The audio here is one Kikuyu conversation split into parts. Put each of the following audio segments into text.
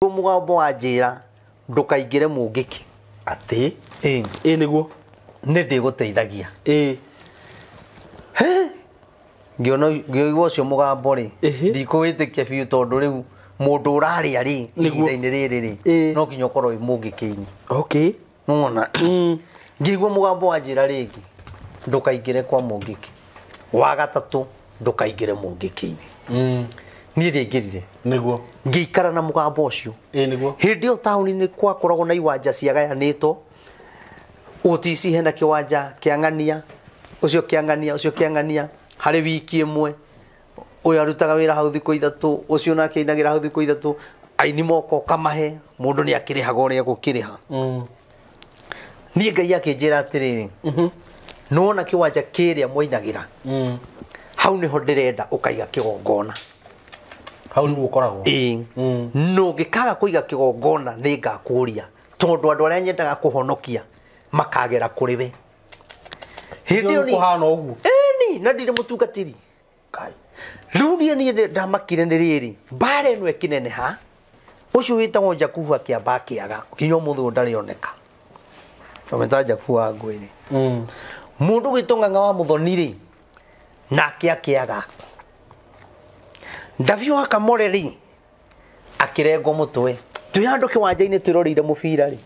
Mũgambo wa njĩra ndũkaingĩre mũngĩkĩ. Atĩ? Ĩĩ. Ĩ nĩguo. Nĩ ndĩgũteithagia. Ĩ. Ngĩona ngĩigua ũcio mũgambo rĩ, Ĩhĩ. ndikũwĩtĩkia biũ tondũ rĩu mũndũ ũrarĩa rĩ, Nĩguo. ihinda-inĩ rĩrĩ rĩ, Ĩĩ. no nginya ũkorwo wĩ mũngĩkĩ-inĩ. Okay. Nĩwona? Ngĩigua mũgambo wa njĩra rĩngĩ, ndũkaingĩre kwa mũngĩkĩ. Wa gatatũ, ndũkaingĩre mũngĩkĩ-inĩ. Niĩ ndiaingĩrire. Nĩguo. Ngĩikara na mũgambo ũcio. Ĩ nĩguo. Hĩndĩ ĩyo taũni-inĩ kwakoragwo na iwanja ciagayanĩtwo. OTC hena kĩwanja kĩa ng'ania, ũcio kĩa ng'ania, ũcio kĩa ng'ania, harĩ wiki ĩmwe. Ũyũ arutaga wĩra hau thikũ ithatũ, ũcio nake ainagĩra hau thikũ ithatũ. Aini moka ũkamahe, mũndũ nĩ akĩrĩhaga ũrĩa egũkĩrĩha. Niĩ Ngai akĩnjĩra atĩrĩrĩ, nĩwona kĩwanja kĩrĩa mwainagĩra, hau nĩho ndĩrenda ũkaiga kĩgongona. Hau nĩguo ũkoragwo. Ĩĩ. Na ũngĩkaga kũiga kĩgongona nĩ ngakũria, tondũ andũ arĩa nyendaga kũhonokia makagera kũrĩ we. Hĩndĩ ĩyo niĩ- Kũhana ũguo. Ĩni, na ndirĩ mũtungatĩri. Ngai. Rĩu niĩ niĩ ndamakire nĩ rĩrĩ, mbara ĩno ĩkĩneneha, ũcio wĩtagwo Jakubu akĩamba akĩaga, nginya ũmũthĩ ũyũ ndarĩ oneka. Wamwĩta Jakubu wa Ngwĩrĩ. Mũndũ gwĩtwo Ng'ang'a wa Mũthoni rĩ, nake akĩaga. Ndabio wa Kamore rĩ, akĩrengwo mũtwe. Twĩ handũ kĩwanja-inĩ twĩroreire mũbira rĩ,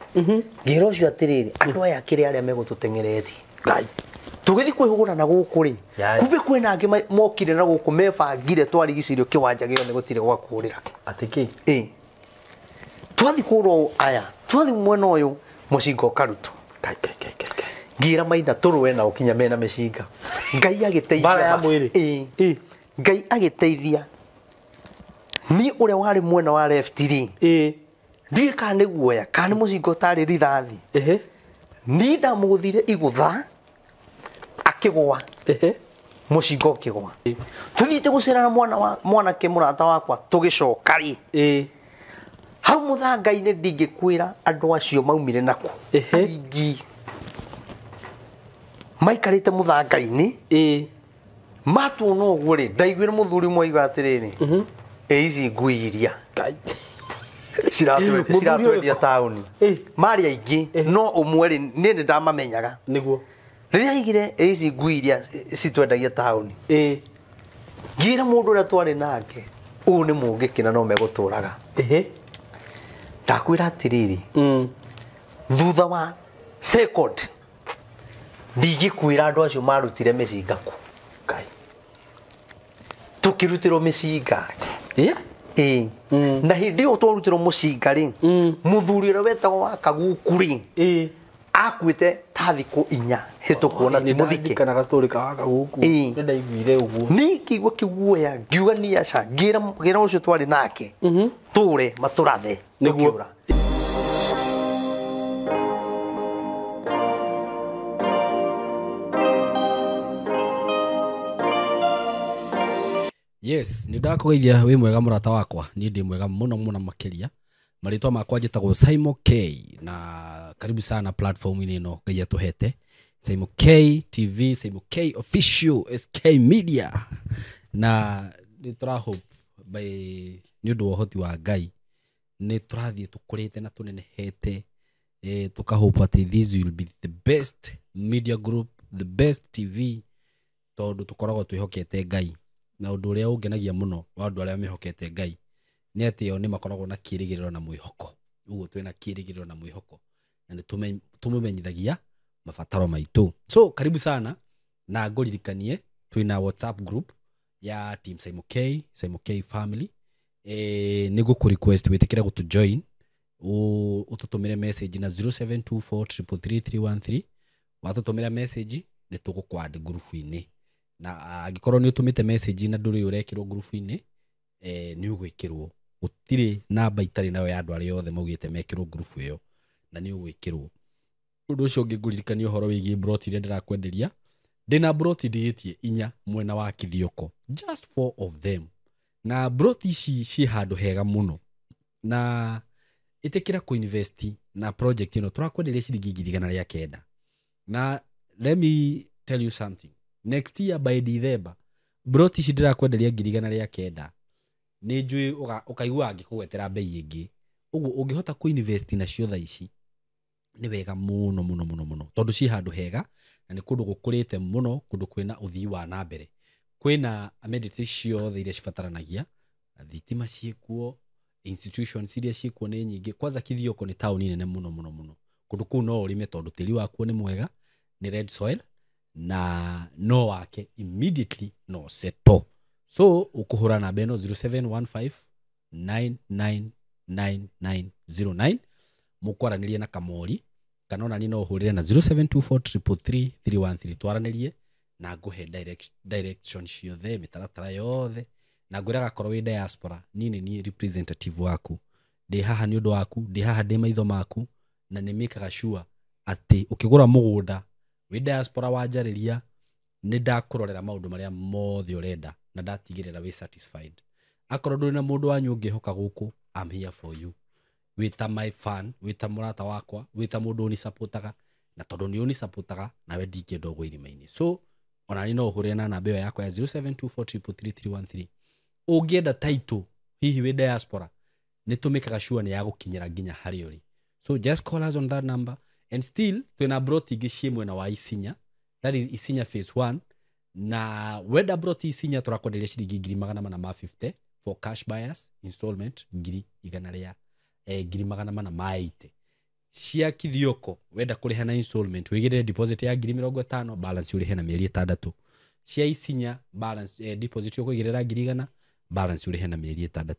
ngĩra ũcio atĩrĩrĩ, andũ aya akĩrĩ arĩa megũtũteng'eretie. Ngai. Tũgĩthiĩ kwĩhũgũra na gũkũ rĩ, Yai. kumbe kwĩna angĩ mokire na gũkũ mebangire twarigicĩirio kĩwanja gĩothe gũtirĩ gwa kũũrĩra. Atĩ kĩ? Ĩ. Twathiĩ kũũra ũũ aya, twathiĩ mwena ũyũ mũcinga ũkarutwo. Ngai, Ngai, Ngai, Ngai, Ngai. Ngĩra Maina tũrũe nao kinya mena mĩcinga. Ngai agĩteithia. Mbara ya mwĩrĩ? Ĩ. Ĩ. Ngai agĩteithia. Niĩ ũrĩa warĩ mwena wa left rĩ, Ĩ. ndiũĩ kana nĩ guoya, kana nĩ mũcinga ũtarĩ rithathi. Ehe. Niĩ ndamũgũthire igũtha, akĩgũa. Ehe. Mũcinga ũkĩgũa. Tũthiĩte gũcera na mwana wa, mwanake mũrata wakwa, tũgĩcoka rĩ. Ĩ. Hau mũthanga-inĩ ndingĩkwĩra andũ acio maumire naku. Ehe. Aingĩ. Maikarĩte mũthanga-inĩ. Ĩ. Matuona ũguo rĩ, ndaiguire mũthuri ũmwe oiga atĩrĩrĩ, ĩ ici ngui iria. Ngai. Mũthuri Ciratwendia ũrĩkũ? taũni. Ĩ. Marĩ aingĩ, no ũmwe rĩ, niĩ nĩ ndamamenyaga. Nĩguo. Rĩrĩa aigire ĩ ici ngui iria citwendagia taũni. Ĩ. Ngĩra mũndũ ũrĩa twarĩ nake, ũyũ nĩ mũngĩkĩ na no megũtũraga. Ehe. Ndakwĩra atĩrĩrĩ, thutha wa second, ndingĩkwĩra andũ acio marutire mĩcinga kũ. Ngai. Tũkĩrutĩrwo mĩcinga. Ĩ? Ĩ. Na hĩndĩ ĩyo twarutĩrwo mũcinga rĩ, mũthuri ũrĩa wetagwo wa Kaguku rĩ, Ĩ. akuĩte ta thikũ inya hĩtũku ona ti mũthike. Nĩndaririkanaga story ka wa Kaguku. Ĩ. Nĩndaiguire ũguo. Niĩ ngĩigua kĩguoya, ngiuga niĩ aca, ngĩra ũcio twarĩ nake, tũre matũrathe, Nĩguo. tũkĩũra. Yes, nĩ ndakũgeithia wĩ mwega mũrata wakwa, niĩ ndĩ mwega mũno mũno makĩria. Marĩtwa makwa njĩtagwo Simon K na karibu sana platform-inĩ ĩno Ngai atũhete. Simon K TV, Simon K Official, SK Media. Na nĩ tũra hope by nĩ ũndũ wa ũhoti wa Ngai nĩ tũrathiĩ tũkũrĩte na tũnenehete, tũka hope atĩ this will be the best media group, the best TV, tondũ tũkoragwo twĩhokete Ngai. Na ũndũ ũrĩa ũngenagia mũno wa andũ arĩa mehokete Ngai nĩ atĩ o nĩ makoragwo na kĩĩrĩgĩrĩro na mwĩhoko. Ũguo twĩna kĩĩrĩgĩrĩro na mwĩhoko na nĩ tũmũmenyithagia mabataro maitũ. So karibu sana na ngũririkanie twĩna WhatsApp group ya Team Simon K, Simon K family. Nĩ ngũkũ request wĩtĩkĩre gũtũ join, ũtũtũmĩre message na zero seven two four triple three three one three. Watũtũmĩra message nĩ tũgũkũ-add group-inĩ. Na angĩkorwo nĩ ũtũmĩte message na ndũrĩ ũrekĩrwo group-inĩ, nĩ ũgwĩkĩrwo. Gũtirĩ namba itarĩ nayo ya andũ arĩa othe maugĩte mekĩrwo group ĩyo, na nĩ ũgwĩkĩrwo. Ũndũ ũcio ũngĩ ngũririkania ũhoro wĩgiĩ broti iria ndĩrakwenderia. Ndĩna broti ndigĩtie inya mwena wa Kithioko, just 4 of them. Na broti ici ciĩ handũ hega mũno. Na ĩtĩkĩra kũ-invest na project ĩno tũrakwenderia ciringi ngiri igana rĩa kenda. Na let me tell you something. Next year by December, broti ici ndĩrakwenderia ngiri igana rĩa kenda. Nĩ njũĩ ũkaigua angĩkũgwetera bei ĩngĩ. Ũguo ũngĩhota kũ-invest nacio thaa ici nĩ wega mũno mũno mũno mũno, tondũ ciĩ handũ hega na nĩ kũndũ gũkũrĩte mũno, kũndũ kwĩna ũthii wa na mbere, kwĩna amenities ciothe iria cibataranagia, thitima ciĩkuo, institutions iria ciĩkuo nĩ nyingĩ. Kwanza Kithioko nĩ taũni nene mũno mũno mũno. Kũndũ kũu no ũrĩme tondũ tĩri wakuo nĩ mwega, nĩ red soil, na no wake immediately no settle. So ũkũhũra namba ĩno 0715 999909 mũkwaranĩrie na Kamori, kana ona niĩ no ũhũrĩre na 0724333313 twaranĩrie na ngũhe direction ciothe, mĩtaratara yothe, na ngwĩraga korwo wĩ diaspora, niĩ nĩ niĩ representative waku, ndĩ haha nĩ ũndũ waku, ndĩ haha ndĩ maitho maku, na nĩ mĩkaga sure atĩ ũkĩgũra mũgũnda wĩ diaspora wanjarĩria, nĩ ndakũrorera maũndũ marĩa mothe ũrenda na ndatigĩrĩra wĩ satisfied. Akorwo ndũrĩ na mũndũ wanyu ũngĩhoka gũkũ, I'm here for you. Wĩta my fan, wĩta mũrata wakwa, wĩta mũndũ ũnisapotaga, na tondũ nĩ ũnisapotaga nawe ndingĩenda ũgwe irima-inĩ. So ona niĩ no ũhũrĩre na namba ĩyo yakwa ya 0724333313. Ũngĩenda title hihi wĩ diaspora, nĩ tũmĩkaga sure nĩ ya gũkinyĩra nginya harĩa ũrĩ. So just call us on that number. And still twĩna broti ingĩ ciĩ mwena wa Isinya, that is Isinya phase 1, na wenda broti Isinya tũrakwenderia ciringi 450,000 for cash buyers, installment 480,000. Cia Kithioko wenda kũrĩha na installment, wĩigĩrĩre deposit ya 50,000, balance ũrĩhe na mĩeri 6. Cia Isinya balance, deposit ũkũigĩrĩra 100,000, balance ũrĩhe na mĩeri 6.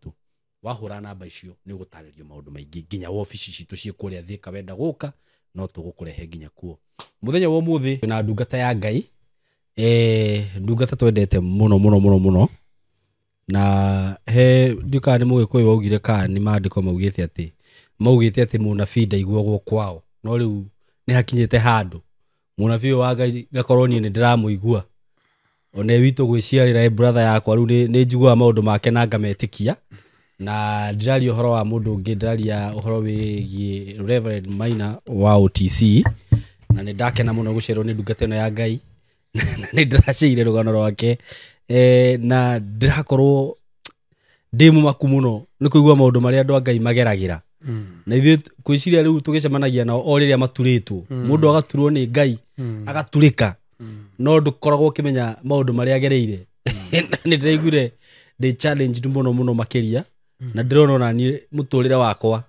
Wahũra namba icio nĩ ũgũtarĩrio maũndũ maingĩ, nginya wabici citũ ciĩ kũrĩa Thika, wenda gũka no tũgũkũrehe nginya kuo. Mũthenya wa ũmũthĩ na ndungata ya Ngai, ndungata twendete mũno mũno mũno mũno, na he ndikaga nĩ mũgĩkũyũ waugire kana nĩ maandĩko maugĩte atĩ mũnabii ndaiguagwo kwao, no rĩu nĩ hakinyĩte handũ mũnabii ũyũ wa Ngai ngakorwo niĩ nĩ ndĩramũigua, one witũ gwĩciarĩra brother yakwa, rĩu nĩ njiguaga maũndũ make na ngametĩkia. Na ndĩraria ũhoro wa mũndũ ũngĩ, ndĩraria ũhoro wĩgiĩ Reverend Maina wa OTC, na nĩ ndakena mũno gũcerwo nĩ ndungata ĩno ya Ngai na nĩ ndĩraceire rũgano rwake, na ndĩrakorwo ndĩ mũmaku mũno nĩ kũigua maũndũ marĩa andũ a Ngai mageragĩra. Na ithuĩ kwĩciria rĩu tũgĩcemanagia nao o rĩrĩa maturĩtwo, mũndũ agaturwo nĩ Ngai agaturĩka, no ndũkoragwo ũkĩmenya maũndũ marĩa agereire. Nĩ ndĩraiguire ndĩ challenged mũno mũno makĩria, na ndĩrona ona niĩ mũtũrĩre wakwa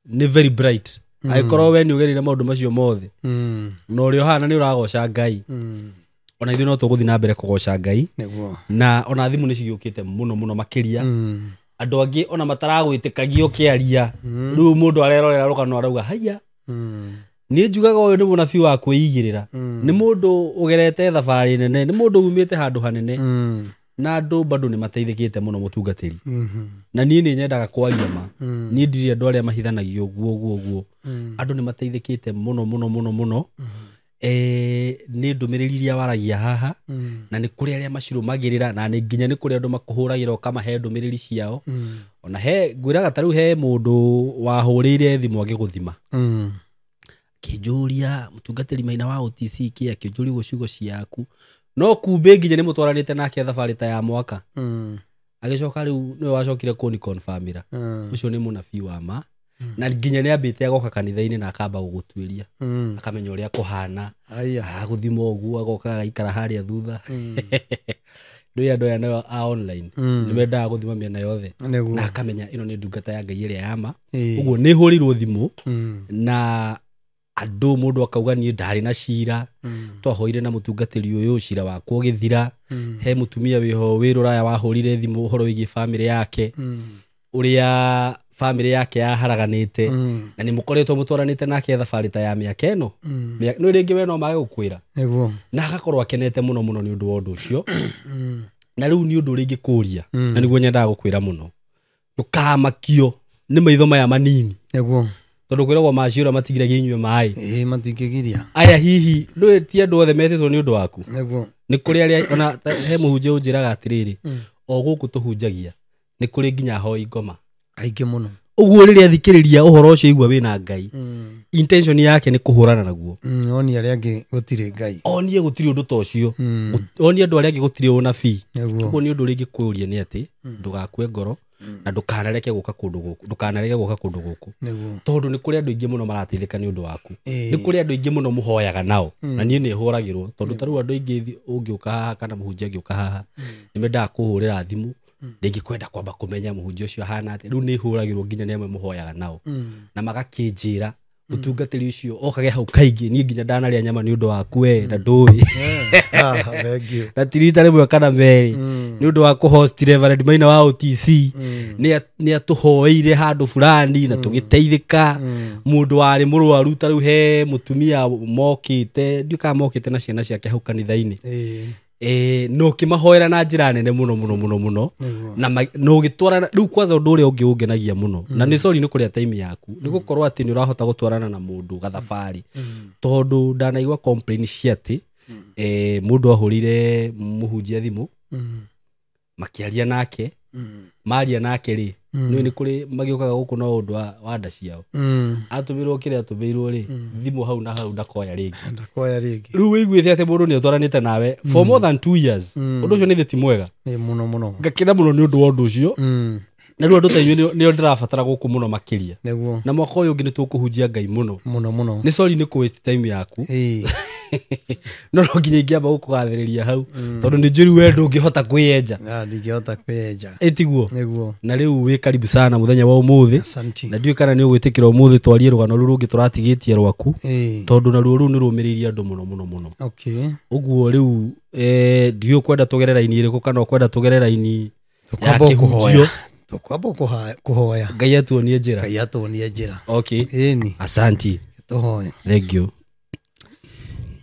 nĩ very bright. Angĩkorwo we nĩ ũgereire maũndũ macio mothe, na ũrĩa ũhana nĩ ũragoca Ngai, ona ithuĩ no tũgũthiĩ na mbere kũgoca Ngai. Na ona thimũ nĩ cigĩũkĩte mũno mũno makĩria, andũ angĩ ona mataragwĩtĩkagia ũkĩaria, rĩu mũndũ arerorera rũgano arauga haiya, niĩ njugaga ũyũ nĩ mũnabii wa kwĩigĩrĩra, nĩ mũndũ ũgerete thabarĩ nene, nĩ mũndũ umĩte handũ hanene, na andũ bado nĩ mateithĩkĩte mũno mũtungatĩri. Na niĩ nĩ nyendaga kwaria ma, niĩ ndirĩ andũ arĩa mahithanagia ũguo ũguo ũguo, andũ nĩ mateithĩkĩte mũno mũno mũno mũno. Nĩ ndũmĩrĩri iria waragia haha, na nĩ kũrĩ arĩa macirũmagĩrĩra, na nĩ nginya nĩ kũrĩ andũ makũhũragĩra ũkamahe ndũmĩrĩri ciao. Ona he ngwĩraga ta rĩu he mũndũ wahũrĩire thimũ agĩgũthima, akĩnjũria mũtungatĩri Maina wa OTC kĩ, akĩnjũria ũguo ciugo ciaku, no kumbĩ nginya nĩ mũtwaranĩte nake thabarĩ ta ya mwaka. Agĩcoka rĩu nĩwe wacokire kũni confirmĩra ũcio nĩ mũnabii wa ma, na nginya nĩ ambĩte agoka kanitha-inĩ na akamba gũgũtuĩria, akamenya ũrĩa kũhana, agũthima ũguo, agoka agaikara harĩa thutha. Ndũĩ andũ aya nao a online nĩ mendaga gũthima mĩena yothe, na akamenya ĩno nĩ ndungata ya Ngai ĩrĩa ya ma. Ũguo nĩ hũrĩirwo thimũ na andũ, mũndũ akauga niĩ ndarĩ na cira, twahoire na mũtungatĩri ũyũ cira wakwa ũgĩthira. He mũtumia wĩho wĩ rũraya wahũrire thimũ ũhoro wĩgiĩ bamĩrĩ yake, ũrĩa bamĩrĩ yake yaharaganĩte, na nĩ mũkoretwo mũtwaranĩte nake thabarĩ ta ya mĩaka ĩno, nĩ rĩngĩ we no mage gũkwĩra, na agakorwo akenete mũno mũno nĩ ũndũ wa ũndũ ũcio. Na rĩu nĩ ũndũ ũrĩa ingĩkũria, na nĩguo nyendaga gũkwĩra mũno, ndũkamakio nĩ maitho maya manini, tondũ kwĩragwo maciũra matigiragia inyue maĩ, matingĩgiria. Aya hihi ndũĩ ti andũ othe metĩtwo nĩ ũndũ waku, nĩ kũrĩ arĩa ona he mũhunjia ũnjĩraga atĩrĩrĩ, o gũkũ tũhunjagia nĩ kũrĩ nginya ahoi ngoma aingĩ mũno. Ũguo rĩrĩa athikĩrĩria ũhoro ũcio aigua wĩna Ngai, intention yake nĩ kũhũrana naguo. Onie arĩa angĩ gũtirĩ Ngai. Onie gũtirĩ ũndũ ta ũcio. Onie andũ arĩa angĩ gũtirĩ ũnabii. Nĩguo. Ũguo nĩ ũndũ ũrĩa ingĩkũria nĩ atĩ ndũgakue ngoro na ndũkanareke gũka kũndũ gũkũ, ndũkanarege gũka kũndũ gũkũ. Nĩguo. Tondũ nĩ kũrĩ andũ aingĩ mũno marateithĩka nĩ ũndũ waku. Ĩĩ. Nĩ kũrĩ andũ aingĩ mũno mũhoyaga nao. Na niĩ nĩ hũragĩrwo tondũ ta rĩu andũ aingĩ ũngĩũka haha kana mũhunjia angĩũka haha nĩ mendaga kũhũrĩra thimũ. Ndingĩkwenda kwamba kũmenya mũhunjia ũcio ahana atĩa. Rĩu nĩ hũragĩrwo nginya nĩ amwe mũhoyaga nao. Na magakĩnjĩra mũtungatĩri ũcio okage hau kaingĩ, niĩ nginya ndanarĩa nyama nĩ ũndũ waku we na ndũĩ. Thank you. Na ti rita rĩmwe kana merĩ. Nĩ ũndũ wa kũhost Reverend Maina wa OTC. Nĩ atũhoeire handũ fulani na tũgĩteithĩka. Mũndũ warĩ mũrwaru ta rĩu he mũtumia mokĩte, ndiũĩ kana mokĩte na ciana ciake hau kanitha-inĩ. Na ũkĩmahoera na njĩra nene mũno mũno mũno mũno. Na na ũgĩtwarana rĩu kwanza ũndũ ũrĩa ũngĩ ũngenagia mũno na nĩ sorry nĩ kũrĩa time yaku nĩ gũkorwo atĩ nĩ ũrahota gũtwarana na mũndũ gathabarĩ. Tondũ ndanaigua complain cia atĩ mũndũ ahũrire mũhunjia thimũ makĩaria nake, maria nake rĩ, nĩ nĩ kũrĩ magĩũkaga gũkũ no ũndũ wa nda ciao. Atũmĩrwo kĩrĩa atũmĩirwo rĩ, thimũ hau na hau ndakoya rĩngĩ. Ndakoya rĩngĩ. Rĩu wĩiguĩte atĩ mũndũ nĩ atwaranĩte nawe for more than 2 years. Ũndũ ũcio nĩ thĩ ti mwega. Nĩ mũno mũno. Ngakena mũno nĩ ũndũ wa ũndũ ũcio. Na rĩu andũ ta inyuĩ nĩo ndĩrabatara gũkũ mũno makĩria. Nĩguo. Na mwaka ũyũ ũngĩ nĩ tũkũhunjia Ngai mũno. Mũno mũno. Nĩ sorry nĩ kũ waste time yaku. No no nginya ingĩamba gũkũgathĩrĩria hau. Tondũ nĩ njũru we ndũngĩhota kwĩyenja. Ndingĩhota kwĩyenja. Ĩtiguo. Nĩguo. Na rĩu wĩ karibu sana mũthenya wa ũmũthĩ. Asante. Na ndiũĩ kana nĩ ũgwĩtĩkĩra ũmũthĩ twarie rũgano rũu rũngĩ tũratigĩtie rwaku. Tondũ naruo rũu nĩ rũmĩrĩirie andũ mũno mũno mũno. Ũguo rĩu ndiũĩ ũkwenda tũgere raini ĩrĩkũ kana ũkwenda tũgere raini ya kĩhunjio. Tũkwamba kũhoya. Ngai atuonie njĩra. Ngai atuonie njĩra. Okay. Ĩni. Asante. Tũhoe. Thank you.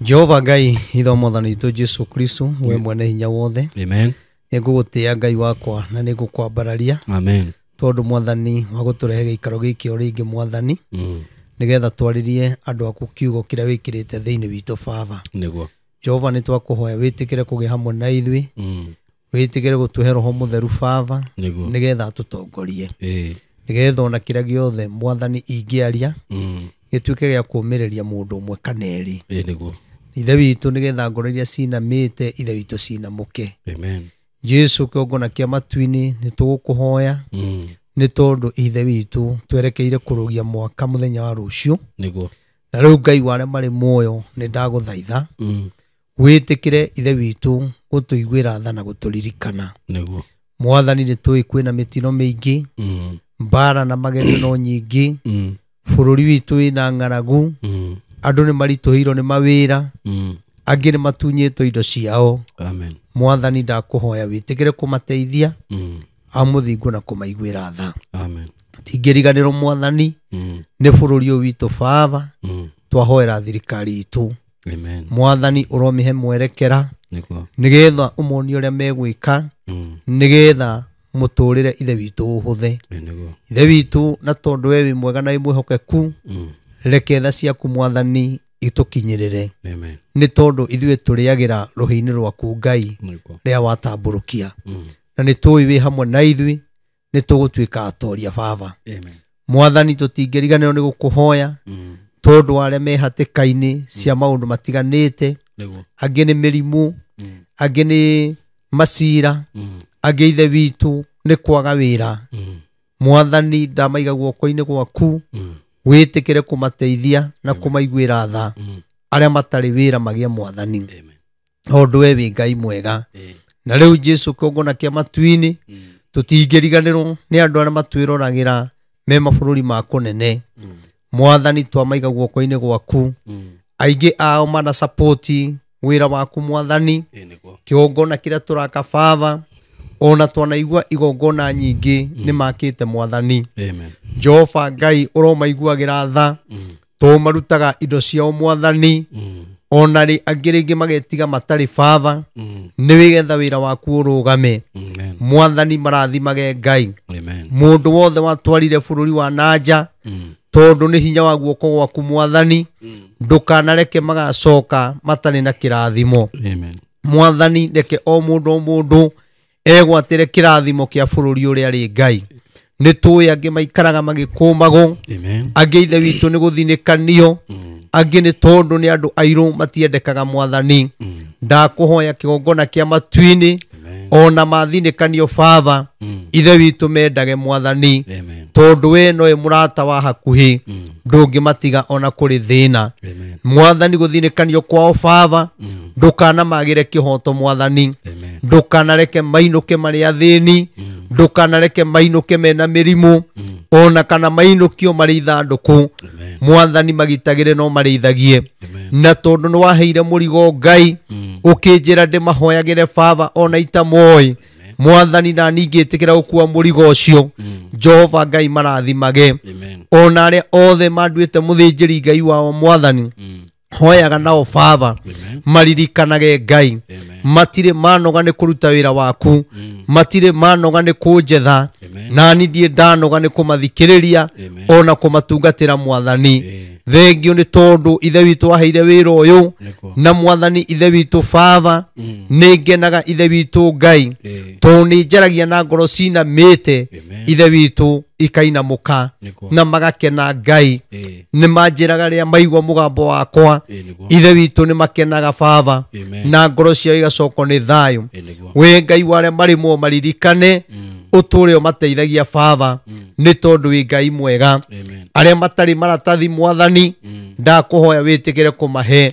Jehova Ngai itho mwathani witũ Jesu Kristo we mwene hinya wothe. Amen. Nĩngũgũtĩĩa Ngai wakwa na nĩngũkwambararia. Amen. Tondũ mwathani wa gũtũrehe gĩikaro gĩkĩ o rĩngĩ mwathani. Nĩgetha twarĩrie andũ aku kiugo kĩrĩa wĩkĩrĩte thĩinĩ witũ Baba. Nĩguo. Jehova nĩ twakũhoya wĩtĩkĩre kũgĩa hamwe na ithuĩ. Wĩtĩkĩre gũtũhe roho mũtheru Baba. Nĩguo. Nĩgetha atũtongorie. Nĩgetha ona kĩrĩa gĩothe mwathani ingĩaria gĩtuĩke gĩa kũũmĩrĩria mũndũ ũmwe kana erĩ. Nĩguo. Ithe witũ nĩgetha ngoro iria cinamĩte ithe witũ cinamũke. Amen. Jesu kĩongona kĩa matu-inĩ nĩ tũgũkũhoya. Nĩ tondũ ithe witũ twerekeire kũrũgia mwaka mũthenya wa rũciũ. Nĩguo. Na rĩu Ngai wa arĩa marĩ muoyo nĩ ndagũthaitha. Wĩtĩkĩre ithe witũ gũtũiguĩra tha na gũtũririkana. Nĩguo. Mwathani nĩ tũĩ kwĩna mĩtino mĩingĩ, mbara na magerio no nyingĩ, bũrũri witũ wĩna ng'aragu, andũ nĩ maritũhĩirwo nĩ mawĩra, angĩ nĩ matunyĩtwo indo ciao. Amen. Mwathani ndakũhoya wĩtĩkĩre kũmateithia, amũthingu na kũmaiguĩra tha. Amen. Tingĩriganĩrwo mwathani nĩ bũrũri ũyũ witũ Baba, twahoera thirikari itũ. Amen. Mwathani ũromĩhe mwerekera Nĩguo. nĩgetha ũmonie ũrĩa megwĩka, nĩgetha mũtũrĩre ithe witũ ũhũthe. Nĩguo. Ithe witũ na tondũ we wĩ mwega na wĩ mwĩhokeku, reke tha ciaku mwathani itũkinyĩrĩre. Amen. Nĩ tondũ ithuĩ tũrĩagĩra rũhĩ-inĩ rwaku Ngai Nĩguo. rĩrĩa watambũrũkia. Na nĩ tũĩ wĩ hamwe na ithuĩ, nĩ tũgũtuĩka atoria Baba. Amen. Mwathani tũtingĩriganĩrwo nĩ gũkũhoya tondũ wa arĩa me hatĩka-inĩ cia maũndũ matiganĩte, Nĩguo. angĩ nĩ mĩrimũ, angĩ nĩ macira, angĩ ithe witũ nĩ kwaga wĩra. Mwathani ndamaiga guoko-inĩ gwaku, wĩtĩkĩre kũmateithia na kũmaiguĩra tha arĩa matarĩ wĩra magĩe mwathani. Tondũ we wĩ Ngai mwega. Na rĩu Jesu kĩongona kĩa matu-inĩ tũtingĩriganĩrwo nĩ andũ arĩa matwĩroragĩra me mabũrũri ma kũnene. Mwathani twamaiga guoko-inĩ gwaku, aingĩ ao mana support wĩra waku mwathani, kĩgongona kĩrĩa tũraka Baba, ona twanaigua igongona nyingĩ nĩ makĩte mwathani. Amen. Jehova Ngai ũromaiguagĩra tha, tondũ marutaga indo ciao mwathani, ona rĩ angĩ rĩngĩ magetiga matarĩ Baba, nĩ wĩgetha wĩra waku ũrũgame. Mwathani marathimage Ngai. Mũndũ wothe watwarire bũrũri wa nanja, tondũ nĩ hinya wa guoko gwaku mwathani, ndũkanareke magacoka matarĩ na kĩrathimo. Amen. Mwathani reke o mũndũ o mũndũ egwatĩre kĩrathimo kĩa bũrũri ũrĩa arĩ Ngai. Nĩ tũĩ angĩ maikaraga magĩkũmagwo, angĩ ithe witũ nĩ gũthinĩkanio, angĩ nĩ tondũ nĩ andũ airũ matiendekaga mwathani. Ndakũhoya kĩgongona kĩa matu-inĩ ona mathinĩkanio baba, ithe witũ mendage mwathani, tondũ we nowe mũrata wa hakuhĩ, ndũngĩmatiga ona kũrĩ thĩna. Mwathani gũthinĩkanio kwao baba, ndũkanamagĩre kĩhoto mwathani, ndũkanareke mainũke marĩ athĩni, ndũkanareke mainũke mena mĩrimũ, ona kana mainũkio marĩ ithandũkũ. Mwathani magitagĩre no marĩithagie. Na tondũ nĩ waheire mũrigo Ngai, ũkĩnjĩra ndĩmahoyagĩre baba ona itamoĩ, mwathani na ningĩtĩkĩra gũkua mũrigo ũcio. Jehova Ngai marathimage ona arĩa othe manduĩte mũthĩnjĩri Ngai wao mwathani, hoyaga nao baba, maririkanage Ngai. Matirĩ manoga nĩ kũruta wĩra waku, matirĩ manoga nĩ kũnjetha, nani ndiĩ ndanoga nĩ kũmathikĩrĩria ona kũmatungatĩra mwathani. Thengio nĩ tondũ ithe witũ waheire wĩra ũyũ, na mwathani ithe witũ baba, nĩ ngenaga ithe witũ Ngai, tondũ nĩ njaragia na ngoro cinamĩte ithe witũ ikainamũka na magakena Ngai. Nĩ manjĩraga rĩrĩa maigua mũgambo wakwa, ithe witũ nĩ makenaga baba, na ngoro ciao igacokwo nĩ thayũ. We Ngai wa arĩa marĩ muoyo maririkane, ũtũũre ũmateithagia baba, nĩ tondũ wĩ Ngai mwega. Arĩa matarĩ maratathi mwathani, ndakũhoya wĩtĩkĩre kũmahe.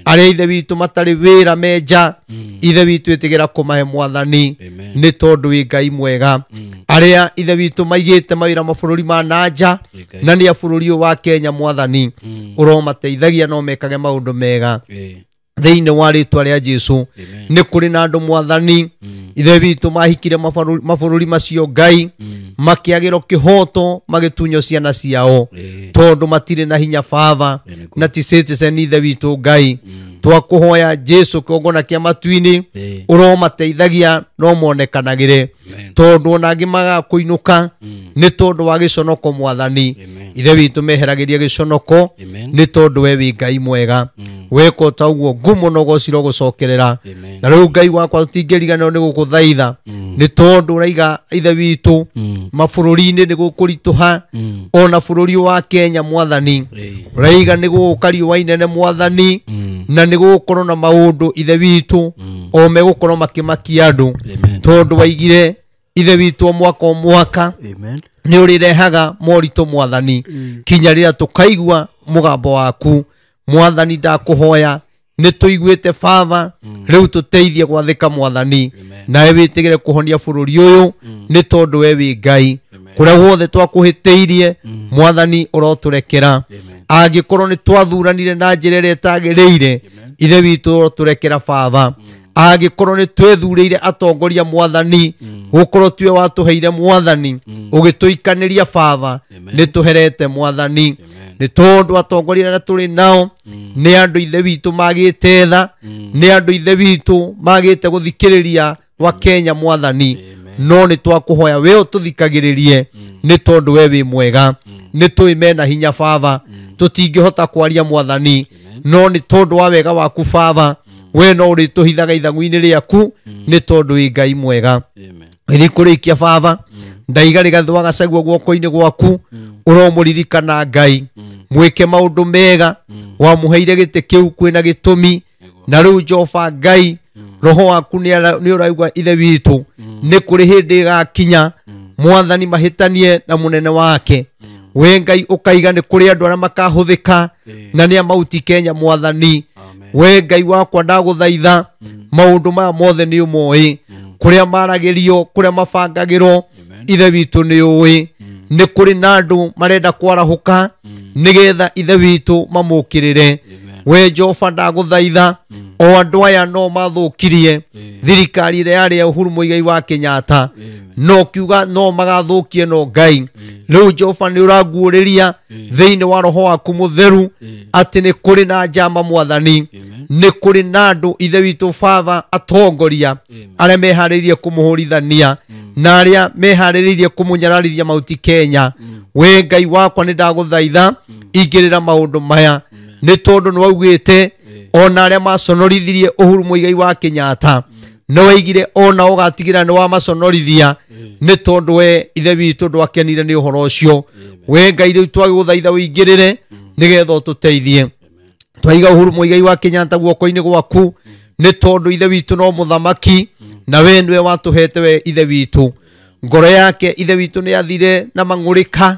Arĩa ithe witũ matarĩ wĩra menja, ithe witũ ĩtĩkĩra kũmahe mwathani, nĩ tondũ wĩ Ngai mwega. Arĩa ithe witũ maigĩte mawĩra mabũrũri ma nanja, na nĩ a bũrũri ũyũ wa Kenya mwathani, ũromateithagia no mekage maũndũ mega thĩinĩ wa rĩtwa rĩa Jesu. Nĩ kũrĩ na andũ mwathani ithe witũ mahikire mabũrũri macio Ngai, makĩagĩrwo kĩhoto, magĩtunywo ciana ciao, tondũ matirĩ na hinya baba, na ti citizen ithe witũ Ngai. Twakũhoya Jesu kĩgongona kĩa matu-inĩ, ũromateithagia no monekanagĩre, tondũ ona angĩ magaga kũinũka nĩ tondũ wa gĩconoko mwathani. Ithe witũ meheragĩria gĩconoko nĩ tondũ we wĩ Ngai mwega. Weka o ta ũguo ngumo na ũgoci gũcokerera. Na rĩu Ngai wakwa tũtingĩriganĩrwo nĩ gũkũthaitha, nĩ tondũ ũraiga ithe witũ mabũrũri-inĩ nĩ gũkũritũha, ona bũrũri wa Kenya mwathani, ũraiga nĩ gũgũka riũa inene mwathani, na nĩ gũgũkorwo na maũndũ ithe witũ o megũkorwo makĩmakia andũ, tondũ waigire ithe witũ o mwaka o mwaka nĩ ũrĩrehaga moritũ mwathani, kinya rĩrĩa tũkaigua mũgambo waku mwathani. Ndakũhoya nĩ tũiguĩte baba, rĩu tũteithie gwathĩka mwathani, nawe wĩtĩkĩre kũhonia bũrũri ũyũ, nĩ tondũ we wĩ Ngai. Kũrĩa guothe twakũhĩtĩirie mwathani, ũrotũrekera. Angĩkorwo nĩ twathuranire na njĩra ĩrĩa ĩtagĩrĩire, ithe witũ ũrotũrekera baba. Angĩkorwo nĩ twethurĩire atongoria mwathani, gũkorwo tiwe watũheire mwathani, ũgĩtũikanĩria baba, nĩ tũherete mwathani, nĩ tondũ atongoria arĩa tũrĩ nao nĩ andũ ithe witũ magĩte tha, nĩ andũ ithe witũ magĩte gũthikĩrĩria wa Kenya mwathani. No nĩ twakũhoya we ũtũthikagĩrĩrie, nĩ tondũ we wĩ mwega. Nĩ tũĩ mena hinya baba, tũtingĩhota kwaria mwathani, no nĩ tondũ wa wega waku baba, we no ũrĩtũhithaga ithangu-inĩ rĩaku, nĩ tondũ wĩ Ngai mwega. Ĩrĩ kũrĩkia baba, ndaiga Rigathĩ wa Gachagua guoko-inĩ gwaku, ũromũririkana Ngai, mwĩke maũndũ mega, wamũheire gĩtĩ kĩu kwĩna gĩtũmi, na rĩu Jehova Ngai roho waku nĩ ũraigua ithe witũ, nĩ kũrĩ hĩndĩ ĩgakinya mwathani mahĩtanie na mũnene wake. We Ngai ũkaiga nĩ kũrĩ andũ arĩa makahũthĩka na nĩ a mauti Kenya mwathani. We Ngai wakwa ndagũthaitha, maũndũ maya mothe nĩ ũmoĩ, kũrĩa maragĩrio, kũrĩa mabangagĩrwo, ithe witũ nĩ ũĩ. Nĩ kũrĩ na andũ marenda kwarahũka nĩgetha ithe witũ mamũkĩrĩre. We Jehova ndagũthaitha, o andũ aya no mathũkirie thirikari ĩrĩa yarĩ ya Uhuru Muigai wa Kenyatta, no kiuga no magathũkie no Ngai. Rĩu Jehova nĩ ũranguũrĩria thĩinĩ wa roho waku mũtheru atĩ nĩ kũrĩ na njama mwathani, nĩ kũrĩ na andũ ithe witũ baba atongoria arĩa meharĩirie kũmũhũrithania na arĩa meharĩrĩirie kũmũnyararithia mauti Kenya. We Ngai wakwa nĩ ndagũthaitha, ingĩrĩra maũndũ maya, nĩ tondũ nĩ waugĩte ona arĩa maconorithirie Uhuru Muigai wa Kenyatta, nĩ waigire ona ũgatigĩra nĩ wamaconorithia. Nĩ tondũ we ithe witũ ndwakenire nĩ ũhoro ũcio. We Ngai rĩu twagũthaitha ũingĩrĩre nĩgetha ũtũteithie. Twaiga Uhuru Muigai wa Kenyatta guoko-inĩ gwaku nĩ tondũ ithe witũ no mũthamaki na we nĩwe watũhete we ithe witũ. Ngoro yake ithe witũ nĩ athire na mang'ũrĩka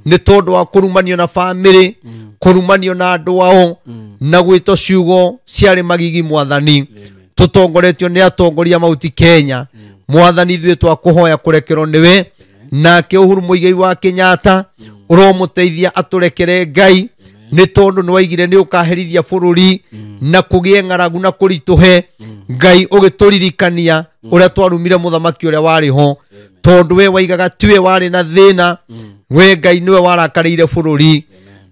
nĩ tondũ wa kũrumanio na bamĩrĩ, kũrumanio na andũ ao na gwĩtwo ciugo ciarĩ magigi mwathani. Tũtongoretio nĩ atongoria Mauti Kenya. Mwathani ithuĩ twakũhoya kũrekerwo nĩwe. Nake Uhuru Muigai wa Kenyatta ũromũteithia atũrekere Ngai nĩ tondũ nĩ waigire nĩ ũkaherithia bũrũri na kũgĩe ng'aragu na kũritũhe. Ngai ũgĩtũririkania ũrĩa twarumire mũthamaki ũrĩa warĩ ho tondũ we waigaga tiwe warĩ na thĩna, we Ngai nĩwe warakarĩire bũrũri,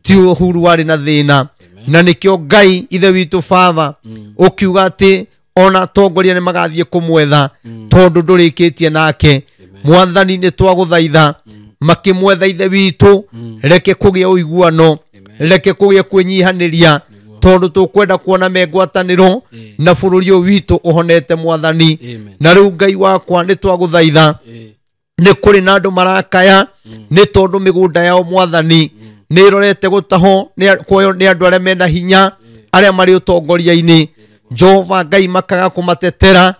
ti Uhuru warĩ na thĩna. Na nĩkĩo Ngai ithe witũ baba ũkiuga atĩ ona atongoria nĩ magathiĩ kũmwetha tondũ ndũrĩkĩtie nake. Mwathani nĩ twagũthaitha makĩmwetha ithe witũ, reke kũgĩe ũiguano, reke kũgĩe kwĩnyihanĩria tondũ tũkwenda kuona me ngwatanĩro na bũrũri ũyũ witũ ũhonete mwathani. Na rĩu Ngai wakwa nĩ twagũthaitha nĩ kũrĩ na andũ marakaya nĩ tondũ mĩgũnda yao mwathani nĩ ĩrorete gũtahwo kuoywo nĩ andũ arĩa mena hinya arĩa marĩ ũtongoria-inĩ. Jehova Ngai makaga kũmatetera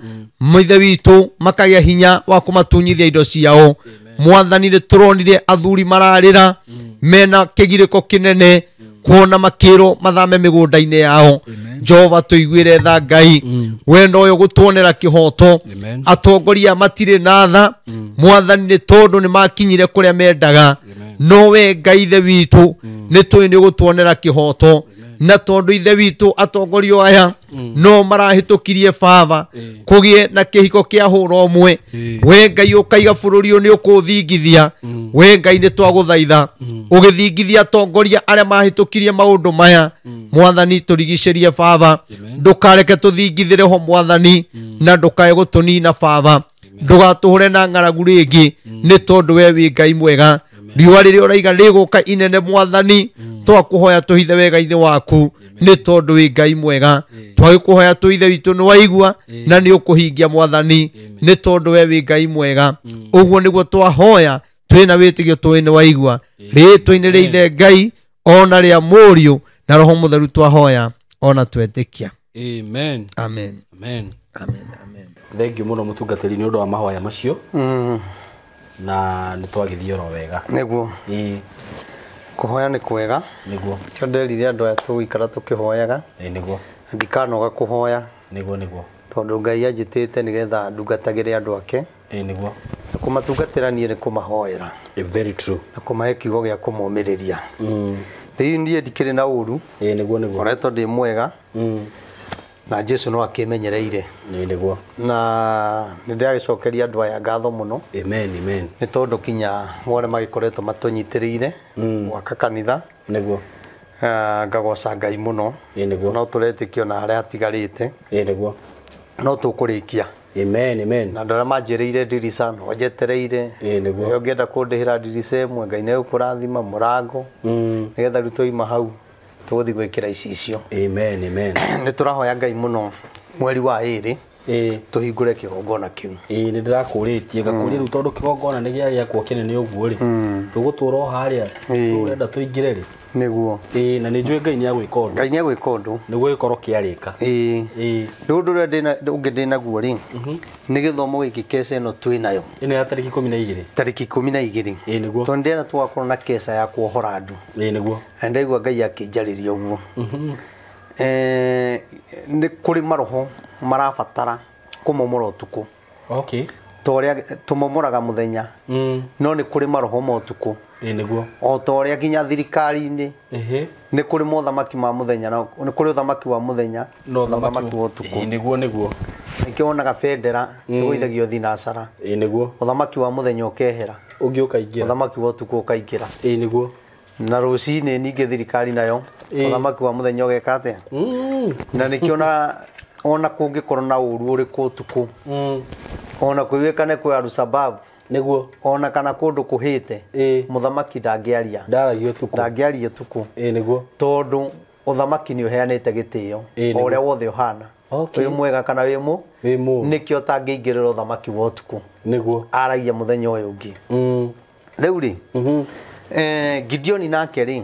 ithe witũ makagĩa hinya wa kũmatunyithia indo ciao. Mwathani nĩ tũronire athuri mararĩra mena kĩgirĩko kĩnene kuona makĩrwo mathame mĩgũnda-inĩ yao. Jehova tũiguĩre tha Ngai, wendo ũyũ gũtuonera kĩhoto. Atongoria matirĩ na tha mwathani nĩ tondũ nĩ makinyire kũrĩa mendaga, no we Ngai ithe witũ nĩ tũĩ nĩ ũgũtuonera kĩhoto. Na tondũ ithe witũ atongoria aya no marahĩtũkirie baba kũgĩe na kĩhiko kĩa hũra ũmwe, we Ngai ũkaiga bũrũri ũyũ nĩ ũkũũthingithia. We Ngai nĩ twagũthaitha ũgĩthingithia atongoria arĩa mahĩtũkirie maũndũ maya mwathani tũrigicĩrie baba, ndũkareke tũthingithĩre ho mwathani na ndũkae gũtũnina baba, ndũgatũhũre na ng'aragu rĩngĩ nĩ tondũ we wĩ Ngai mwega. Riũa rĩrĩa ũraiga rĩgũka inene mwathani twakũhoya tũhithe wega-inĩ waku nĩ tondũ wĩ Ngai mwega. Twagĩkũhoya tũithe witũ nĩ waigua na nĩ ũkũhingia mwathani nĩ tondũ we wĩ Ngai mwega. Ũguo nĩguo twahoya twĩna wĩtĩkio tũĩ nĩ waigua. Rĩĩtwa-inĩ rĩa ithe Ngai ona rĩa Mũriũ na Roho Mũtheru twahoya ona twetĩkia. Amen. Amen. Amen. Amen. Amen. Thank you mũno mũtungatĩri nĩ ũndũ wa mahoya macio na nĩ twagĩthiĩ oro wega. Nĩguo kũhoya nĩ kwega. Nĩguo kĩo nderire andũ aya tũgũikara tũkĩhoyaga. Nĩguo ndikanoga kũhoya. Nĩguo nĩguo tondũ Ngai anjĩtĩte nĩgetha ndungatagĩre andũ ake. Nĩguo na kũmatungatĩra niĩ nĩ kũmahoera. Very true. Na kũmahe kiugo gĩa kũmomĩrĩria. Rĩu niĩ ndikĩrĩ na ũru. Nĩguo nĩguo ngoretwo ndĩ mwega na Jesu no akĩmenyereire. Nĩguo na nĩ ndĩragĩcokeria andũ aya ngatho mũno. Amen. Amen. Nĩ tondũ kinya wone magĩkoretwo matũnyitĩrĩire gwaka kanitha. Nĩguo ngagoca Ngai mũno. Nĩguo no tũretĩkio na harĩa hatigarĩte. Nĩguo no tũkũrĩkia. Amen. Amen. Na andũ arĩa manjĩrĩire ndirica no njetereire. Nĩguo ũngĩenda kũndĩhĩra ndirica ĩmwe Ngai nĩ egũkũrathima mũrango nĩgetha rĩu twaima hau tũgũthiĩ gwĩkĩra icicio. Amen. Amen. Nĩ tũrahoya Ngai mũno mweri wa ĩrĩ tũhingũre kĩgongona kĩu. Nĩ ndĩrakũrĩtie ngakũria rĩu tondũ kĩgongona nĩ gĩa gĩakwo kĩnene ũguo rĩ tũgũtũra o harĩa tũrenda tũingĩre rĩ. Nĩguo na nĩ njũĩ Ngai nĩ agwĩka ũndũ. Ngai nĩ agwĩka ũndũ nĩguo gĩkorwo kĩarĩka. Rĩu ũndũ ũrĩa ũngĩ ndĩnaguo rĩ nĩ gĩthomo gĩkĩ keca ĩno twĩ nayo. Ĩno ya tarĩki 12. Tarĩki 12. Nĩguo tondũ ndĩrenda tũgakorwo na keca ya kuohora andũ. Nĩguo na ndaigua Ngai akĩnjarĩria ũguo. Nĩ kũrĩ maroho marabatara kũmomora ũtukũ. Okay. Ta ũrĩa tũmomoraga mũthenya no nĩ kũrĩ maroho ma ũtukũ. Nĩguo o ta ũrĩa nginya thirikari-inĩ nĩ kũrĩ mothamaki ma mũthenya na nĩ kũrĩ ũthamaki wa mũthenya na ũthamaki wa ũtukũ. Nĩguo nĩguo nĩkĩo wonaga bendera ĩgũithagio thinacara. Nĩguo ũthamaki wa mũthenya ũkehera ũngĩ ũkaingĩra, ũthamaki wa ũtukũ ũkaingĩra. Nĩguo na rũcinĩ ningĩ thirikari nayo ũthamaki wa mũthenya ũgeka atĩa. Na nĩkĩo ona kũngĩkorwo na ũru ũrĩkũ ũtukũ ona kũiguĩkane kwĩ Al-Shabaab Nĩguo ona kana kũndũ kũhĩte mũthamaki ndangĩaria. Ndaragia ũtukũ. Ndangĩaria ũtukũ. Nĩguo tondũ ũthamaki nĩ ũheanĩte gĩtĩo o ũrĩa wothe ũhana. Okay. Wĩ mwega kana wĩ mũ Wĩ mũũru. Nĩkĩo ũtangĩingĩrĩra ũthamaki wa ũtukũ. Nĩguo. Aragia mũthenya ũyũ ũngĩ. Rĩu rĩ, Gideoni nake rĩ,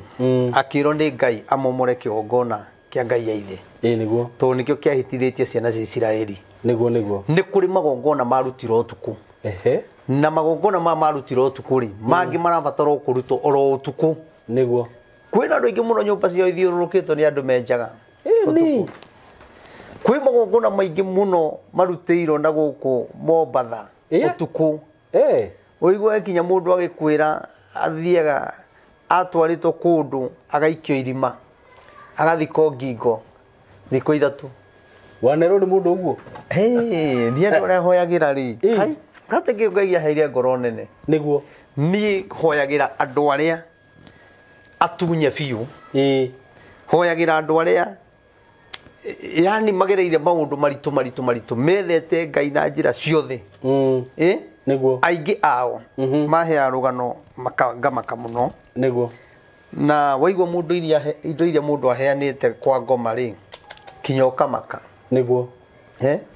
akĩrwo nĩ Ngai amomore kĩgongona kĩa Ngai ya ithe. Ĩĩ nĩguo. Tondũ nĩkĩo kĩahĩtithĩtie ciana cia Isiraeli. Nĩguo nĩguo. Nĩ kũrĩ magongona marutirwo ũtukũ. Ehe. Na magongona maya marutirwo ũtukũ rĩ, mangĩ marabatarwo kũrutwo oro ũtukũ. Nĩguo. Kwĩna andũ aingĩ mũno nyũmba ciao ithiũrũrũkĩtwo nĩ andũ menjaga. Ĩni. Kwĩ magongona maingĩ mũno marutĩirwo na gũkũ Mombatha ũtukũ. Ũigue kinya mũndũ agĩkwĩra athiaga atwarĩtwo kũndũ agaikio irima agathikwo ngingo thikũ ithatũ. Wanerwo nĩ mũndũ ũguo? Niĩ andũ arĩa hoyagĩra rĩ, gate kĩu Ngai aheire ngoro nene. Nĩguo. Niĩ hoyagĩra andũ arĩa atunye biũ. Hoyagĩra andũ arĩa yani magereire maũndũ maritũ maritũ maritũ, methete Ngai na njĩra ciothe. Nĩguo. Aingĩ ao maheaga rũgano ngamaka mũno. Nĩguo. Na waigua mũndũ iria indo iria mũndũ aheanĩte kwa ngoma rĩ, kinya ũkamaka. Nĩguo.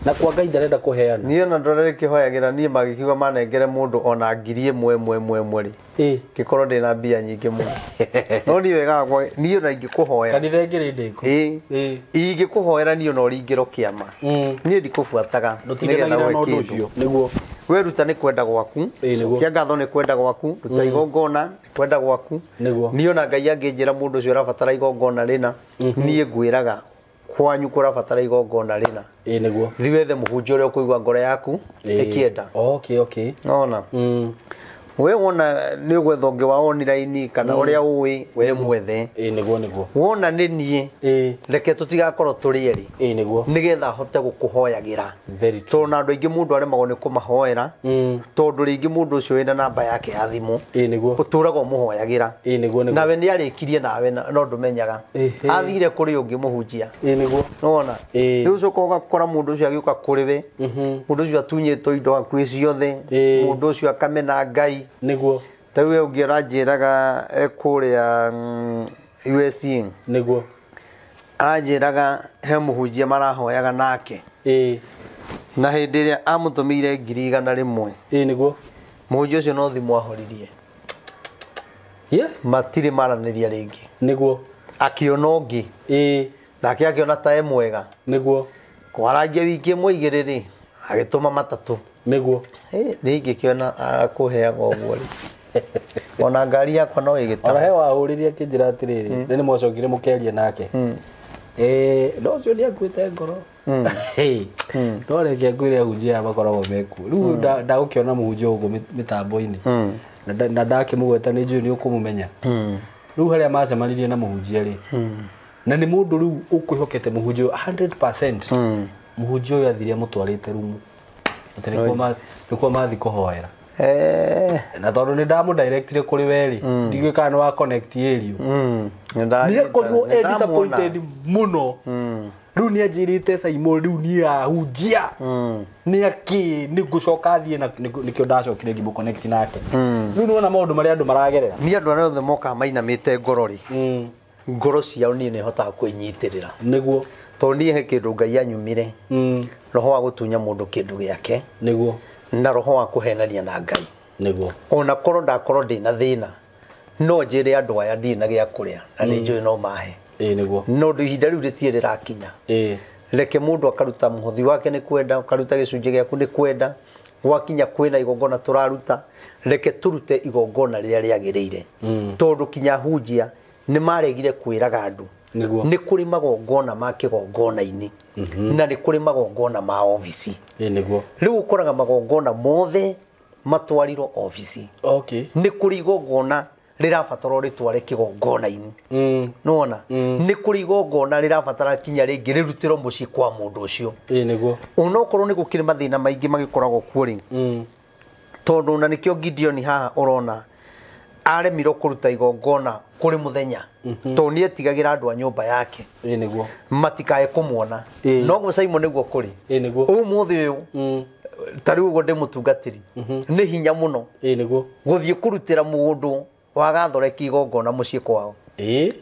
Na kwa Ngai ndarenda kũheana. Niĩ ona ndorere kĩhoyagĩra niĩ magĩkiuga manengere mũndũ ona ngiri ĩmwe ĩmwe ĩmwe ĩmwe rĩ, ngĩkorwo ndĩna mbia nyingĩ mũno. No niĩ wega wakwa, niĩ ona ingĩkũhoera. Kanitha ĩngĩ rĩ ndĩkũ? Ingĩkũhoera niĩ ona ũringĩrwo kĩama. Niĩ ndikũbuataga Ndũtindanagĩra nĩgetha ũhe na ũndũ kĩndũ. ũcio. Nĩguo. Weruta nĩ kwenda gwaku, cokia ngatho nĩ kwenda gwaku, ruta igongona nĩ kwenda gwaku. Nĩguo. Niĩ ona Ngai angĩnjĩra mũndũ ũcio ũrabatara igongona rĩna, niĩ ngwĩraga kwanyu kũrabatara igongona rĩna. Ĩĩ nĩguo. Thiĩ wethe mũhunjia ũrĩa ũkũigua ngoro yaku ĩkĩenda. Okay, okay. Nona. We wona nĩ ũgwetha ũngĩ wa online kana ũrĩa ũĩ we mwethe. Ĩĩ nĩguo nĩguo. Wona nĩ niĩ, reke tũtigakorwo tũrĩ erĩ. Ĩĩ nĩguo. Nĩgetha hote gũkũhoyagĩra. Very true. Tondũ na andũ aingĩ mũndũ aremagwo nĩ kũmahoera, tondũ rĩngĩ mũndũ ũcio wĩna namba yake ya thimũ. Ĩĩ nĩguo. Ũtũraga ũmũhoyagĩra. Ĩĩ nĩguo nĩguo. Nawe nĩ arĩkirie nawe no ndũmenyaga. Athire kũrĩ ũngĩ mũhunjia. Ĩĩ nĩguo. Nĩwona? Rĩu ũcoka ũgakora mũndũ ũcio agĩũka kũrĩ we, mũndũ ũcio atunyĩtwo indo hakuhĩ ciothe, mũndũ ũcio akamena Ngai. Nĩguo. Ta rĩu we ũngĩ aranjĩraga kũrĩa USA. Nĩguo. Aranjĩraga he mũhunjia marahoyaga nake. Na hĩndĩ ĩrĩa amũtũmĩire 100,000. Ĩĩ nĩguo. Mũhunjia ũcio no thimũ ahoririe. Matirĩ maranĩria rĩngĩ. Nĩguo. Akĩona ũngĩ. Nake akĩona ta e mwega. Nĩguo. Kwarangia wiki ĩmwe igĩrĩ rĩ, agĩtũma matatũ. Nĩguo. Niĩ ingĩkĩona akũheaga ũguo rĩ. Ona ngari yakwa no ĩgĩta. Ona he wahũrĩrie akĩnjĩra atĩrĩrĩ, nĩ mwacokire mũkĩaria nake. No ũcio nĩ akuĩte ngoro. No reke ngwĩre ahunjia aya makoragwo mekuo. Rĩu ndagũkĩona mũhunjia gũkũ mĩtambo-inĩ. Na ndakĩmũgweta nĩ njũĩ nĩ ũkũmũmenya. Rĩu harĩa macemanirie na mũhunjia rĩ, na nĩ mũndũ rĩu ũkwĩhokete mũhunjia ũyũ 100%. Mũhunjia ũyũ athire amũtwarĩte rumu. Atĩ nĩkuo mathi kũhoera. Na tondũ nĩ ndamũdirectire kũrĩ we rĩ, ndiũĩ kana nĩ wa connect ĩrio. Nĩ akorirwo e disappointed mũno. Rĩu nĩ anjĩrĩte Simon rĩu niĩ ahunjia. Nĩ akĩ nĩ ngũcoka thiĩ na nĩkĩo ndacokire ngĩmũ-connect nake. Rĩu nĩ wona maũndũ marĩa andũ maragerera. Niĩ andũ arĩa othe mokaga mainamĩte ngoro rĩ, ngoro ciao niĩ nĩ hotaga kwĩnyitĩrĩra. Nĩguo. Tondũ niĩ he kĩndũ Ngai anyumire. Roho wa gũtunya mũndũ kĩndũ gĩake. Nĩguo. Na roho wa kũhenania na Ngai. Nĩguo. Ona korwo ndakorwo ndĩna thĩna, no njĩre andũ aya ndirĩ na gĩa kũrĩa na nĩ njũĩ no mahe. Ĩĩ nĩguo. No ndũ ihinda rĩu rĩtirĩ rĩrakinya. Reke mũndũ akaruta mũhothi wake nĩ kwenda, ũkaruta gĩcunjĩ gĩaku nĩ kwenda, gwakinya kwĩna igongona tũraruta, reke tũrute igongona rĩrĩa rĩagĩrĩire. Tondũ kinya hunjia nĩ maregire kwĩraga andũ. Nĩguo. Nĩ kũrĩ magongona ma kĩgongona-inĩ, na nĩ kũrĩ magongona ma obici. Ĩĩ nĩguo. Rĩu ũkoraga magongona mothe matwarirwo obici. Okay. Nĩ kũrĩ igongona rĩrabatarwo rĩtware kĩgongona-inĩ. Nĩwona? Nĩ kũrĩ igongona rĩrabatara kinya rĩngĩ rĩrutĩrwo mũciĩ kwa mũndũ ũcio. Ĩĩ nĩguo. Onokorwo nĩ gũkĩrĩ mathĩna maingĩ magĩkoragwo kuo rĩ, tondũ na nĩkĩo Gideon haha ũrona aremirwo kũruta igongona kũrĩ mũthenya, tondũ nĩ etigagĩra andũ a nyũmba yake. Ĩĩ nĩguo. Matikae kũmuona. Noguo Simon nĩguo kũrĩ. Ĩĩ nĩguo. Ũmũthĩ ũyũ, ta rĩu ũguo ndĩ mũtungatĩri, nĩ hinya mũno Ĩĩ nĩguo. gũthiĩ kũrutĩra mũndũ wa gathoreki igongona mũciĩ kwao.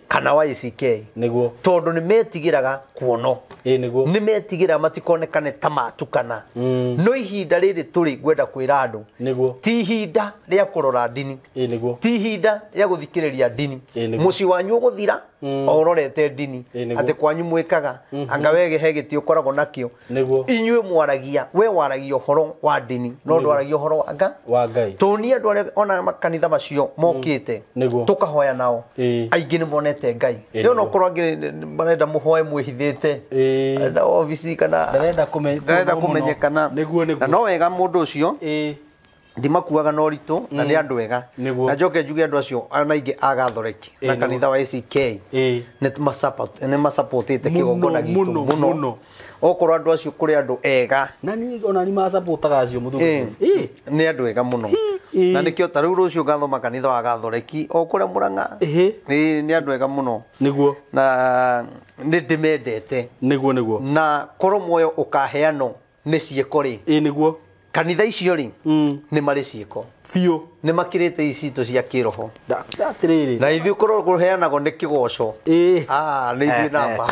Kana wa ACK. Nĩguo. Tondũ nĩ metigĩraga kuono. Nĩguo. Nĩ metigĩraga matikonekane ta matukana. No ihinda rĩrĩ tũrĩ ngwenda kwĩra andũ. Nĩguo. Ti ihinda rĩa kũrora ndini. Nĩguo. Ti ihinda rĩa gũthikĩrĩria ndini. Nĩguo. Mũciĩ wanyu ũgũthira o ũrorete ndini. Nĩguo. Atĩ kwanyu mwĩkaga anga we he gĩtĩ ũkoragwo nakĩo. Nĩguo. Inyuĩ mwaragia, we waragia ũhoro wa ndini no ndwaragia ũhoro wa nga Wa Ngai. Tũnie andũ arĩa ona makanitha macio mokĩte. Nĩguo. Tũkahoya nao. Aingĩ nĩ monete Ngai. Rĩu no korwo angĩ marenda mũhoe mwĩhithĩte. Arenda obici kana Ndarenda ndarenda kũmenyekana. Nĩguo, nĩguo. Na no wega mũndũ ũcio ndimakuaga na ũritũ na nĩ andũ ega. Nĩguo. Na njoke njuge andũ acio ona aingĩ a Gathoreki na kanitha wa ACK nĩ masapotĩte kĩgongona gitũ mũno. Okorwo andũ acio kũrĩ andũ ega. Na niĩ ona nĩ masapotaga acio mũthuri. Nĩ andũ ega mũno. Na nĩkĩo ta rĩu rũciũ ngathoma kanitha wa Gathoreki o kũrĩa Mũrang'a. Nĩ andũ ega mũno. Nĩguo. Na nĩ ndĩmendete. Nĩguo, nĩguo. Na korwo muoyo ũkaheanwo nĩ ciĩko rĩ. Nĩguo. Kanitha icio rĩ nĩ marĩ ciĩko. Biũ. Nĩ makĩrĩte icitũ cia kĩroho. Atĩrĩrĩ. Na ithuĩ korwo kũheanagwo nĩ kĩgoco. Nĩ ithuĩ namba.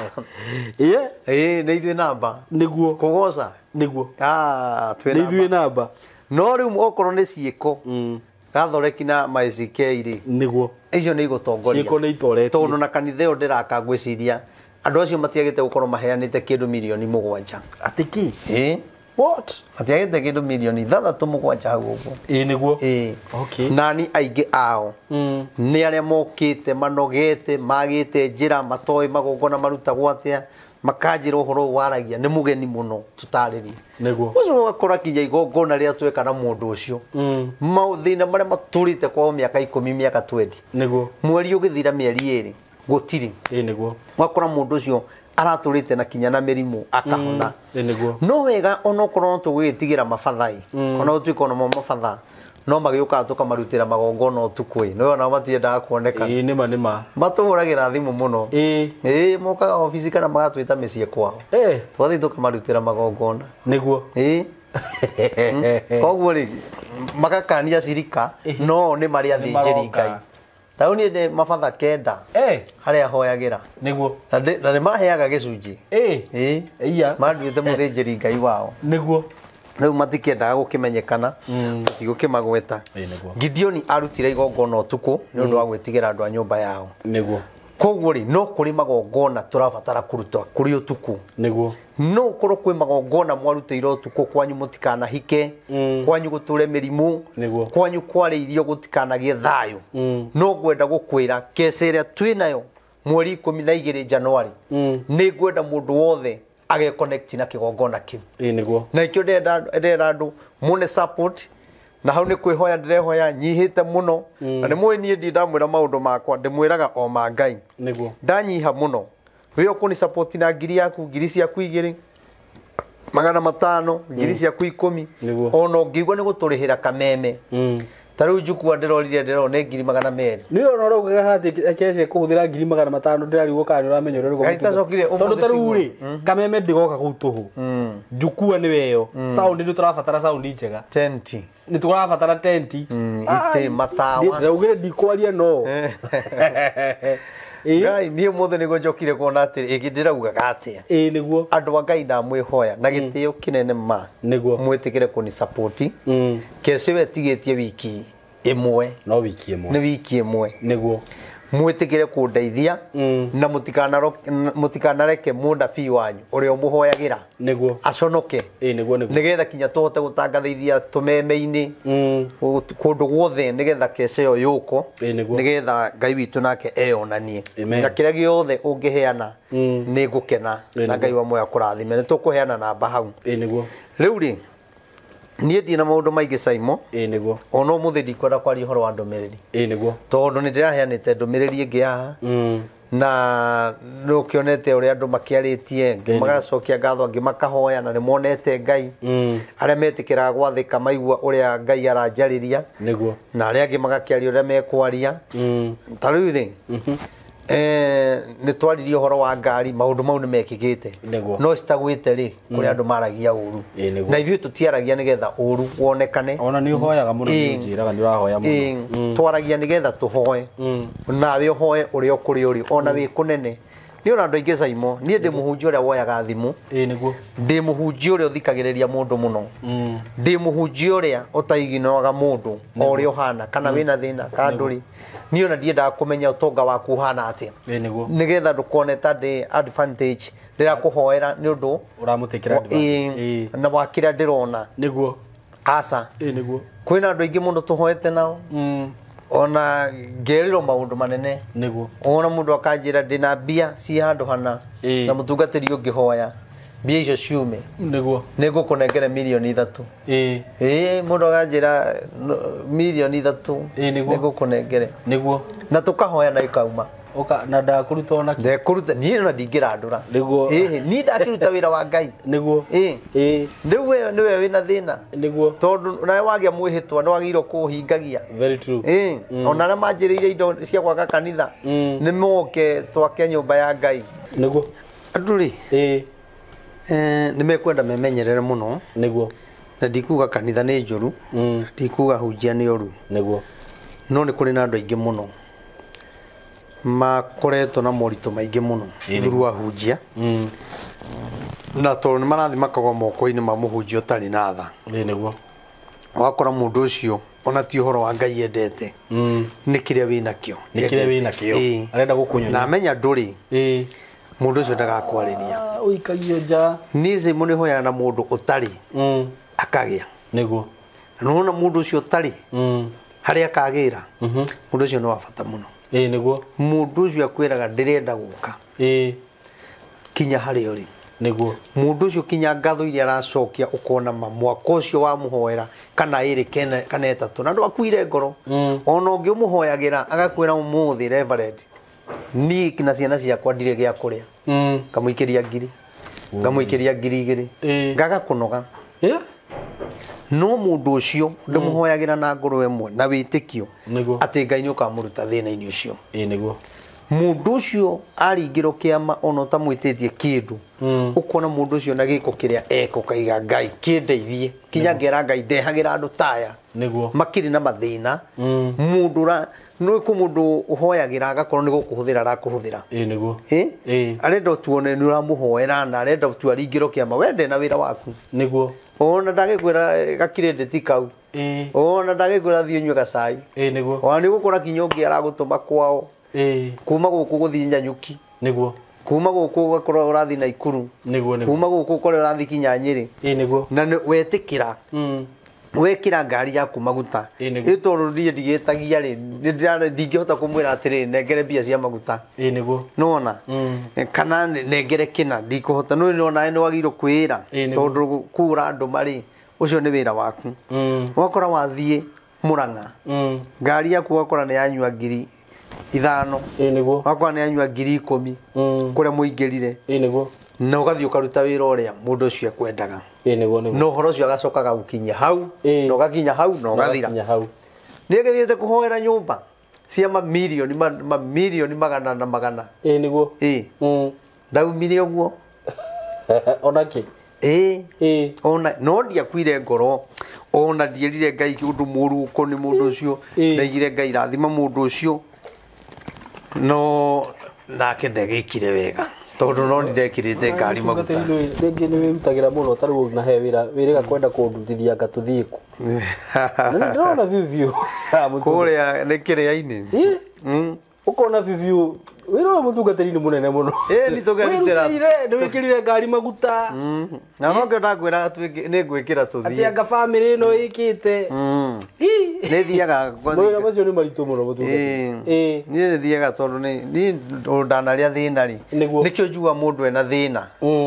Nĩ ithuĩ namba. Nĩguo. Kũgoca. Nĩguo. Twĩ Nĩ ithuĩ namba. No rĩu okorwo nĩ ciĩko. Gathoreki na ma-ACK rĩ. Nĩguo. Icio nĩ igũtongoria. Ciĩko nĩ itoretie. Tondũ na kanitha ĩyo ndĩraka ngwĩciria andũ acio matiagĩte gũkorwo maheanĩte kĩndũ mirioni 7. Atĩ kĩ? What? Matiagĩte kĩndũ mirioni 6 7 hau ũguo. Nĩguo. Okay. Nani aingĩ ao nĩ arĩa mokĩte manogete magĩte njĩra matoĩ magongona marutagwo atĩa makanjĩra ũhoro ũyũ waragia nĩ mũgeni mũno tũtarĩrie. Nĩguo. Ũcio ũgakora kinya igongona rĩrĩa tweka na mũndũ ũcio. Mathĩna marĩa matũrĩte kwao mĩaka 10 mĩaka 20. Nĩguo. Mweri ũgĩthira mĩeri 2 gũtirĩ. Nĩguo. Ũgakora mũndũ ũcio aratũrĩte na kinya na mĩrimũ akahona. Nĩguo. No wega onokorwo no tũgwĩtigĩra mabathai. Ona gũtuĩka onamo mabatha no magĩũkaga tũkamarutĩra magongona ũtukũ ĩ. No ona matiendaga kuonekana. Nĩma nĩma. Matũhũragĩra thimũ mũno. Mokaga obici kana magatwĩta mĩciĩ kwao. Twathiĩ tũkamarutĩra magongona. Nĩguo. Koguo rĩ magakania cirika no nĩ marĩ athĩnjĩri Ngai. Ta rĩu niĩ ndĩ mabatha 9 arĩa hoyagĩra. Nĩguo. Na nĩ maheaga gĩcunjĩ. Iya. Manduĩte mũthĩnjĩri Ngai wao. Nĩguo. Rĩu matikĩendaga gũkĩmenyekana tũtigũkĩmagweta. Gideoni arutire igongona ũtukũ nĩ ũndũ wa gwĩtigĩra andũ a nyũmba yao. Nĩguo. Koguo rĩ no kũrĩ magongona tũrabatara kũruta kũrĩ ũtukũ. Nĩguo. No ũkorwo kwĩ magongona mwarutĩire ũtukũ kwanyu mũtikanahike, kwanyu gũtũre mĩrimũ, Nĩguo. kwanyu kwarĩ irio gũtikanagĩe thayũ. No ngwenda gũkwĩra kece ĩrĩa twĩ nayo mweri 12 Januari nĩ ngwenda mũndũ wothe age connect na kĩgongona kĩu. Nĩguo. Na ikĩo ndĩrenda andũ mone support na hau nĩ kwĩhoya ndĩrehoya nyihĩte mũno. Na nĩ mũĩ niĩ ndirĩ ndamwĩra maũndũ makwa ndĩmwĩraga o ma Ngai. Nĩguo. Ndanyiha mũno. Wĩ ũkũni support na ngiri yaku, ngiri ciaku 2, 500, ngiri ciaku 10. Nĩguo. Ona ũngĩigua nĩ gũtũrĩhĩra kameme. Ta rĩu njukua ndĩrorire ndĩrona nĩ ngiri 200. Nĩ ona ũraugaga atĩ kece kũhũthĩra ngiri 500 ndĩrarigwo kana nĩ ũramenya ũrĩa Ngai tacokire ũmũthĩ Tondũ ta rĩu tiguo. rĩ kameme ndĩgoka kũu tũhũ. Njukua nĩ weyo. Sound nĩ tũrabatara sound njega. Tenti. Nĩ tũrabatara tenti. Itĩ matawa. Ndĩraugire ndikwaria no. Ngai niĩ ũmũthĩ nĩguo njokire kuona atĩ ĩngĩ ndĩraugaga atĩa. Nĩguo. Andũ a Ngai ndamwĩhoya na gĩtĩo kĩnene ma. Nĩguo. Mwĩtĩkĩre kũni support. Kece we tigĩtie wiki ĩmwe. No wiki ĩmwe. Nĩ wiki ĩmwe. Nĩguo. Mwĩtĩkĩre kũndeithia na mũtikanareke mũnabii wanyu ũrĩa ũmũhoyagĩra. Nĩguo. Aconoke. Nĩguo nĩguo. Nĩgetha kinya tũhote gũtangathithia tũmeme-inĩ kũndũ guothe nĩgetha kece ĩyo yũko. Nĩguo. Nĩgetha Ngai witũ nake eyonanie. Amen. Na kĩrĩa gĩothe ũngĩheana nĩ ngũkena na Nĩguo. Ngai wa muoyo akũrathime. Nĩ tũkũheana namba hau. Nĩguo. Rĩu rĩ niĩ ndirĩ na maũndũ maingĩ Saimo. Nĩguo. Ona ũmũthĩ ndikwenda kwaria ũhoro wa ndũmĩrĩri. Nĩguo. Tondũ nĩ ndĩraheanĩte ndũmĩrĩri ĩngĩ haha. Na nĩ ũkĩonete ũrĩa andũ makĩarĩtie, angĩ magacokia ngatho, angĩ makahoya na nĩ monete Ngai. Arĩa metĩkĩraga gwathĩka maigua ũrĩa Ngai aranjarĩria. Nĩguo. Na arĩa angĩ magakĩaria ũrĩa mekwaria. Ta rĩu rĩ, Nĩ twaririe ũhoro wa ngari, maũndũ mau nĩ mekĩkĩte. Nĩguo. No citagwĩte rĩ, kũrĩ andũ maragia ũru. Ĩĩ, nĩguo. Na ithuĩ tũtiaragia nĩgetha ũru wonekane. Ona nĩ ũhoyaga mũno, Ĩĩ. nĩ njĩraga nĩ ũrahoya mũno. Ĩĩ, twaragia nĩgetha tũhoe. Nawe ũhoe ũrĩa ũkũrĩ ũrĩ, ona wĩ kũnene. Niĩ ona andũ aingĩ Saimo, niĩ ndĩ mũhunjia ũrĩa woyaga thimũ, Ĩĩ, nĩguo. ndĩ mũhunjia ũrĩa ũthikagĩrĩria mũndũ mũno, ndĩ mũhunjia ũrĩa ũtaiginoaga mũndũ o ũrĩa ũhana, kana wĩna thĩna kana ndũrĩ. Niĩ ona ndiendaga kũmenya ũtonga waku ũhana atĩa, Ĩĩ, nĩguo. nĩgetha ndũkone ta ndĩ advantage ndĩrakũhoera nĩ ũndũ Ũramũtĩkĩra advantage. Ĩĩ, na wa kĩrĩa ndĩrona. Nĩguo. Aca. Ĩĩ, nĩguo. Kwĩna andũ aingĩ mũno tũhoete nao, ona ngerĩrwo maũndũ manene. Nĩguo. Ona mũndũ akanjĩra ndĩna mbia ci handũ hana, Ĩĩ. na mũtungatĩri ũngĩhoya mbia icio ciume, Nĩguo. nĩngũkũnengere 3 milioni. Ĩĩ. Ĩĩ, mũndũ akanjĩra 3 milioni Ĩĩ, nĩguo. nĩngũkũnengere, Nĩguo. na tũkahoya na ikauma. Ũka na ndakũruta ona kĩ. Ndekũruta niĩ ona ndingĩrandũra. Nĩguo. Ĩĩ, niĩ ndakĩruta wĩra wa Ngai. Nĩguo. Ĩĩ. Ĩĩ. Rĩu we nĩwe wĩna thĩna, Nĩguo. tondũ nawe wagĩa mwĩhĩtwa nĩ wagĩrĩirwo kũũhingagia. Very true. Ĩĩ, ona arĩa manjĩrĩire indo cia gwaka kanitha, nĩ moke twake nyũmba ya Ngai. Nĩguo. Andũ rĩ, Ĩĩ. nĩ mekwenda memenyerere mũno, Nĩguo. na ndikuga kanitha nĩ njũru, ndikuga hunjia nĩ ũru, Nĩguo. no nĩ kũrĩ na andũ aingĩ mũno makoretwo na moritũ maingĩ mũno through ahunjia, na tondũ nĩ marathiĩ makagwa moko-inĩ ma mũhunjia ũtarĩ na tha. Ĩĩ, nĩguo. Wakora mũndũ ũcio ona ti ũhoro wa Ngai endete, nĩ kĩrĩa wĩnakĩo. Nĩ kĩrĩa wĩnakĩo. Ĩĩ. Arenda gũkũnyonia. Na amenya ndũrĩ, Ĩĩ. mũndũ ũcio ndagakwarĩria. Ũikagio nja. Niĩ Simũ nĩ hoyaga na mũndũ ũtarĩ akagĩa. Nĩguo. Na nĩwona mũndũ ũcio ũtarĩ harĩa akagĩra, mũndũ ũcio nĩ wa bata mũno. Ĩĩ, nĩguo. Mũndũ ũcio akwĩraga ndĩrenda gũka Ĩĩ. kinya harĩa ũrĩ. Nĩguo. Mũndũ ũcio kinya ngatho iria aracokia ũkona ma mwaka ũcio wamũhoera kana ĩrĩ kana ĩtatũ, na ndwakuire ngoro. Ona ũngĩ ũmũhoyagĩra agakwĩra ũmũthĩ Reverend, niĩ na ciana ciakwa ndirĩ gĩa kũrĩa, ngamũikĩria 1,000, ngamũikĩria 2,000, Ĩĩ. ngaga kũnoga. Ĩĩ. No mũndũ ũcio ndĩmũhoyagĩra na ngoro ĩmwe na wĩtĩkio Nĩguo. atĩ Ngai nĩ ũkamũruta thĩna-inĩ ũcio. Ĩĩ, nĩguo. Mũndũ ũcio aringĩrwo kĩama ona ũtamwĩtĩtie kĩndũ, ũkona mũndũ ũcio na gĩko kĩrĩa eka ũkaiga Ngai kĩndeithie, kinya ngera Ngai ndehagĩra andũ taya Nĩguo. makĩrĩ na mathĩna. Mũndũ ũra nĩ kũ mũndũ ũhoyagĩra agakorwo nĩ gũkũhũthĩra arakũhũthĩra. Ĩĩ, nĩguo. Ĩ? Ĩĩ. Arenda tuone nĩ ũramũhoera, na arenda tu aringĩrwo kĩama, we ndena wĩra waku. Nĩguo. Ona ndagĩkwĩra gakirĩndĩti kau, Ĩĩ. ona ndagĩkwĩra thiĩ ũnyue gacai. Ĩĩ, nĩguo. Ona nĩ gũkora kinya ũngĩ aragũtũma kwao, Ĩĩ. kuma gũkũ gũthiĩ Nyanyuki, Nĩguo. kuma gũkũ ũgakorwo ũrathiĩ Naikuru, Nĩguo, nĩguo. kuma gũkũ ũkorwo ũrathiĩ kinya Nyĩrĩ. Ĩĩ, nĩguo. Na wetĩkĩra wekĩra ngari yaku maguta, Ĩĩ, nĩguo. ĩ tondũ niĩ ndigĩtagia rĩ, ndingĩhota kũmwĩra atĩrĩ nengere mbia cia maguta. Ĩĩ, nĩguo. Nĩwona, kana nengere kĩna, ndikũhota. Nĩ nĩwona nĩ wagĩrĩirwo kwĩra, Ĩĩ, nĩguo. tondũ kũra andũ marĩ ũcio nĩ wĩra waku. Ũgakora wathiĩ Mũrang'a, ngari yaku ũgakora nĩ yanyua 5,000, Ĩĩ, nĩguo. ũgakora nĩ yanyua 10,000 kũrĩa mũingĩrire, Ĩĩ, nĩguo. na ũgathiĩ ũkaruta wĩra ũrĩa mũndũ ũcio ekwendaga. Ĩĩ, nĩguo, nĩguo. Na ũhoro ũcio agacoka agagũkinyia hau, Ĩĩ. na ũgakinya hau na ũgathira. Ũgakinya hau. Nĩ agĩthiĩte kũhoera nyũmba cia mamirioni mamirioni magana na magana. Ĩĩ, nĩguo. Ĩĩ. Ndaumire ũguo. Ona kĩ? Ĩĩ. Ĩĩ. Ona no ndiakuire ngoro, ona ndierire Ngai ũndũ mũru ũkoniĩ mũndũ ũcio. Ĩĩ. Ndaigire Ngai rathima mũndũ ũcio, no nake ndegĩkire wega tondũ no nĩndekĩrĩte ngari maguta. Rĩngĩ nĩ wĩrutagĩra mũno, ta rĩu na he wĩra wĩrĩga kwenda kũndutithia anga tũthiĩ kũ. Na nĩ ndĩrona biũ biũ. Kũrĩa nĩ kĩrĩa-inĩ. Ĩĩ. Ũkona biũ biũ wĩra ũyũ mũtungatĩri nĩ mũnene mũno. Ĩĩ, nĩ tũkerutĩra. Wĩrutĩire, nĩ wĩkĩrire ngari maguta. Na no kĩo ndakwĩra nĩ ngwĩkĩra Atĩ tũthiĩ. anga bamĩrĩ ĩno ĩkĩte. Nĩ thiaga. Mawĩra macio nĩ maritũ mũno mũtungatĩri. Ĩĩ. Niĩ nĩ thiaga tondũ niĩ ndanarĩa thĩna rĩ, Nĩguo. nĩkĩo njuga mũndũ ena thĩna.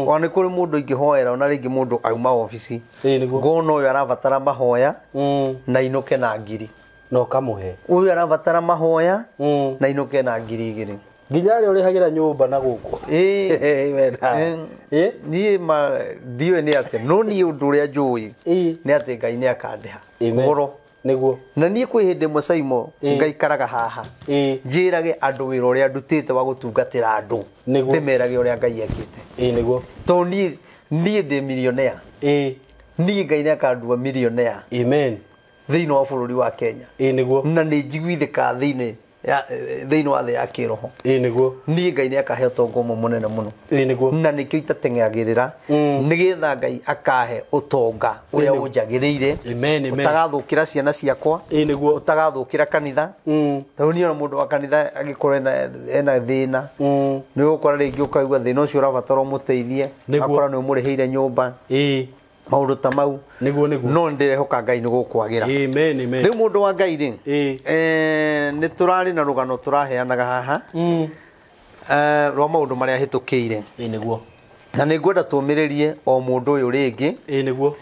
Ona nĩ kũrĩ mũndũ ingĩhoera, ona rĩngĩ mũndũ auma obici, Ĩĩ, nĩguo. ngona ũyũ arabatara mahoya na inũke na 1,000. Na ũkamũhe. Ũyũ arabatara mahoya na inũke na 2,000. Nginya arĩa ũrĩhagĩra nyũmba na gũkũ. Ĩĩ. Wena. Ĩĩ. Niĩ ma ndiũĩ nĩ atĩ, no niĩ ũndũ ũrĩa njũĩ Ĩĩ. nĩ atĩ Ngai nĩ akandĩha Amen. goro. Nĩguo. Na niĩ kwĩ hĩndĩ ĩmwe Saimo ngaikaraga haha njĩrage andũ wĩra ũrĩa ndutĩte wa gũtungatĩra andũ, ndĩmerage ũrĩa Ngai ekĩte. Nĩguo. Tondũ niĩ ndĩ millionaire. Niĩ Ngai nĩakandua millionaire. Amen. Thĩinĩ wa bũrũri wa Kenya. Nĩguo. Na nĩ njiguithĩkaga thĩinĩ wa thĩ ya kĩroho. Nĩguo. Niĩ Ngai nĩakahe ũtonga ũmwe mũnene mũno. Nĩguo. Na nĩkĩo itateng'agĩrĩra nĩgetha Ngai akahe ũtonga ũrĩa ũnjagĩrĩire. Amen, amen. Ũtagathũkĩra ciana ciakwa. Nĩguo. Ũtagathũkĩra kanitha. Tondũ niĩ ona mũndũ wa kanitha angĩkorwo ena thĩna, nĩ ũgũkora rĩngĩ ũkaigua thĩna ũcio ũrabatara ũmũteithie, akora nĩ ũmũrĩhĩire nyũmba. Maũndũ ta mau. Nĩguo, nĩguo. No ndĩrehoka Ngai nĩ gũkwagĩra. Amen, amen. Rĩu mũndũ wa Ngai rĩ, nĩ tũrarĩ na rũgano tũraheanaga haha rwa maũndũ marĩa hĩtũkĩire. Nĩguo. Na nĩ ngwenda tũmĩrĩrie o mũndũ ũyũ rĩngĩ. Nĩguo.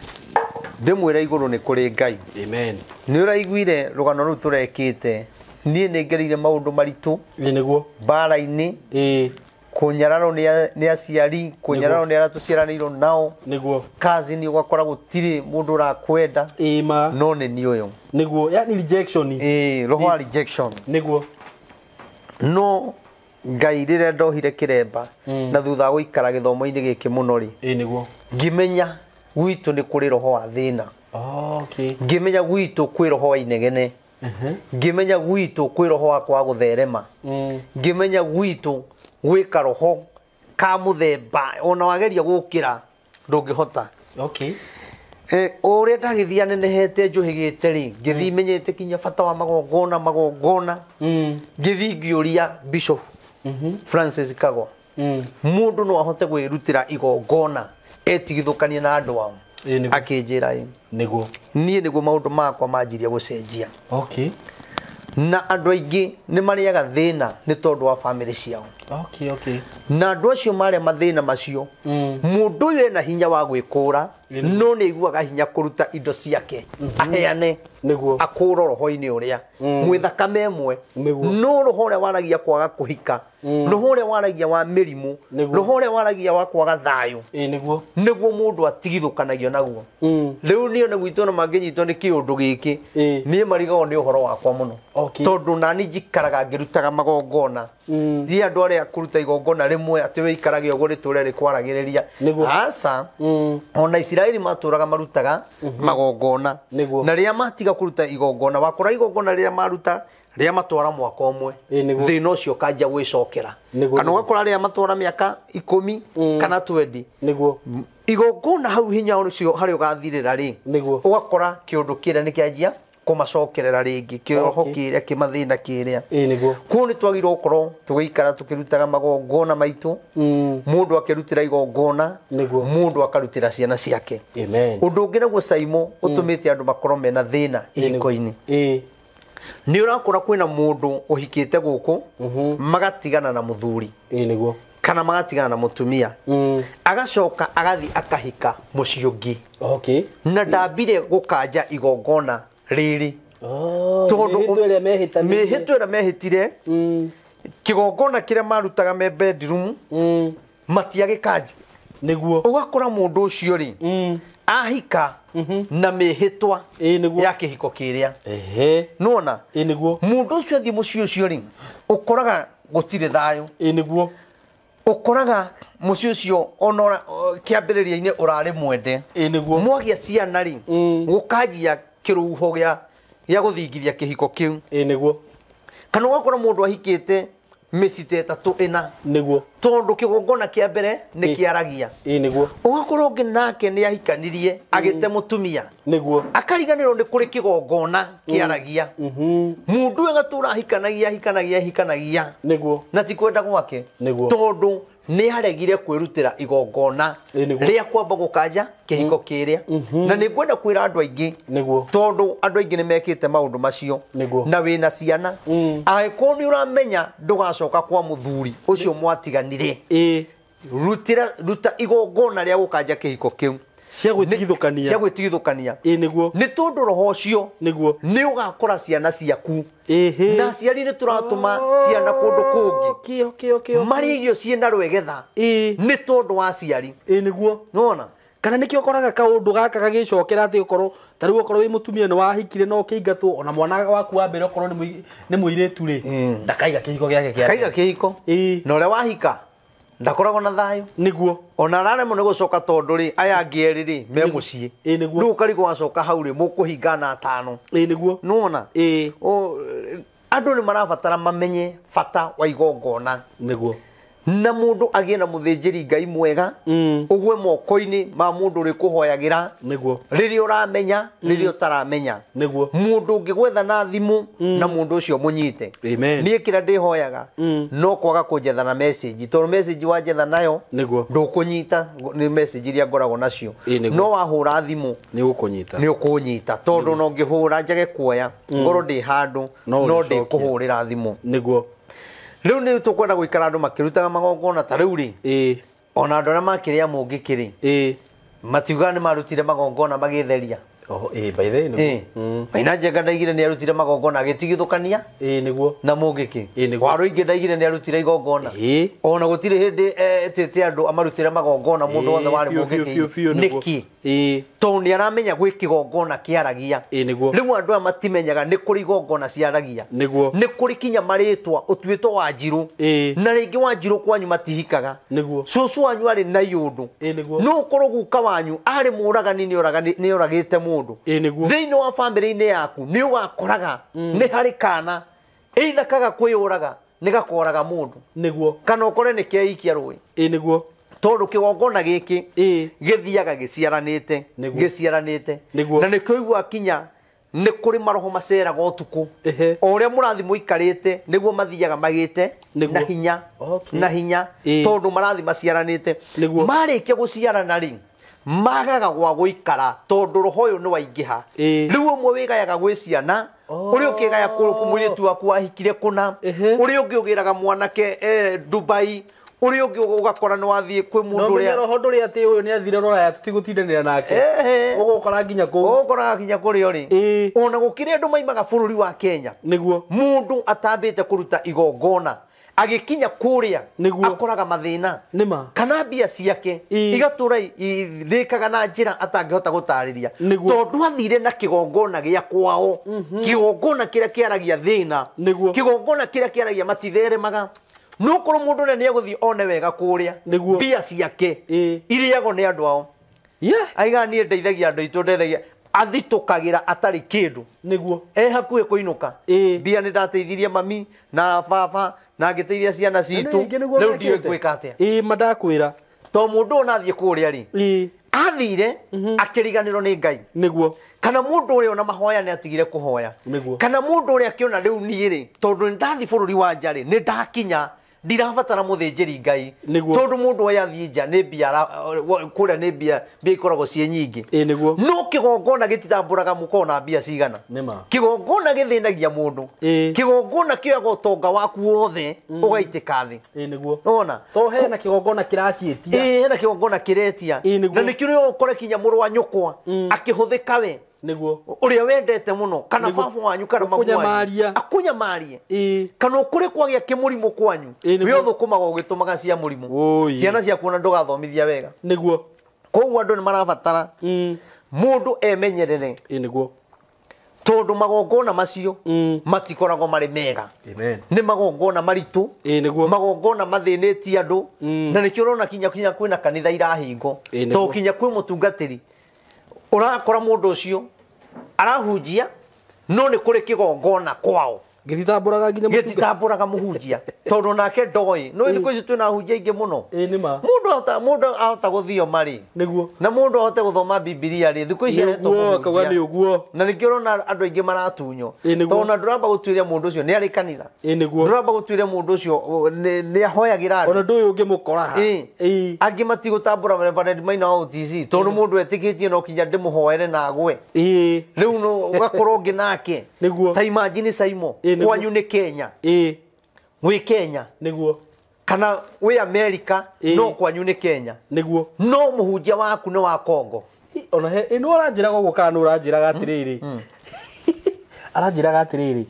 Ndĩmwĩre igũrũ nĩ kũrĩ Ngai. Amen. Nĩ ũraiguire rũgano rũu tũrekĩte. Niĩ nĩ ngereire maũndũ maritũ. Nĩguo. Mbara-inĩ. Kũnyararwo nĩ aciari, kũnyararwo nĩ arĩa tũciaranĩirwo nao. Nĩguo. Cousin ũgakora gũtirĩ mũndũ ũrakwenda. Ma. No nĩ niĩ ũyũ. Nĩguo, yani rejection. Roho wa rejection. Nĩguo. No Ngai rĩrĩa ndohire kĩremba na thutha wa gũikara gĩthomo-inĩ gĩkĩ mũno rĩ, Nĩguo. ngĩmenya gwitũ nĩ kũrĩ roho wa thĩna. Okay. Ngĩmenya gwitũ kwĩ roho wa inegene. Ngĩmenya gwitũ kwĩ roho wa kwaga gũtherema. Ngĩmenya gwitũ gwĩka roho ka mũthemba ona wageria gũkĩra ndũngĩhota. Okay. Ũrĩa ndagĩthiĩ anenehete njũhĩgĩte rĩ, ngĩthiĩ menyete kinya bata wa magongona. Ngĩthiĩ ngĩũria Bishop Francis Kagwa, mũndũ no ahote kwĩrutĩra igongona etigithũkanie na andũ ao? Akĩnjĩra ĩ. Nĩguo. Niĩ nĩguo maũndũ makwa manjirie gũcenjia. Okay. Na andũ aingĩ nĩ marĩaga thĩna nĩ tondũ wa family ciao. Okay, okay. Na andũ acio marĩa mathĩna macio, mũndũ ũyũ ena hinya wa gwĩkũra, no nĩ aiguaga hinya kũruta indo ciake aheane. Nĩguo. Akũrwo roho-inĩ ũrĩa mwĩ thakame ĩmwe, no roho ũrĩa waragia kwaga kũhika, roho ũrĩa waragia wa mĩrimũ, roho ũrĩa waragia wa kwaga thayũ. Nĩguo. Nĩguo mũndũ atigithũkanagio naguo. Rĩu niĩ ona gwitũ ona mangĩnyitwo nĩ kĩũndũ gĩkĩ, niĩ marigagwo nĩ ũhoro wakwa mũno. Tondũ nani njikaraga ngĩrutaga magongona. Niĩ andũ arĩa kũruta igongona rĩmwe atĩ wĩikarage ũguo rĩtũre rĩkwaragĩrĩria. Aca, ona Isiraeli matũraga marutaga magongona. Na rĩrĩa matiga kũruta igongona, wakora igongona rĩrĩa maruta rĩrĩa matwara mwaka ũmwe, thĩna ũcio ũkanjia gwĩcokera. Kana ũgakora rĩrĩa matwara mĩaka 10 kana 20. Nĩguo. Igongona hau hinya ũcio harĩa ũgathirĩra rĩ, ũgakora kĩũndũ kĩrĩa nĩ kĩanjia kũmacokerera rĩngĩ, kĩroho kĩrĩa kĩmathĩna kĩrĩa. Nĩguo. Kũu nĩ twagĩrĩirwo gũkorwo tũgĩikara tũkĩrutaga magongona maitũ. Mũndũ akĩrutĩra igongona, mũndũ akarutĩra ciana ciake. Amen. Ũndũ ũngĩ naguo Saimo ũtũmĩte andũ makorwo mena thĩna ihiko-inĩ. Nĩ ũrakora kwĩna mũndũ ũhikĩte gũkũ, magatigana na mũthuri. Nĩguo. Kana magatigana na mũtumia. Agacoka agathiĩ akahika mũciĩ ũngĩ. Okay. Na ndambire gũkanja igongona rĩrĩ. Tondũ mĩhĩtwa ĩrĩa mehĩtire, kĩgongona kĩrĩa marutaga me bedroom, matiagĩkanja. Nĩguo. Ũgakora mũndũ ũcio rĩ, ahika na mĩhĩtwa ya kĩhiko kĩrĩa. Nĩwona? Nĩguo. Mũndũ ũcio athiĩ mũciĩ ũcio rĩ, ũkoraga gũtirĩ thayũ. Nĩguo. Ũkoraga mũciĩ ũcio ona kĩambĩrĩria-inĩ ũrarĩ mwende. Nĩguo. Mwagia ciana rĩ, gũkanjia kĩrũhuho gĩa gũthingithia kĩhiko kĩu. Nĩguo. Kana ũgakora mũndũ ahikĩte mĩciĩ ta 3 4. Nĩguo. Tondũ kĩgongona kĩa mbere nĩ kĩaragia. Nĩguo. Ũgakora ũngĩ nake nĩ ahikanirie agĩte mũtumia. Nĩguo. Akariganĩrwo nĩ kũrĩ kĩgongona kĩaragia. Mũndũ ũyũ agatũra ahikanagia. Nĩguo. Na ti kwenda gwake. Nĩguo. Tondũ nĩ aregire kwĩrutĩra igongona rĩa kwamba gũkanja kĩhiko kĩrĩa. Na nĩ ngwenda kwĩra andũ aingĩ. Nĩguo. Tondũ andũ aingĩ nĩ mekĩte maũndũ macio. Nĩguo. Na wĩna ciana. Angĩkorwo nĩ ũramenya ndũgacoka kwa mũthuri ũcio mwatiganire. Ruta igongona rĩa gũkanja kĩhiko kĩu. Cia gwĩtigithũkania. Cia gwĩtigithũkania. Nĩguo. Nĩ tondũ roho ũcio. Nĩguo. Nĩ ũgakora ciana ciaku. Na aciari nĩ tũratũma ciana kũndũ kũngĩ. Okay. Marĩa irio ciĩna rwegetha. Nĩ tondũ wa aciari. Nĩguo. Nĩwona? Kana nĩkĩo ũkoraga kaũndũ gaka gagĩcokera atĩ ũkorwo ta rĩu okorwo wĩ mũtumia nĩ wahikire na ũkĩingatwo, ona mwana waku wa mbere okorwo nĩ mũirĩtu rĩ, ndakaiga kĩhiko gĩake kĩa Kaiga mbere. kĩhiko. Ĩĩ. Na ũrĩa wahika ndakoragwo na thayũ. Nĩguo. Ona araremwo nĩ gũcoka tondũ rĩ, aya angĩ erĩ rĩ me mũciĩ. Ĩĩ, nĩguo. Rĩu ũkarigwo wacoka hau rĩ, mũkũhingana atano. Ĩĩ, nĩguo. Nĩwona? Ĩĩ. Andũ nĩ marabatara mamenye bata wa igongona. Nĩguo. Na mũndũ agĩe na mũthĩnjĩri Ngai mwega, ũgwe moko-inĩ ma mũndũ ũrĩ kũhoyagĩra. Nĩguo. Rĩrĩa ũramenya, rĩrĩa ũtaramenya. Nĩguo. Mũndũ ũngĩgwetha na thimũ na mũndũ ũcio mũnyite. Amen. Niĩ kĩrĩa ndĩhoyaga no kwaga kũnjetha na message, tondũ message wanjetha nayo Nĩguo. ndũkũnyita, nĩ message iria ngoragwo nacio. Ĩĩ, nĩguo. No wahũra thimũ Nĩ ũkũnyita. nĩ ũkũnyita, tondũ no ngĩhũra njage kuoya ngorwo ndĩ handũ No no ũrĩcokia. ndĩkũhũrĩra thimũ. Nĩguo. Rĩu nĩ tũkwenda gũikara andũ makĩrutaga magongona ta rĩu rĩ, Ĩĩ. ona andũ arĩa makĩrĩa mũngĩkĩ rĩ, Ĩĩ. matiugaga nĩ marutire magongona magĩtheria. Oho, ĩĩ, by the way, nĩguo. Ĩĩ. Maina Njenga ndaigire nĩ arutire magongona agĩtigithũkania Ĩĩ, nĩguo. na mũngĩkĩ. Ĩĩ, nĩguo. Warũingĩ ndaigire nĩ arutire igongona. Ĩĩ. Ona gũtirĩ hĩndĩ etĩte andũ amarutĩre magongona mũndũ wothe warĩ Biũ, biũ, biũ, biũ, mũngĩkĩ. nĩguo. Nĩkĩ? Ĩĩ. Tondũ nĩ aramenya gwĩ kĩgongona kĩaragia. Ĩĩ, nĩguo. Rĩu andũ aya matimenyaga nĩ kũrĩ igongona ciaragia. Nĩguo. Nĩ kũrĩ kinya marĩtwa ũtuĩtwo Wanjirũ. Ĩĩ. Na rĩngĩ Wanjirũ kwanyu matihikaga. Nĩguo. Cũcũ wanyu arĩ na iũndũ. Ĩĩ, nĩguo. No ũkorwo guka wanyu arĩ mũragani, nĩ oragĩte mũndũ. Ĩĩ, nĩguo. Thĩinĩ wa bamĩrĩ-inĩ yaku nĩ ũgakoraga nĩ harĩ kana either kaga kwĩyũraga nĩ gakoraga mũndũ, Nĩguo. kana ũkore nĩ keikia rũĩ. Ĩĩ, nĩguo. Tondũ kĩgongona gĩkĩ Ĩĩ. gĩthiaga gĩciaranĩte, Nĩguo. gĩciaranĩte. Nĩguo. Na nĩkĩo ũiguaga kinya nĩ kũrĩ maroho maceraga ũtukũ. Ehe. O ũrĩa mũrathi mũikarĩte nĩguo mathiaga magĩte Nĩguo. na hinya, Okay. na hinya, Ĩĩ. tondũ marathi maciaranĩte. Nĩguo. Marĩkia gũciarana rĩ, magaga gwa gũikara tondũ roho ũyũ nĩ waingĩha. Ĩĩ. Rĩu ũmwe wĩgayaga gwĩ ciana, ũrĩa ũkĩgaya mũirĩtu waku wahikire kũna, Ehe. ũrĩa ũngĩ ũgĩraga mwanake Dubai, ũrĩa ũngĩ ũgakora nĩ wathiĩ kwĩ No mũndũ menye ũrĩa roho ndũrĩ atĩ ũyũ nĩ athire rũraya tũtigũtindanĩra nake. Ehe. Ũgũkora nginya kũu. Ũkoraga nginya kũrĩa ũrĩ. Ĩĩ. Ona gũkĩrĩ andũ maimaga bũrũri wa Kenya, Nĩguo. mũndũ atambĩte kũruta igongona agĩkinya kũrĩa Nĩguo. akoraga mathĩna. Nĩma. Kana mbia ciake Ĩĩ. igatũra irĩkaga na njĩra atangĩhota gũtarĩria, Nĩguo. tondũ athire na kĩgongona gĩa kwao, kĩgongona kĩrĩa kĩaragia thĩna, Nĩguo. kĩgongona kĩrĩa kĩaragia matitheremaga. No korwo mũndũ ũrĩa nĩegũthiĩ one wega kũrĩa, Nĩguo. mbia ciake Ĩĩ. irĩagwo nĩ andũ ao. Yeah. Aiga niĩ ndeithagia andũ aitũ, ndeithagia, athitũkagĩra atarĩ kĩndũ. Nĩguo. Hakuhĩ kũinũka. Ĩĩ. Mbia nĩ ndateithirie mami na baba na ngĩteithia ciana citũ, rĩu ndiũĩ ngwĩka atĩa. Ĩĩ, mandakwĩra. To mũndũ ũyũ nathiĩ kũrĩa rĩ, Ĩĩ. athire akĩriganĩrwo nĩ Ngai. Nĩguo. Kana mũndũ ũrĩa ona mahoya nĩ atigire kũhoya. Nĩguo. Kana mũndũ ũrĩa akĩona rĩu niĩ rĩ, tondũ nĩ ndathiĩ bũrũri wa nja rĩ, nĩ ndakinya ndirabatara mũthĩnjĩri Ngai. Nĩguo. Tondũ mũndũ ũyũ athiĩ nja nĩ mbia kũrĩa nĩ mbia ikoragwo ciĩ nyingĩ. Ĩĩ, nĩguo. No kĩgongona gĩtitambũraga mũkorwo na mbia cigana. Nĩma. Kĩgongona gĩthĩnagia mũndũ. Ĩĩ. Kĩgongona kĩoyaga ũtonga waku wothe ũgaitĩka thĩ. Ĩĩ, nĩguo. Nĩwona? To hena kĩgongona kĩraciĩtia. Ĩĩ, hena kĩgongona kĩretia. Ĩĩ, nĩguo. Na nĩkĩo rĩo ũkore kinya mũrũ wa nyũkwa akĩhũthĩka we, Nĩguo. ũrĩa wendete mũno, kana Nĩguo. baba wanyu kana mamu wanyu Ũkũnyamaria. akũnyamarie. Ĩĩ. Kana ũkũrĩ kwagĩa kĩmũrimũ kwanyu, Ĩĩ, nĩguo. we ũthũkũmaga ũgĩtũmaga cia mũrimũ. Wũi. Ciana ciaku ona ndũgathomithia wega. Nĩguo. Koguo andũ nĩ marabatara mũndũ emenyerere, Ĩĩ, nĩguo. tondũ magongona macio matikoragwo marĩ mega. Amen. Nĩ magongona maritũ, Ĩĩ, nĩguo. magongona mathĩnĩtie andũ. Na nĩkĩo ũrona kinya kwĩna kanitha irahingo, Ĩĩ, nĩguo. tondũ kinya kwĩ mũtungatĩri ũrakora mũndũ ũcio arahunjia no nĩ kũrĩ kĩgongona kwao Gĩtitambũraga nginya mũtunga- gĩtitambũraga mũhunjia, tondũ nake ndoĩ. No thikũ ici twĩna ahunjia aingĩ mũno. Ĩĩ, nĩma. Mũndũ ahota gũthio marĩ, Nĩguo. na mũndũ ahote gũthoma Bibilia rĩ, thikũ ici aretwo Nĩguo, akauga mũhunjia. nĩ ũguo. Na nĩkĩo ũrona andũ aingĩ maratunywo, Ĩĩ, nĩguo. tondũ ona ndũramba gũtuĩria mũndũ ũcio nĩ arĩ kanitha, Ĩĩ, nĩguo. ndũramba gũtuĩria mũndũ ũcio nĩ ahoyagĩra Ona andũ. ndũyũ ũngĩmũkora ha. Ĩĩ. Ĩĩ. Angĩ matigũtambũra Reverend Maina wa OTC tondũ mũndũ etĩkĩtie no kinya ndĩmũhoere na agwe. Ĩĩ. Rĩu no ũgakorwo ũngĩ nake. Nĩguo. Ta imagine Saimo, Ĩĩ, nĩguo. kwanyu nĩ Kenya, Ĩĩ. wĩ Kenya Nĩguo. kana wĩ Amerika, Ĩĩ. no kwanyu nĩ Kenya, Nĩguo. no mũhunjia waku nĩ wa Kongo. Ona he ĩ nĩ ũranjĩraga ũguo kana nĩ ũranjĩraga atĩrĩrĩ, aranjĩraga atĩrĩrĩ,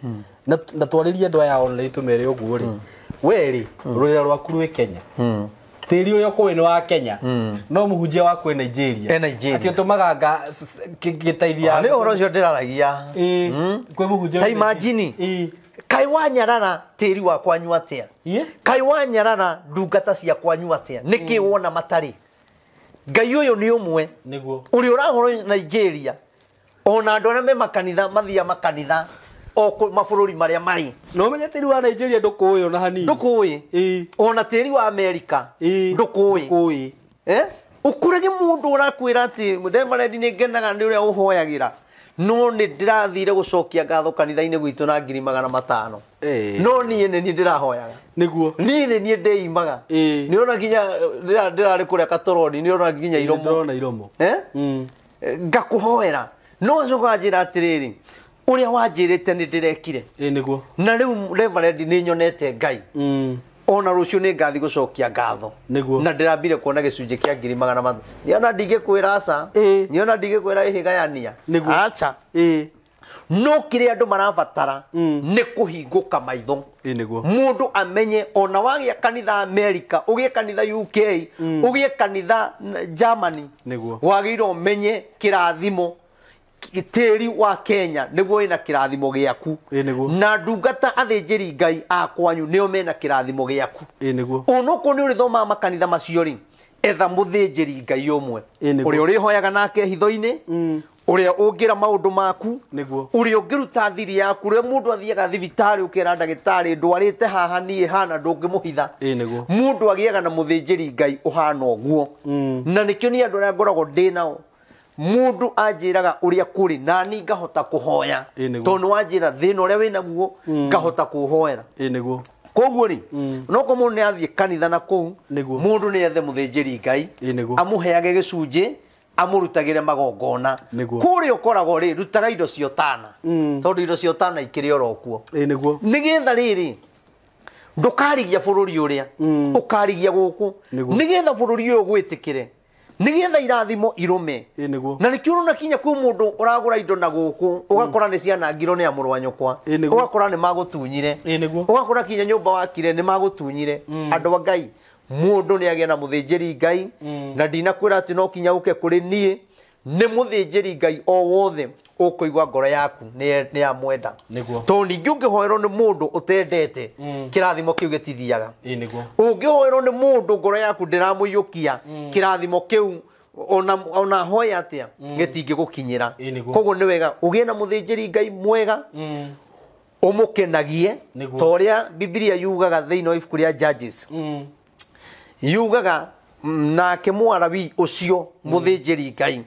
na twarĩrie andũ aya online tũmere ũguo rĩ, we rĩ, rũrĩra rwaku rwĩ Kenya, Tĩri ũrĩa ũkũĩ nĩ wa Kenya no mũhunjia wa kwĩ Nigeria. E Nigeria. Atĩ ũtũmaga nga gĩteithia. Nĩ ũhoro ũcio ndĩraragia. Kwĩ mũhunjia. Ta imagine. Kaĩ wanyarara tĩri wa kwanyu atĩa? Kaĩ wanyarara ndungata cia kwanyu atĩa? Nĩkĩ wona matarĩ? Ngai ũyũ nĩ ũmwe. Nĩguo. Ũrĩa ũrahoro Nigeria ona andũ arĩa me makanitha mathiaga makanitha o mabũrũri marĩa marĩ. No ũmenye tĩri wa Nigeria ndũkũĩ ona hanini. Ndũkũĩ. Ona tĩri wa Amerika ndũkũĩ. Ũkũrage mũndũ ũrakwĩra atĩ Reverend nĩ ngenaga nĩ ũrĩa ũhoyagĩra. No nĩ ndĩrathire gũcokia ngatho kanitha-inĩ gwitũ na 500,000. No niĩ nĩ niĩ ndĩrahoyaga. Nĩguo. Niĩ nĩ niĩ ndĩimaga. Nĩ ũrona nginya ndĩrarĩ kũrĩa Katoroni, nĩ ũrona nginya iromo. Ndĩrona iromo. Ngakũhoera. No ũcoka njĩra atĩrĩrĩ, ũrĩa wanjĩrĩte nĩ ndĩrekire. Nĩguo. Na rĩu Reverend nĩ nyonete Ngai. Ona rũciũ nĩ ngathi gũcokia ngatho. Nĩguo. Na ndĩrambire kuona gĩcunjĩ kĩa 500,000. Niona ndingĩkwĩra aca. Niona ndingĩkwĩra ĩhĩgayania. Nĩguo. Aca. No kĩrĩa andũ marabatara nĩ kũhingũka maitho. Nĩguo. Mũndũ amenye ona wagĩa kanitha America, ũgĩe kanitha UK, ũgĩe kanitha Germany. Nĩguo. Wagĩrĩirwo ũmenye kĩrathimo tĩri wa Kenya nĩguo wĩna kĩrathimo gĩaku. Na ndungata athĩnjĩri Ngai a kwanyu nĩo mena kĩrathimo gĩaku. Nĩguo. Onokorwo nĩ ũrĩthomaga makanitha macio rĩ, etha mũthĩnjĩri Ngai ũmwe ũrĩa ũrĩhoyaga nake hitho-inĩ, ũrĩa ũngĩra maũndũ maku, ũrĩa ũngĩruta thiri yaku, ũrĩa mũndũ athiaga thibitarĩ ũkera ndagĩtarĩ ndwarĩte haha niĩ hana ndũngĩmũhitha. Mũndũ agĩaga na mũthĩnjĩri Ngai ũhana ũguo. Na nĩkĩo niĩ andũ arĩa ngoragwo ndĩ nao, mũndũ anjĩraga ũrĩa kũrĩ na niĩ ngahota kũhoya. Tondũ nĩ wanjĩra thĩna ũrĩa wĩnaguo ngahota kũũhoera. Nĩguo. Koguo rĩ, no ko mũndũ nĩ athiĩ kanitha na kũu, mũndũ nĩ ethe mũthĩnjĩri Ngai amũheage gĩcunjĩ, amũrutagĩre magongona. Kũrĩa ũkoragwo rĩ, rutaga indo cia ũtana. Tondũ indo cia ũtana ikĩrĩ oro kuo. Nĩguo. Nĩgetha rĩrĩ, ndũkarigia bũrũri ũrĩa, ũkarigia gũkũ. Nĩgetha bũrũri ũyũ ũgwĩtĩkĩre. Nĩgetha irathimo irũme. Na nĩkĩo ũrona kinya kwĩ mũndũ ũragũra indo na gũkũ, ũgakora nĩ cianangirwo nĩ amũrũ wa nyũkwa. Ũgakora nĩ magũtunyire. Ũgakora kinya nyũmba wakire nĩ magũtunyire. Andũ a Ngai, mũndũ nĩ agĩe na mũthĩnjĩri Ngai, na ndinakwĩra atĩ no kinya ũke kũrĩ niĩ, nĩ mũthĩnjĩri Ngai o wothe ũkũigua ngoro yaku nĩ yamwenda. Tondũ ningĩ ũngĩhoerwo nĩ mũndũ ũtendete, kĩrathimo kĩu gĩtithiaga. Ũngĩhoerwo nĩ mũndũ ngoro yaku ndĩramũiyũkia, kĩrathimo kĩu ona hoya atĩa gĩtingĩgũkinyĩra. Koguo nĩ wega ũgĩe na mũthĩnjĩri Ngai mwega, ũmũkenagie ta ũrĩa Bibilia yugaga thĩinĩ wa ibuku rĩa Judges. Yugaga nake Mũarawi ũcio mũthĩnjĩri Ngai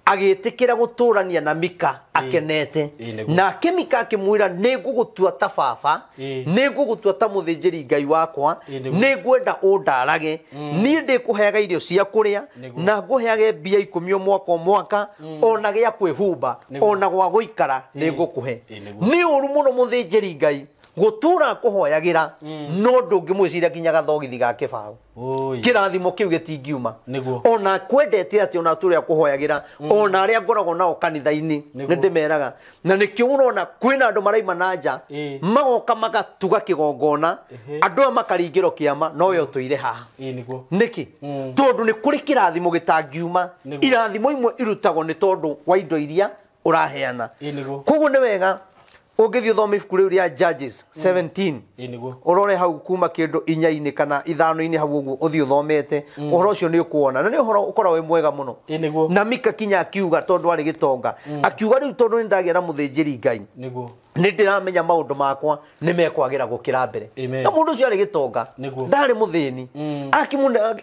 agĩtĩkĩra gũtũrania na Mika akenete. Nake Mika akĩmwĩra nĩ ngũgũtua ta baba, nĩ ngũgũtua ta mũthĩnjĩri Ngai wakwa, nĩ ngwenda ũndarage, niĩ ndĩkũheaga irio cia kũrĩa na ngũheage mbia 10 o mwaka o mwaka, ona gĩa kwĩhumba ona gwa gũikara nĩ ngũkũhe. Nĩ ũru mũno mũthĩnjĩri Ngai gũtũra kũhoyagĩra no ndũngĩmwĩciria nginya gathogithi ga kĩbaũ. Kĩrathimo kĩu gĩtingiuma. Ona kwendete atĩ ona tũrĩa kũhoyagĩra, ona arĩa ngoragwo nao kanitha-inĩ nĩ ndĩmeraga. Na nĩkĩo ũrona kwĩna andũ maraima na nja, magoka magatuga kĩgongona, andũ aya makaringĩrwo kĩama, no we ũtũire haha. Nĩkĩ? Tondũ nĩ kũrĩ kĩrathimo gĩtangiuma. Irathimo imwe irutagwo nĩ tondũ wa indo iria ũraheana. Koguo nĩ wega ũngĩthiĩ ũthome ibuku rĩu rĩa Judges 17, ũrore hau kuma kĩndũ 4 kana 5 hau ũguo ũthiĩ ũthomete, ũhoro ũcio nĩ ũkuona. Na nĩ ũhoro ũkoragwo wĩ mwega mũno. Na Mika kinya akiuga tondũ arĩ gĩtonga, akiuga rĩu tondũ nĩ ndagĩa na mũthĩnjĩri Ngai, nĩ ndĩramenya maũndũ makwa nĩ mekwagĩra gũkĩra mbere. Na mũndũ ũcio arĩ gĩtonga, ndarĩ mũthĩni,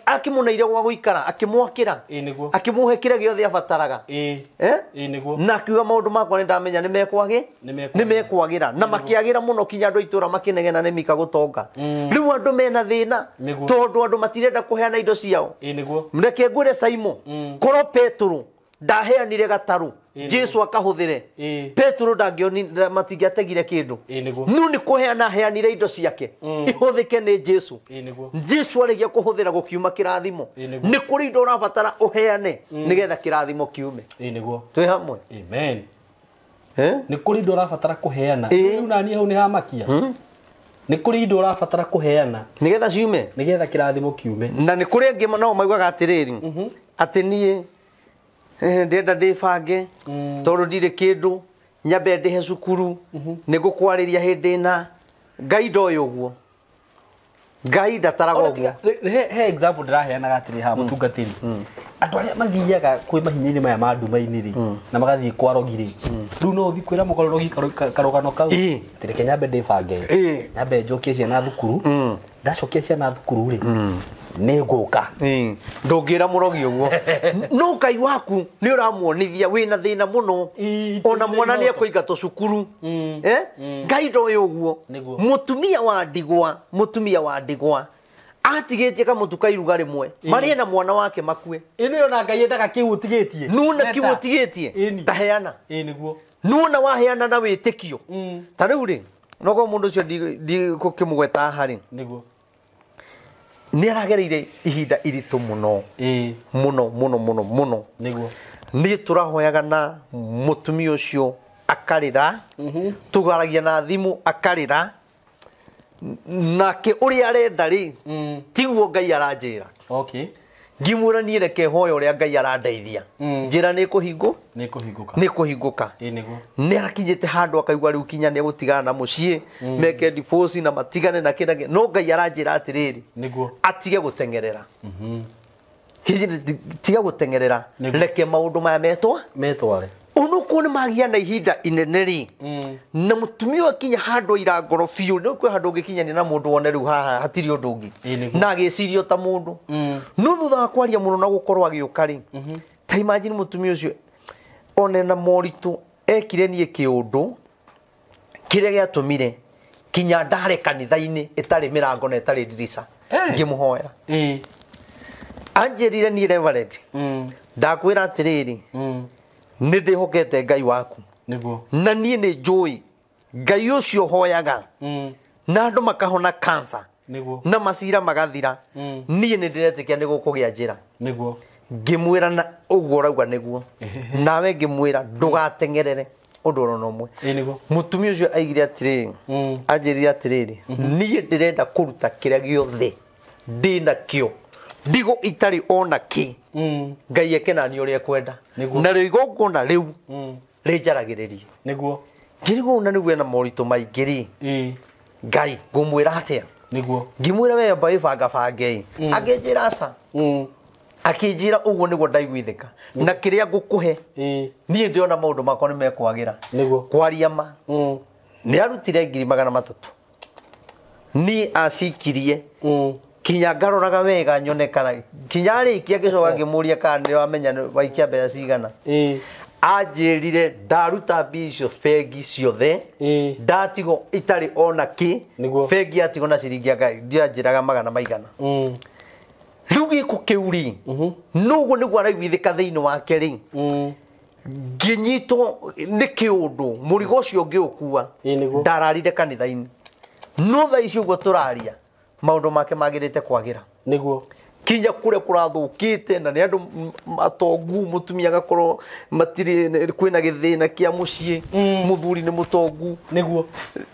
akĩmũneire gwa gũikara, akĩmwakĩra, akĩmũhe kĩrĩa gĩothe abataraga. Na akiuga maũndũ makwa nĩ ndamenya nĩ mekwagĩra. Na makĩagĩra mũno kinya andũ a itũũra makĩnegena nĩ Mika gũtonga. Rĩu andũ mena thĩna tondũ andũ matirenda kũheana indo ciao. Reke ngwĩre Saimo, korwo Petero ndaheanire gatarũ Jesu akahũthĩre, Petero ndangĩonire, matingĩategire kĩndũ. No nĩ kũheana aheanire indo ciake ihũthĩke nĩ Jesu. Jesu arĩkia kũhũthĩra gũkiuma kĩrathimo. Nĩ kũrĩ indo ũrabatara ũheane nĩgetha kĩrathimo kiume. Twĩ hamwe. Amen. Nĩ kũrĩ indo ũrabatara kũheana. Rĩu naniĩ hau nĩ hamakia. Nĩ kũrĩ indo ũrabatara kũheana nĩgetha ciume, nĩgetha kĩrathimo kiume. Na nĩ kũrĩ angĩ nao maugaga atĩrĩrĩ, atĩ niĩ ndĩrenda ndĩbange tondũ ndirĩ kĩndũ, nyambe ndĩhe cukuru, nĩ ngũkwarĩria hĩndĩ ĩna. Ngai ndoĩ ũguo, Ngai ndataraga ũguo. He example ndĩraheanaga atĩrĩ haha mũtungatĩri, andũ arĩa mathiaga kwĩ mahinya-inĩ maya ma nduma-inĩ rĩ, na magathiĩ kwa rogi rĩ, rĩu no ũthiĩ kwĩra mũkarogi karũgano kau, atĩ reke nyambe ndĩbange, nyambe njokie ciana thukuru, ndacokia ciana thukuru rĩ, nĩ ngũka. Ndũngĩra mũrogi ũguo, no Ngai waku nĩ ũramuonithia wĩna thĩna mũno, ona mwana nĩ ekũingatwo cukuru. Ngai ndoĩ ũguo. Mũtumia wa ndigwa, mũtumia wa ndigwa atigĩtie kamũtu ka iruga rĩmwe, marĩe na mwana wake makue. Ĩno yona Ngai endaga kĩu ũtigĩtie. Nuna kĩu ũtigĩtie taheana. Nĩguo. Nuna waheana na wĩtĩkio. Ta rĩu rĩ, nokorwo mũndũ ũcio ndikũkĩmũgweta haha rĩ, nĩguo nĩ aragereire ihinda iritũ mũno mũno mũno mũno mũno. Nĩguo. Niĩ tũrahoyaga na mũtumia ũcio akarĩra, tũgaragia na thimũ akarĩra, nake ũrĩa arenda rĩ, tiguo Ngai aranjĩra. Okay. Ngĩmwĩra niĩ reke hoya ũrĩa Ngai arandeithia, njĩra nĩ kũhingũ, nĩ kũhingũka, nĩ kũhingũka. Nĩguo. Nĩ arakinyĩte handũ akaigua rĩu kinya nĩ egũtigana na mũciĩ, meke divorce na matigane na kĩna, no Ngai aranjĩra atĩrĩrĩ, nĩguo atige gũteng'erera. Tiga gũteng'erera, reke maũndũ maya metware. Onokorwo nĩ magĩa na ihinda inene rĩ, na mũtumia akinya handũ aira ngoro biũ, nĩ kwĩ handũ ũngĩkinyania na mũndũ wone rĩu haha hatirĩ ũndũ ũngĩ, na agĩciria ta mũndũ. No thutha wa kwaria mũno na gũkorwo agĩũka rĩ, ta imagine mũtumia ũcio one na moritũ ekire niĩ kĩũndũ kĩrĩa gĩatũmire kinya ndare kanitha-inĩ ĩtarĩ mĩrango na ĩtarĩ ndirica, ngĩmũhoera. Anjĩrire niĩ Reverend, ndakwĩra atĩrĩrĩ, nĩ ndĩhokete Ngai waku, nĩguo, na niĩ nĩ njũĩ Ngai ũcio hoyaga, na andũ makahona cancer, nĩguo, na macira magathira, niĩ nĩ ndĩretĩkia nĩ gũkũgĩa njĩra. Nĩguo. Ngĩmwĩra na ũguo ũrauga nĩguo, nawe ngĩmwĩra ndũgateng'erere ũndũ ona ũmwe. Nĩguo. Mũtumia ũcio aigire atĩrĩrĩ, anjĩrire atĩrĩrĩ, niĩ ndĩrenda kũruta kĩrĩa gĩothe ndĩnakĩo, ndigo itarĩ ona kĩ, Ngai eke nani ũrĩa ekwenda, na rĩo igongona rĩu rĩnjaragĩrĩrie. Nĩguo. Ngĩrigwo na nĩguo ena moritũ maingĩ rĩ, Ngai ngũmwĩra atĩa? Nĩguo. Ngĩmwĩra we amba wĩbangabangei, akĩnjĩra aca, akĩnjĩra ũguo nĩguo ndaiguithĩka, na kĩrĩa ngũkũhe niĩ ndĩrona maũndũ makwa nĩ mekwagĩra. Nĩguo. Kwaria ma, nĩ arutire 300,000, niĩ acikirie kinya ngaroraga wega nyone kana kinya arĩkia ngĩcoka ngĩmũria kana nĩ wamenya waikia mbeca cigana. Anjĩrire ndaruta mbia icio bengi ciothe, ndatigwo itarĩ ona kĩ, bengi yatigwo na ciringi ndianjĩraga magana maigana. Rĩu gĩko kĩu rĩ, noguo nĩguo araiguithĩka thĩinĩ wake rĩ, ngĩnyitwo nĩ kĩũndũ mũrigo ũcio ngĩũkua, ndararire kanitha-inĩ. No thaa ici ũguo tũraria, maũndũ make magĩrĩte kwagĩra. Nĩguo. Kinya kũrĩa kũrathũkĩte na nĩ andũ atongu, mũtumia agakorwo matirĩ, kwĩna gĩthĩna kĩa mũciĩ, mũthuri nĩ mũtongu, nĩguo,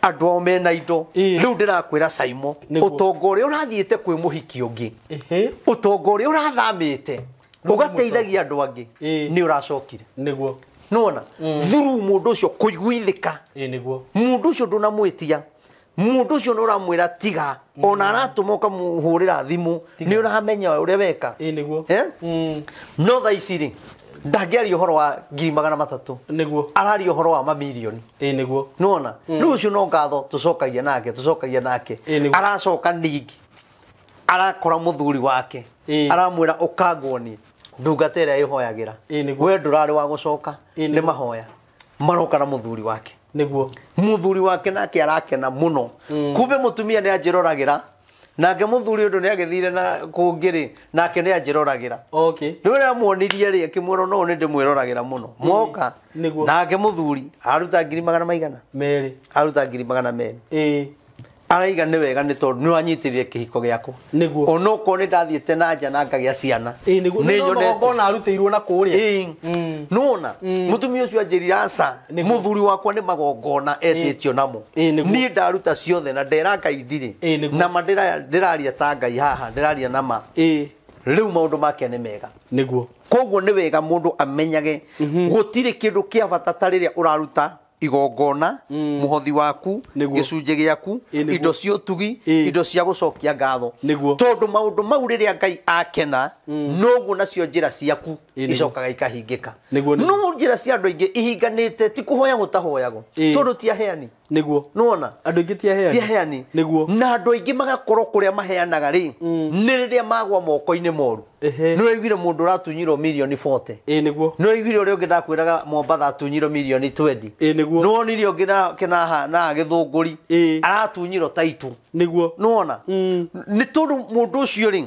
andũ ao mena indo. Rĩu ndĩrakwĩra Saimo, ũtonga ũrĩa ũrathiĩte kwĩ mũhiki ũngĩ, ũtonga ũrĩa ũrathamĩte ũgateithagia andũ angĩ, nĩ ũracokire. Nĩguo. Nĩwona through mũndũ ũcio kũiguithĩka, nĩguo, mũndũ ũcio ndũnamwĩtia, mũndũ ũcio nĩ ũramwĩra tiga, ona aratũma ũkamũhũrĩra thimũ, nĩ ũramenya ũrĩa weka. Nĩguo. No thaa ici rĩ, ndangĩaria ũhoro wa 300,000, nĩguo, araria ũhoro wa mamirioni. Nĩguo. Nĩwona rĩu ũcio no ngatho tũcokagia nake, tũcokagia nake, aracoka ningĩ arakora mũthuri wake, aramwĩra ũkanguonie ndungata ĩrĩa ĩhoyagĩra, we ndũrarĩ wa gũcoka, nĩ mahoya maroka na mũthuri wake. Nĩguo. Mũthuri wake nake arakena mũno, kumbe mũtumia nĩ anjĩroragĩra, nake mũthuri ũndũ nĩ agĩthire na kũngĩ rĩ, nake nĩ anjĩroragĩra. Okay. Rĩu rĩrĩa amuonirie rĩ, akĩmwĩra no nĩ ndĩmwĩroragĩra mũno. Moka, Nĩguo. nake mũthuri aruta 200,000 maigana? Merĩ. Aruta 200,200. Araiga nĩ wega nĩ tondũ nĩ wanyitĩrire kĩhiko gĩakwa. Nĩguo. Onokorwo nĩ ndathiĩte na nja na ngagĩa ciana. Ĩĩ nĩguo. Nĩ nyonete. Magongona arutĩirwo na kũrĩa. Ĩĩ. Nĩwona mũtumia ũcio anjĩrire aca mũthuri wakwa nĩ magongona etĩtio namo. Ĩĩ, nĩguo. Niĩ ndaruta ciothe na ndera Ngai ndirĩ. Ĩĩ, nĩguo. Na ma ndĩraria ta Ngai haha ndĩraria na ma. Ĩĩ. Rĩu maũndũ make nĩ mega. Nĩguo. Koguo nĩ wega mũndũ amenyage gũtirĩ kĩndũ kĩa bata ta rĩrĩa ũraruta igongona mũhothi waku gĩcunjĩ gĩaku indo cia ũtugi indo cia gũcokia ngatho tondũ maũndũ mau rĩrĩa Ngai akena noguo nacio njĩra ciaku icokaga ikahingĩka. No njĩra cia andũ aingĩ ihinganĩte ti kũhoya gũtahoyagwo tondũ ti aheani. Nĩguo. Nĩwona andũ aingĩ ti aheani. Ti aheani. Nĩguo. Na andũ aingĩ magakorwo kũrĩa maheanaga rĩ nĩ rĩrĩa magwa moko-inĩ moru. Nĩ ũraiguire mũndũ ũratunyirwo mirioni 40. Ĩĩ nĩguo. Nĩ ũraiguire ũrĩa ũngĩ ndakwĩraga Mombatha atunyirwo mirioni 20. Ĩĩ nĩguo. Nĩ wonire ũngĩ na Gĩthũngũri aratunyirwo taitũ. Nĩguo. Nĩwona nĩ tondũ mũndũ ũcio rĩ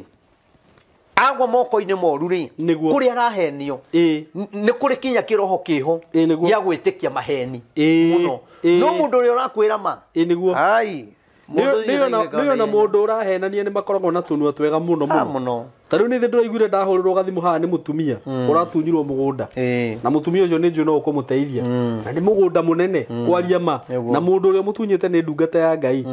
agwa moko-inĩ moru rĩ kũrĩa arahenio nĩ kũrĩ kinya kĩroho kĩho gĩa gwĩtĩkia maheni mũno. No mũndũ ũrĩa ũrakwĩra ma. Ĩĩ nĩguo. Ai. Nĩona mũndũ ũrahenania nĩ makoragwo na tũnua twega mũno mũno. Ta rĩu nĩ ndĩraiguire ndahũrĩrwo gathimũ haha nĩ mũtumia ũratunyirwo mũgũnda. Na mũtumia ũcio nĩ njũĩ no ũkũmũteithia. Na nĩ mũgũnda mũnene kwaria ma. Na mũndũ ũrĩa mũtunyĩte nĩ ndungata ya Ngai.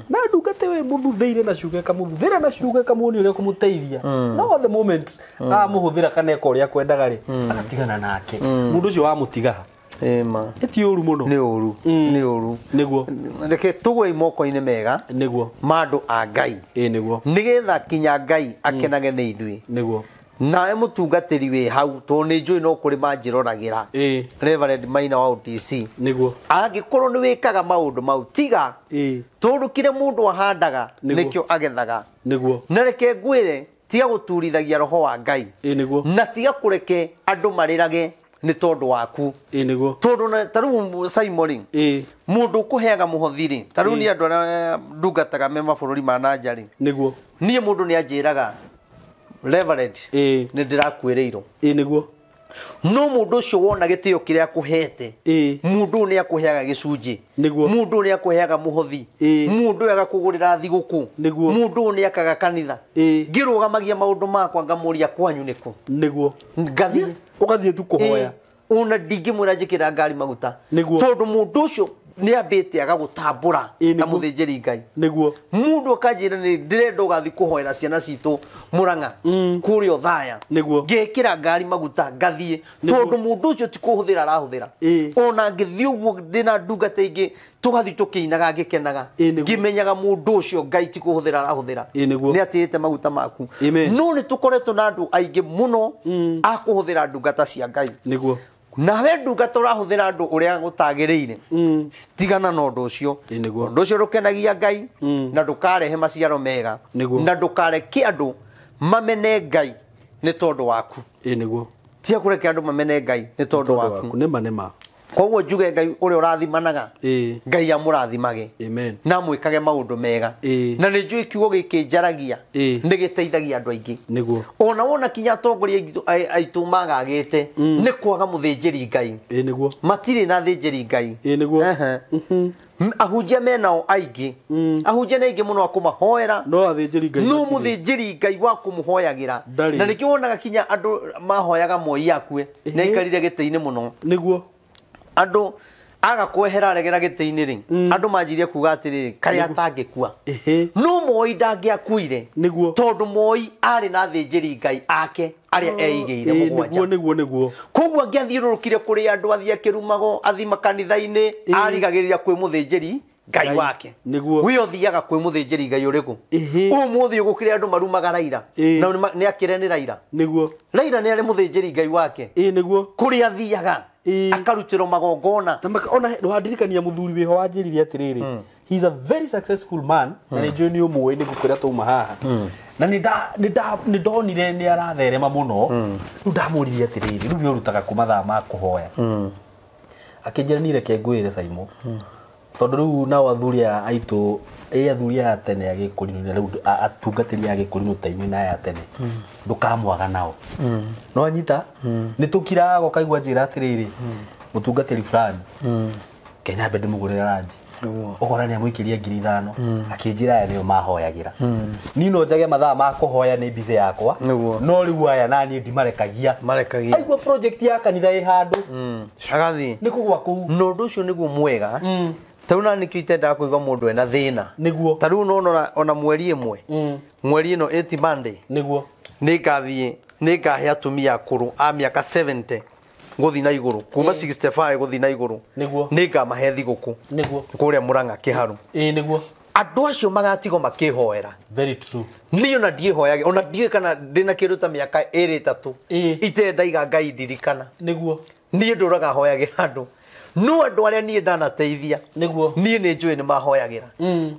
Na ndungata ĩyo ĩmũthuthĩire na ciugo ĩkamũthuthĩra na ciugo ĩkamuonia ũrĩa kũmũteithia. No at the moment amũhũthĩra kana eka ũrĩa akwendaga rĩ agatigana nake. Mũndũ ũcio wamũtiga. Ĩma. Ti ũru mũno. Nĩ ũru. Nĩ ũru. Nĩguo. Reke tũgwe moko-inĩ mega. Nĩguo. Ma andũ a Ngai. Ĩĩ nĩguo. Nĩgetha kinya Ngai akenage nĩ ithuĩ. Nĩguo. Nawe mũtungatĩri wĩ hau tondũ nĩ njũĩ no kũrĩ manjĩroragĩra. Ĩĩ. Reverend Maina wa OTC. Nĩguo. Angĩkorwo nĩ wĩkaga maũndũ mau tiga. Ĩĩ. Tondũ kĩrĩa mũndũ ahandaga nĩkĩo agethaga. Nĩguo. Na reke ngwĩre tiga gũturithagia roho wa Ngai. Ĩĩ nĩguo. Na tiga kũreke andũ marĩrage nĩ tondũ waku. Ĩĩ nĩguo. Tondũ ta rĩu Simon rĩ mũndũ ũkũheaga mũhothi rĩ ta rĩu niĩ andũ arĩa ndungataga me mabũrũri ma na nja rĩ nĩguo niĩ mũndũ nĩ anjĩraga Reverend nĩ ndĩrakuĩrĩirwo. Ĩĩ nĩguo. No mũndũ ũcio wona gĩtĩo kĩrĩa akũhete mũndũ ũyũ nĩ akũheaga gĩcunjĩ. Nĩguo. Mũndũ ũyũ nĩ akũheaga mũhothi. Mũndũ ũyũ agakũgũrĩra thigũkũ. Nĩguo. Mũndũ ũyũ nĩ akaga kanitha. Ngĩrũgamagia maũndũ makwa ngamũria kwanyu nĩkũ. Nĩguo. Ngathiĩ. Ũgathiĩ tu kũhoya. Ona ndingĩmwĩra njĩkĩra ngari maguta. Nĩguo. Tondũ mũndũ ũcio nĩ ambĩte agagũtambũra ta mũthĩnjĩri Ngai. Nĩguo. Mũndũ akanjĩra nĩ ndĩrenda ũgathiĩ kũhoera ciana citũ Mũrang'a kũrĩa Othaya. Nĩguo. Ngekĩra ngari maguta ngathiĩ tondũ mũndũ ũcio ti kũhũthĩra arahũthĩra. Ona ngĩthiĩ ũguo ndĩna ndungata ingĩ tũgathiĩ tũkĩinaga ngĩkenaga ngĩmenyaga mũndũ ũcio Ngai ti kũhũthĩra arahũthĩra. Nĩguo. Nĩ atĩĩte maguta maku. No nĩ tũkoretwo na andũ aingĩ mũno a kũhũthĩra ndungata cia Ngai. Nĩguo. Nawe ndungata ũrahũthĩra andũ ũrĩa gũtagĩrĩire tigana na ũndũ ũcio. Ũndũ ũcio ndũkenagia Ngai na ndũkarehe maciaro mega na ndũkareke andũ mamene Ngai nĩ tondũ waku. Ĩĩ nĩguo. Tiga kũreke andũ mamene Ngai nĩ tondũ waku. Nĩma nĩma. Koguo njuge Ngai ũrĩa ũrathimanaga Ngai amũrathimage Amen. na mwĩkage maũndũ mega. Na nĩ njũĩ kiugo gĩkĩ njaragia nĩ gĩteithagia andũ aingĩ. Nĩguo. Ona wona kinya atongoria aitũ magagĩte nĩ kwaga mũthĩnjĩri Ngai. Ĩĩ nĩguo. Matirĩ na thĩnjĩri Ngai. Ĩĩ nĩguo. Ahunjia menao aingĩ. Ahunjia nĩ aingĩ mũno a kũmahoera. No athĩnjĩri Ngai. No mũthĩnjĩri Ngai wa kũmũhoyagĩra. Na nĩkĩo wonaga kinya andũ mahoyaga Moi akue. Nĩ aikarire gĩtĩ-inĩ mũno. Nĩguo. Andũ aga kwehera aregera gĩtĩ-inĩ rĩ andũ manjirie kuga atĩrĩrĩ karĩa atangĩkua. No Moi ndangĩakuire. Nĩguo. Tondũ Moi arĩ na athĩnjĩri Ngai ake arĩa eigĩire mũgwanja. Nĩguo nĩguo. Koguo angĩathiũrũrũkire kũrĩ andũ athiĩ akĩrumagwo athiĩ makanitha-inĩ arigagĩrĩria kwĩ mũthĩnjĩri Ngai wake. Nĩguo. We ũthiaga kwĩ mũthĩnjĩri Ngai ũrĩkũ? Ũmũthĩ ũgũkĩrĩ andũ marumaga Raila. Na nĩ akĩre nĩ Raila. Nĩguo. Raila nĩ arĩ mũthĩnjĩri Ngai wake. Ĩĩ nĩguo. Kũrĩa athiaga akarutĩrwo magongona. Ona wandirikania mũthuri wĩho wanjĩrire atĩrĩrĩ he is a very successful man na nĩ njũĩ nĩ ũmũĩ nĩ ngũkwĩra twauma haha. Na nĩ ndonire nĩ aratherema mũno. Rĩu ndamũririe atĩrĩrĩ rĩu nĩ ũrutaga kũ mathaa ma kũhoya. Akĩnjĩra niĩ reke ngwĩre Simon. Tondũ rĩu nao athuri aya aitũ athuri aya tene a Gĩkũrinũ na rĩu atungatĩri a Gĩkũrinũ ta inyuĩ na aya tene ndũkamwaga nao. No anyita nĩ tũkiraga ũkaigua njĩra atĩrĩrĩ mũtungatĩri fulani Kenya mbende mũgũrĩre ranji. Ũkona nĩ amũikĩria 5,000 akĩnjĩra aya nĩo mahoyagĩra. Niĩ no njage mathaa ma kũhoya nĩ busy yakwa. No rĩu aya naniĩ ndimarekagia. Marekagia. Aigua project ya kanitha ĩ handũ. Agathiĩ. Nĩ kũgwa kũu. Na ũndũ ũcio nĩguo mwega. Ta rĩu na nĩkĩo itendaga kũigua mũndũ ena thĩna. Nĩguo. Ta rĩu nona ona mweri ĩmwe. Mweri ĩno ĩti Monday. Nĩguo. Nĩngathiĩ nĩngahe atumia akũrũ a mĩaka 70 gũthiĩ na igũrũ kuma 65 gũthiĩ na igũrũ. Nĩguo. Nĩngamahe thigũkũ. Nĩguo. Kũrĩa Murang'a Kĩharu. Ĩĩ nĩguo. Andũ acio magatigwo makĩhoera. Very true. Niĩ ona ndiĩhoyage ona ndiũĩ kana ndĩna kĩndũ ta mĩaka ĩrĩ ĩtatũ. Itarĩ ndaiga Ngai ndirikana. Nĩguo. Niĩ ndũraga hoyagĩra andũ. No andũ arĩa niĩ ndanateithia. Nĩguo. Niĩ nĩ njũĩ nĩ mahoyagĩra.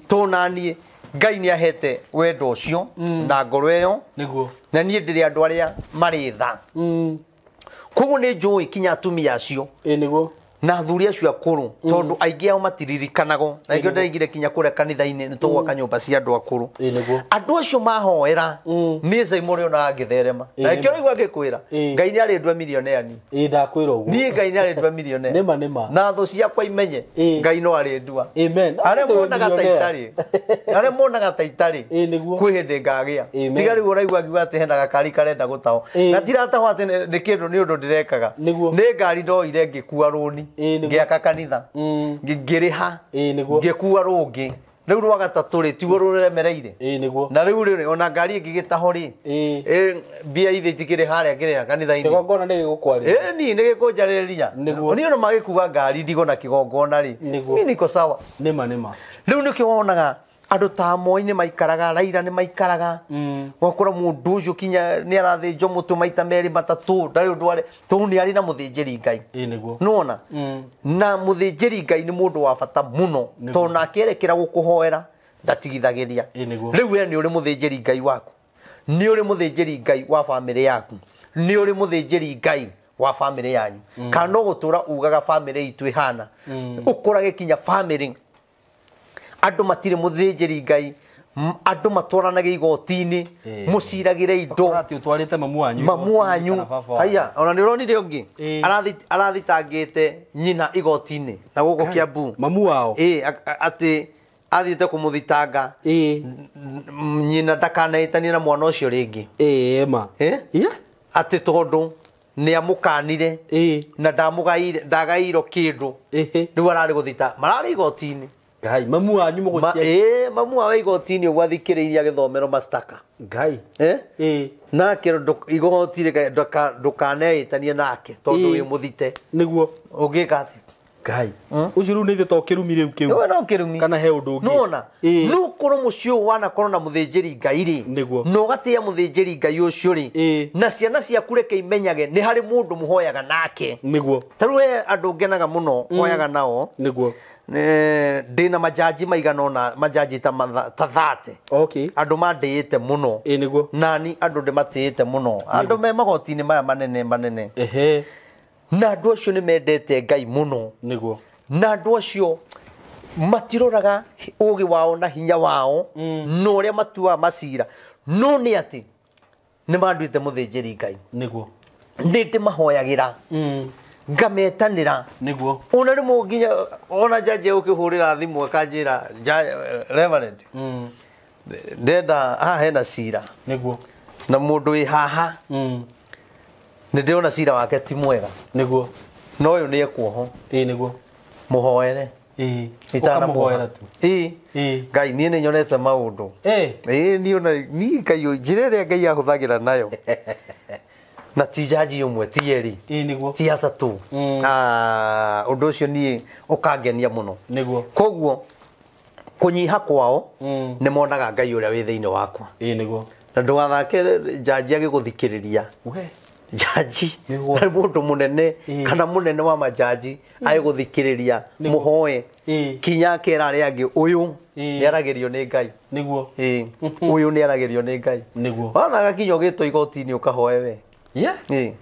Tondũ na niĩ Ngai nĩ ahete wendo ũcio na ngoro ĩyo. Nĩguo. Na niĩ ndĩrĩ andũ arĩa marĩ tha. Koguo nĩ njũĩ kinya atumia acio. Ĩĩ nĩguo. Na athuri acio akũrũ tondũ aingĩ ao matiririkanagwo. Na nĩkĩo ndĩraigire kinya kũrĩa kanitha-inĩ nĩ tũgwaka nyũmba cia andũ akũrũ. Ĩĩ nĩguo. Andũ acio mahoera niĩ Simon ũrĩa ngĩtherema. Na nĩkĩo ũraigua ngĩkwĩra Ngai nĩ arĩ ndua millionaire niĩ. Ĩĩ ndakwĩra ũguo. Niĩ Ngai nĩ arĩ ndua millionaire. Nĩma nĩma. Na thũ ciakwa imenye Ngai no arĩ ndua. Amen. Arĩa monaga ta itarĩ. Arĩa monaga ta itarĩ. Ĩĩ nĩguo. Kwĩ hĩndĩ ngagĩa. Tiga rĩu ũraigua ngiuga atĩ hena gakari karenda gũtahwo. Gatiratahwo atĩ nĩ kĩndũ nĩ ũndũ ndĩrekaga. Nĩguo. Nĩ ngari ndoire ngĩkua rũni. Ngĩaka kanitha. Ngĩrĩha. Ngĩkua rũngĩ. Rĩu rwa gatatũ rĩ tiguo rũremereire. Ĩĩ nĩguo. Na rĩu rĩ ona ngari ĩngĩgĩtahwo rĩ mbia ithe itikĩrĩ harĩa ngĩrĩha kanitha-inĩ. Kĩgongona nĩ gĩgũkwarĩria. Ĩĩ niĩ nĩ gĩkũnjarĩrĩria. Nĩguo. Niĩ ona magĩkua ngari ndigona kĩgongona rĩ. Nĩguo. Niĩ niko sawa. Nĩma nĩma. Rĩu nĩkĩo wonaga andũ ta Moi nĩ maikaraga, Raila nĩ maikaraga. Ũgakora mũndũ ũcio kinya nĩ arathĩnjwo mũtwe maita merĩ matatũ ndarĩ ũndũ arĩ tondũ nĩ arĩ na mũthĩnjĩri Ngai. Ĩĩ nĩguo. Nĩwona? Na mũthĩnjĩri Ngai nĩ mũndũ wa bata mũno tondũ nake erekera gũkũhoera ndatigithagĩria. Ĩĩ nĩguo. Rĩu we nĩ ũrĩ mũthĩnjĩri Ngai waku. Nĩ ũrĩ mũthĩnjĩri Ngai wa bamĩrĩ yaku. Nĩ ũrĩ mũthĩnjĩri Ngai wa bamĩrĩ yanyu. Kana no gũtũra ugaga bamĩrĩ itũ ĩhana. Ũkũrage kinya bamĩrĩ. Andũ matirĩ mũthĩnjĩri Ngai, andũ matwaranaga igoti-inĩ, mũciragĩre indo. Ũkora atĩ ũtwarĩte mamu wanyu. Mamu wanyu. Haiya, ona nĩ ũronire ũngĩ? Arathitangĩte nyina igoti-inĩ na gũkũ Kiambu. Mamu wao? Ĩĩ, atĩ athiĩte kũmũthitanga. Nyina ndakanehĩtanie na mwana ũcio rĩngĩ. Ĩĩ ma. Atĩ tondũ nĩ amũkanire na ndamũgaire ndagairwo kĩndũ. Rĩu ararĩ gũthita, mararĩ igoti-inĩ. Ngai, mamu wanyu mũgũciari. Ĩĩ, mamu wawe igoti-inĩ ũguo athikĩrĩirie agĩthomerwo mastaka. Ngai. Nake igoti ndũkanehĩtanie nake tondũ wĩ mũthite. Nĩguo. Ũngĩka atĩa? Ngai. Ũcio rĩu nĩ ithe to kĩrumi rĩu kĩu. Nĩwe no kĩrumi. Kana he ũndũ ũngĩ. Nĩwona? No ũkorwo mũciĩ ũyũ wanakorwo na mũthĩnjĩri Ngai rĩ. Nĩguo. Na ũgatĩĩa mũthĩnjĩri Ngai ũcio rĩ. Na ciana ciaku reke imenyage nĩ harĩ mũndũ mũhoyaga nake. Nĩguo. Ta rĩu he andũ ngenaga mũno hoyaga nao. Nĩguo. Ndĩna majaji maigana ũna majaji ta 30. Okay. Andũ mandĩĩte mũno. Ĩĩ nĩguo. Nani andũ ndĩmatĩĩte mũno. Andũ me magoti-inĩ maya manene manene. Ehe. Na andũ acio nĩ mendete Ngai mũno. Nĩguo. Na andũ acio matiroraga ũgĩ wao na hinya wao na ũrĩa matuaga macira. No nĩ atĩ nĩ manduĩte mũthĩnjĩri Ngai. Nĩguo. Nĩ ndĩmahoyagĩra. Ngametanĩra. Nĩguo. Ona rĩmwe nginya ona jaji ũkĩhũrĩra thimũ akanjĩra Reverend. Ndenda haha hena cira. Nĩguo. Na mũndũ wĩ haha. Nĩ ndĩrona cira wake ti mwega. Nĩguo. No ũyũ nĩ ekuoho. Ĩĩ nĩguo. Mũhoere. Ĩĩ. Itanamũhoera tu. Ĩĩ. Ngai niĩ nĩ nyonete maũndũ. Ĩĩ niĩ ona niĩ Ngai njĩra ĩrĩa Ngai ahũthagĩra nayo. Na ti jaji ũmwe ti erĩ. Ĩĩ nĩguo. Ti atatũ. Ũndũ ũcio niĩ ũkangenia mũno. Nĩguo. Koguo kũnyiha kwao nĩ monaga Ngai ũrĩa wĩ thĩinĩ wakwa. Ĩĩ nĩguo. Na ndũgathake jaji agĩgũthikĩrĩria. We. Jaji na mũndũ mũnene kana mũnene wa majaji agĩgũthikĩrĩria mũhoe kinya akera arĩa angĩ ũyũ nĩ aragĩrio nĩ Ngai. Nĩguo. Ĩĩ. Ũyũ nĩ aragĩrio nĩ Ngai. Nĩguo. Wona gakinya ũgĩtwo igoti-inĩ ũkahoe we. Yeah. Ĩĩ.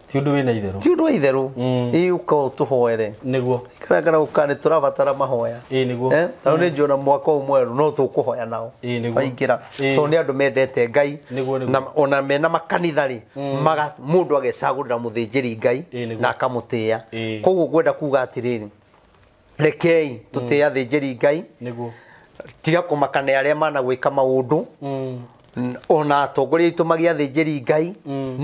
Ti ũndũ wĩna itherũ. Ti ũndũ wa itherũ. Ĩĩ ũka ũtũhoere. Nĩguo. Karakara ũka nĩ tũrabatara mahoya. Ĩĩ nĩguo. Tondũ nĩ njũĩ ona mwaka ũyũ mwerũ no tũkũhoya nao. Ĩĩ nĩguo. Maingĩra. Tondũ nĩ andũ mendete Ngai. Nĩguo nĩguo. Na ona mena makanitha rĩ, mũndũ agecagũrĩra mũthĩnjĩri Ngai na akamũtĩĩa. Koguo ngwenda kuga atĩrĩrĩ, Rekei tũtĩe athĩnjĩri Ngai. Nĩguo. Tiga kũmakana arĩa managwĩka maũndũ. Ona atongoria aitũ magĩe athĩnjĩri Ngai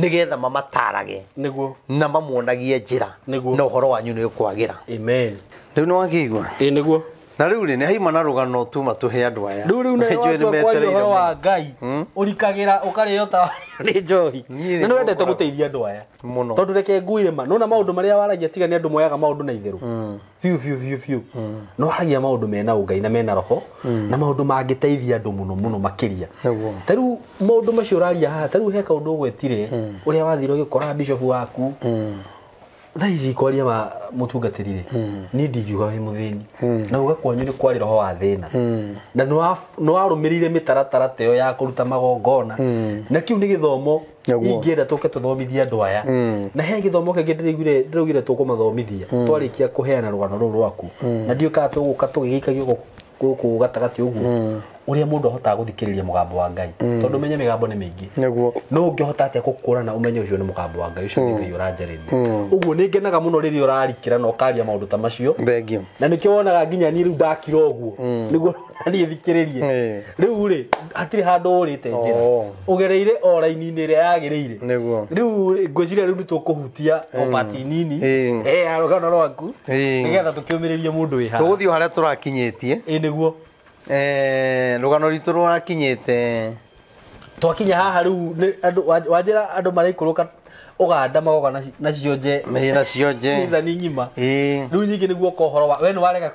nĩgetha mamatarage. Nĩguo. Na mamuonagie njĩra. Nĩguo. Na ũhoro wanyu nĩ ũkwagĩra. Amen. Rĩu nĩ wakĩigua? Ĩĩ nĩguo. Na rĩu rĩ nĩ haima na rũgano tuma tũhe andũ aya. Rĩu rĩu Njũĩ nĩ nĩ watua kwaria metereire ũhoro mũno. wa Ngai ũrikagĩra ũkarĩo ta nĩ njohi. Niĩ Na nĩ wendete ngũkũra- gũteithia andũ aya Mũno. Tondũ reke nguire ma nona maũndũ marĩa waragia tiga nĩ andũ moyaga maũndũ na itherũ. Biũ biũ biũ biũ. No waragia maũndũ mena ũngai na mena roho na maũndũ mangĩteithia andũ mũno mũno makĩria. Nĩguo. Ta rĩu maũndũ macio ũraria haha ta rĩu he kaũndũ ũgwetire ũrĩa wathire ũgĩkora bishop waku. Thaa ici kwaria ma mũtungatĩri rĩ niĩ ndingiuga wĩ mũthĩni na uga kwanyu nĩ kwarĩ roho wa thĩna na nĩ warũmĩrĩire mĩtaratara ta ĩyo ya kũruta magongona na kĩu nĩ gĩthomo Nĩguo. ingĩenda tũke tũthomithie andũ aya na he gĩthomo kĩngĩ ndĩraugire tũkũmathomithia twarĩkia kũheana rũgano rũrũ rwaku na ndiũĩ kana tũgũka tũgĩgĩikagia gũkũ gatagatĩ ũguo ũrĩa mũndũ ahotaga gũthikĩrĩria mũgambo wa Ngai tondũ menye mĩgambo nĩ mĩingĩ Nĩguo. no ũngĩhota atĩa gũkũrana ũmenye ũcio nĩ mũgambo wa Ngai ũcio nĩ Ngai ũranjarĩria ũguo nĩ ngenaga mũno rĩrĩa ũrarikĩra na ũkaria maũndũ ta macio Thank you. na nĩkĩo wonaga nginya niĩ rĩu ndakira ũguo nĩguo niĩ thikĩrĩrie rĩu rĩ hatirĩ handũ ũrĩte njĩra ũgereire o raini-inĩ ĩrĩa yagĩrĩire Nĩguo. rĩu ngwĩciria rĩu nĩ tũkũhutia o pati nini ya rũgano rwaku nĩgetha tũkĩũmĩrĩrie mũndũ wĩ haha Tũgũthiĩ o harĩa tũrakinyĩtie. Ĩĩ nĩguo. Rũgano rwitũ rũrakinyĩte twakinya haha rĩu nĩ andũ wanjĩra andũ maraikũrũka Ũganda magoka na cionje na cionje Nithani ng'ima Ĩĩ. rĩu nyingĩ nĩguo oka ũhoro wa we nĩ warega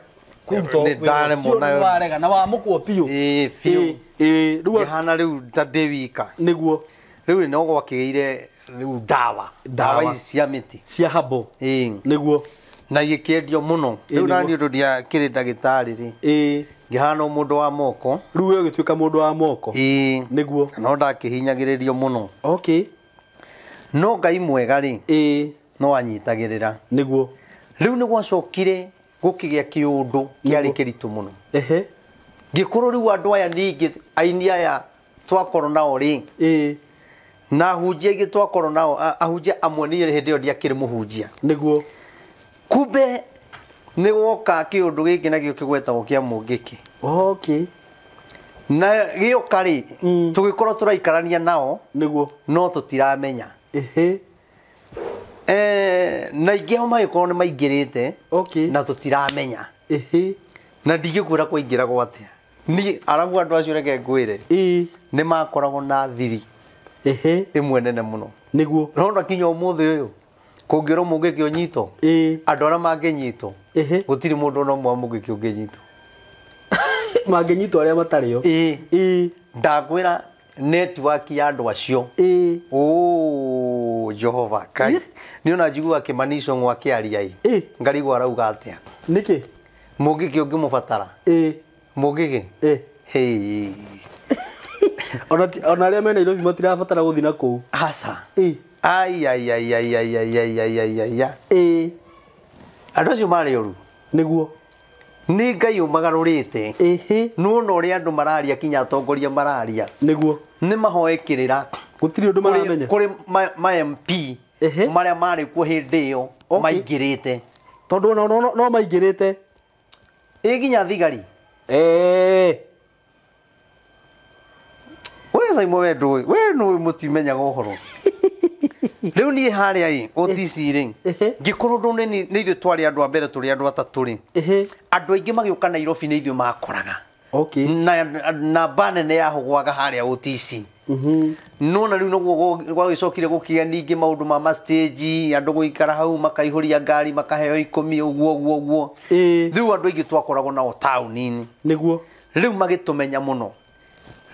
kũrutwo Nĩ ndaremwo nayo. nĩ warega na wamũkwo biũ Ĩĩ, biũ. Ĩĩ, rĩu Ngĩhana rĩu ta ndĩ wika nĩguo rĩu no gwakĩgĩire rĩu ndawa ndawa ici cia mĩtĩ cia habo Ĩĩ. nĩguo na igĩkĩendio mũno rĩu nĩguo. nani ũndũ ndiakĩrĩ ndagĩtarĩ rĩ Ĩĩ. ngĩhana o mũndũ wa moko rĩu we ũgĩtuĩka mũndũ wa moko Ĩĩ. nĩguo no ndakĩhinyagĩrĩrio mũno okay no Ngai mwega rĩ Ĩĩ. no anyitagĩrĩra nĩguo rĩu nĩ gwacokire gũkĩgĩa kĩũndũ kĩarĩ kĩritũ mũno ehe ngĩkorwo rĩu andũ aya ningĩ aini aya twakorwo nao rĩ Ĩĩ. na ahunjia aingĩ twakorwo nao ahunjia amwe niĩ hĩndĩ ĩyo ndiakĩrĩ mũhunjia nĩguo kumbe nĩ gwoka kĩũndũ gĩkĩ nakĩo kĩgwetagwo kĩa mũngĩkĩ okay na gĩoka rĩ tũgĩkorwo tũraikarania nao nĩguo no tũtiramenya ehe na aingĩ ao magĩkorwo nĩ maingĩrĩte okay na tũtiramenya ehe na ndingĩkwĩra kũingĩragwo atĩa niĩ arabu andũ acio reke ngwĩre Ĩĩ. nĩ makoragwo na thiri ehe ĩmwe nene mũno nĩguo rona kinya ũmũthĩ ũyũ kũngĩrwo mũngĩkĩ ũnyitwo Ĩĩ. andũ arĩa mangĩnyitwo ehe gũtirĩ mũndũ ona ũmwe wa mũngĩkĩ ũngĩnyitwo mangĩnyitwo arĩa matarĩ o Ĩĩ. Ĩĩ. Ndakwĩra network ya andũ acio Ĩĩ. Ũ, Jehova Ngai nĩ ona njiguaga kĩmanico ng'wa akĩaria ĩ Ĩĩ. ngarigwo arauga atĩa nĩkĩ mũngĩkĩ ũngĩmũbatara Ĩĩ. mũngĩkĩ Ĩĩ. Hey. Ona arĩa me Nairobi matirabatara gũthiĩ na kũu Aca. Ĩĩ. Ai ai ai ai ai ai ai ai ai ai ai. Ĩĩ. Andũ acio marĩ oru nĩguo nĩ Ngai ũmagarũrĩte ehe nĩwona ũrĩa andũ mararia kinya atongoria mararia nĩguo nĩ mahoe kĩrĩra gũtirĩ ũndũ maramenya kũrĩ ma MP Ehe. marĩa marĩ kuo hĩndĩ ĩyo Okay. maingĩrĩte tondũ ona no maingĩrĩte ĩ nginya thigari Ĩĩ. we Simon we ndũĩ we nũĩ mũtimenyaga ũhoro rĩu niĩ harĩa ĩ OTC rĩ Ehe. ngĩkorwo ndũ nĩ ithuĩ twarĩ andũ a mbere tũrĩ andũ atatũ rĩ ehe andũ aingĩ magĩũka Nairobi nĩ ithuĩ makoraga okay na namba nene yahũgwaga harĩa OTC mhm nona rĩu noguo gwagĩcokire gũkĩgĩa ningĩ maũndũ ma stage andũ gũikara hau makaihũria ngari makaheo ikũmi ũguo ũguo ũguo Ĩĩ. rĩu andũ aingĩ twakoragwo nao taũni-inĩ nĩguo rĩu magĩtũmenya mũno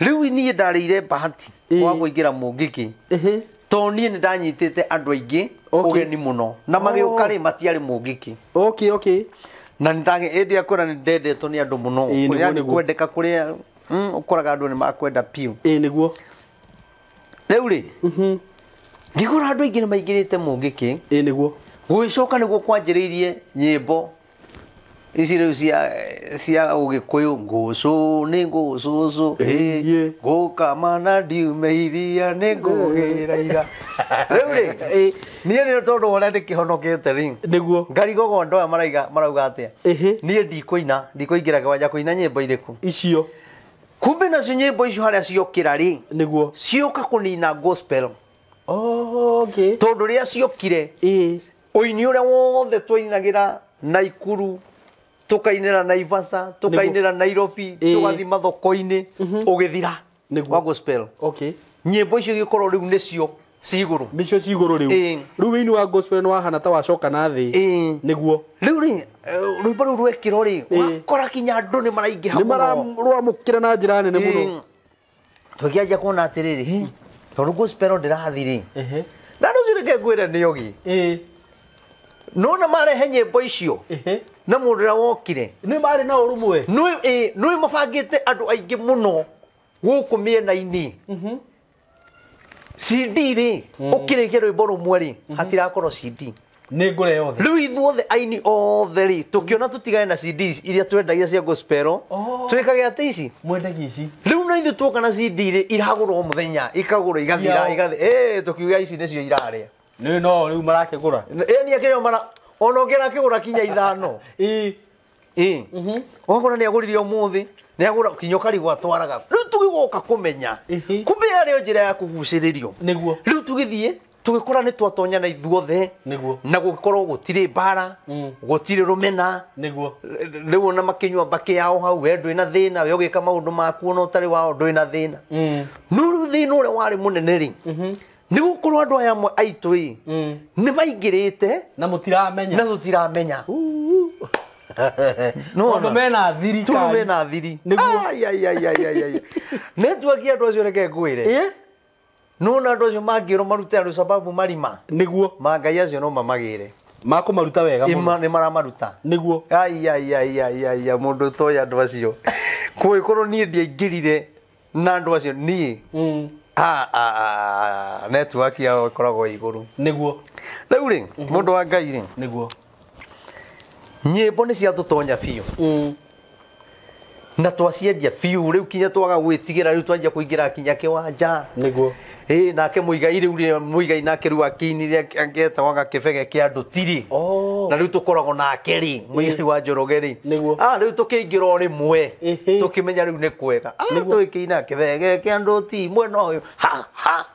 rĩu niĩ ndarĩire bahati Ĩĩ. wa kũingĩra mũngĩkĩ ehe tondũ niĩ nĩ ndanyitĩte andũ aingĩ Okay. ũgeni mũno na magĩũka rĩ matiarĩ mũngĩkĩ okay okay na hĩndĩ ya kwĩra nĩ ndendetwo nĩ andũ mũno Ĩĩ, nĩguo, yani nĩguo. kwendeka kũrĩa ũkoraga andũ nĩ makwenda biũ Ĩĩ, nĩguo rĩu rĩ mhm ngĩkora andũ aingĩ nĩ maingĩrĩte mũngĩkĩ Ĩĩ, nĩguo gũgĩcoka nĩguo kwanjĩrĩirie nyĩmbo Ici rĩu cia ũgĩkũyũ ngũcũ nĩ ngũcũcũ ngũkama na ndiume iria nĩ ngũgĩra ira. Rĩu rĩ niĩ nĩ tondũ ũrĩa ndĩkĩhonokete rĩ Nĩguo. ngarigagwo andũ aya marauga atĩa. Niĩ ndikũina ndikũingĩra kĩwanja kũina nyĩmbo irĩkũ Icio. Kumbe nacio nyĩmbo icio harĩa ciokĩra rĩ Nĩguo. cioka kũnina gospel. Okay. Tondũ rĩrĩa ciokire ũini ũrĩa wothe twainagĩra Naikuru tukainĩra Naivasha tukainĩra Nairobi tugathiĩ mathoko-inĩ ũgĩthira wa gospel. Okay. Nyĩmbo icio igĩkorwo rĩu nĩcio cigũrũ. Nĩcio cigũrũ rĩu. Rĩu wĩini wa gospel nĩ wahana ta wacoka na thĩ. Nĩguo. Rĩu rĩ rwĩmbo rũu rwekĩrwo rĩ wakora kinya andũ nĩ maraingĩha mũno. Nĩ mararwamũkĩra na njĩra nene mũno. Tũkĩanjia kuona atĩrĩrĩ tondũ gospel ndĩrathi rĩ na rũciũ reke ngwĩre nĩ ogi. Nona marehe nyĩmbo icio na mũndũ ũrĩa wokire nĩ marĩ na ũrũmwe nĩ mabangĩte andũ aingĩ mũno gũkũ mĩena-inĩ. CD rĩ ũkĩrĩkia rwĩmbo rũmwe rĩ hatirakorwo CD nĩ ngũre yothe. Rĩu ithuothe aini othe rĩ tũkĩona tũtigane na CD iria twendagia cia gospel twĩkage atĩ ici mwendagia ici. Rĩu na ithuĩ tuoka na CD rĩ iragũrwo mũthenya ikagũrwo igathira igathira tũkiuga ici nĩcio irarĩa. Nĩ no rĩu marakĩgũra. Ĩni akĩrĩo mara ona ũngĩ arakĩgũra kinya ithano. Ũgakora nĩ agũrire ũmũthĩ nĩ agũra kinya ũkarigwo atwaraga. Rĩu tũgĩgoka kũmenya kumbe yarĩ o njĩra ya kũgucĩrĩrio. Nĩguo. Rĩu tũgĩthiĩ tũgĩkora nĩ twatonya na ithuothe. Nĩguo. Na gũgĩkorwo gũtirĩ mbara gũtirĩ rũmena. Nĩguo. Rĩu ona makĩnyua mbakĩ yao hau we ndwĩ na thĩna we ũgĩka maũndũ maku ona ũtarĩ wao ndwĩ na thĩna. No rĩu thĩna ũrĩa warĩ mũnene rĩ nĩ gũkorwo andũ aya amwe aitũ ĩ nĩ maingĩrĩte na mũtiramenya na tũtiramenya. Tondũ mena thiri. Tondũ mena thiri. Nĩguo. Ai. Network ya andũ acio reke ngwĩre. Nona andũ acio mangĩrwo marute andũ sababu marima. Nĩguo. Mangai acio no mamagĩre. Makũmaruta wega mũno. Nĩ maramaruta. Nĩguo. Ai mũndũ ũtoĩ andũ acio. Kũngĩkorwo niĩ ndiaingĩrire na andũ acio niĩ. Network yao ĩkoragwo igũrũ. Nĩguo. Rĩu rĩ mũndũ wa Ngai rĩ. Nĩguo. Nyĩmbo nĩ ciatũtonya biũ. Na twaciendia biũ rĩu kinya twaga gwĩtigĩra rĩu twanjia kũingĩra kinya kĩwanja. Nĩguo. Nake Muigai rĩu Muigai nake rĩu akĩinire akĩetagwo gakĩbege kĩa andũ tirĩ. Na rĩu tũkoragwo nake rĩ Muigai wa Njoroge rĩ. Nĩguo. Rĩu tũkĩingĩra o rĩmwe tũkĩmenya rĩu nĩ kwega. Tũgĩkĩina kĩbege kĩa andũ ti mwena ũyũ ha ha.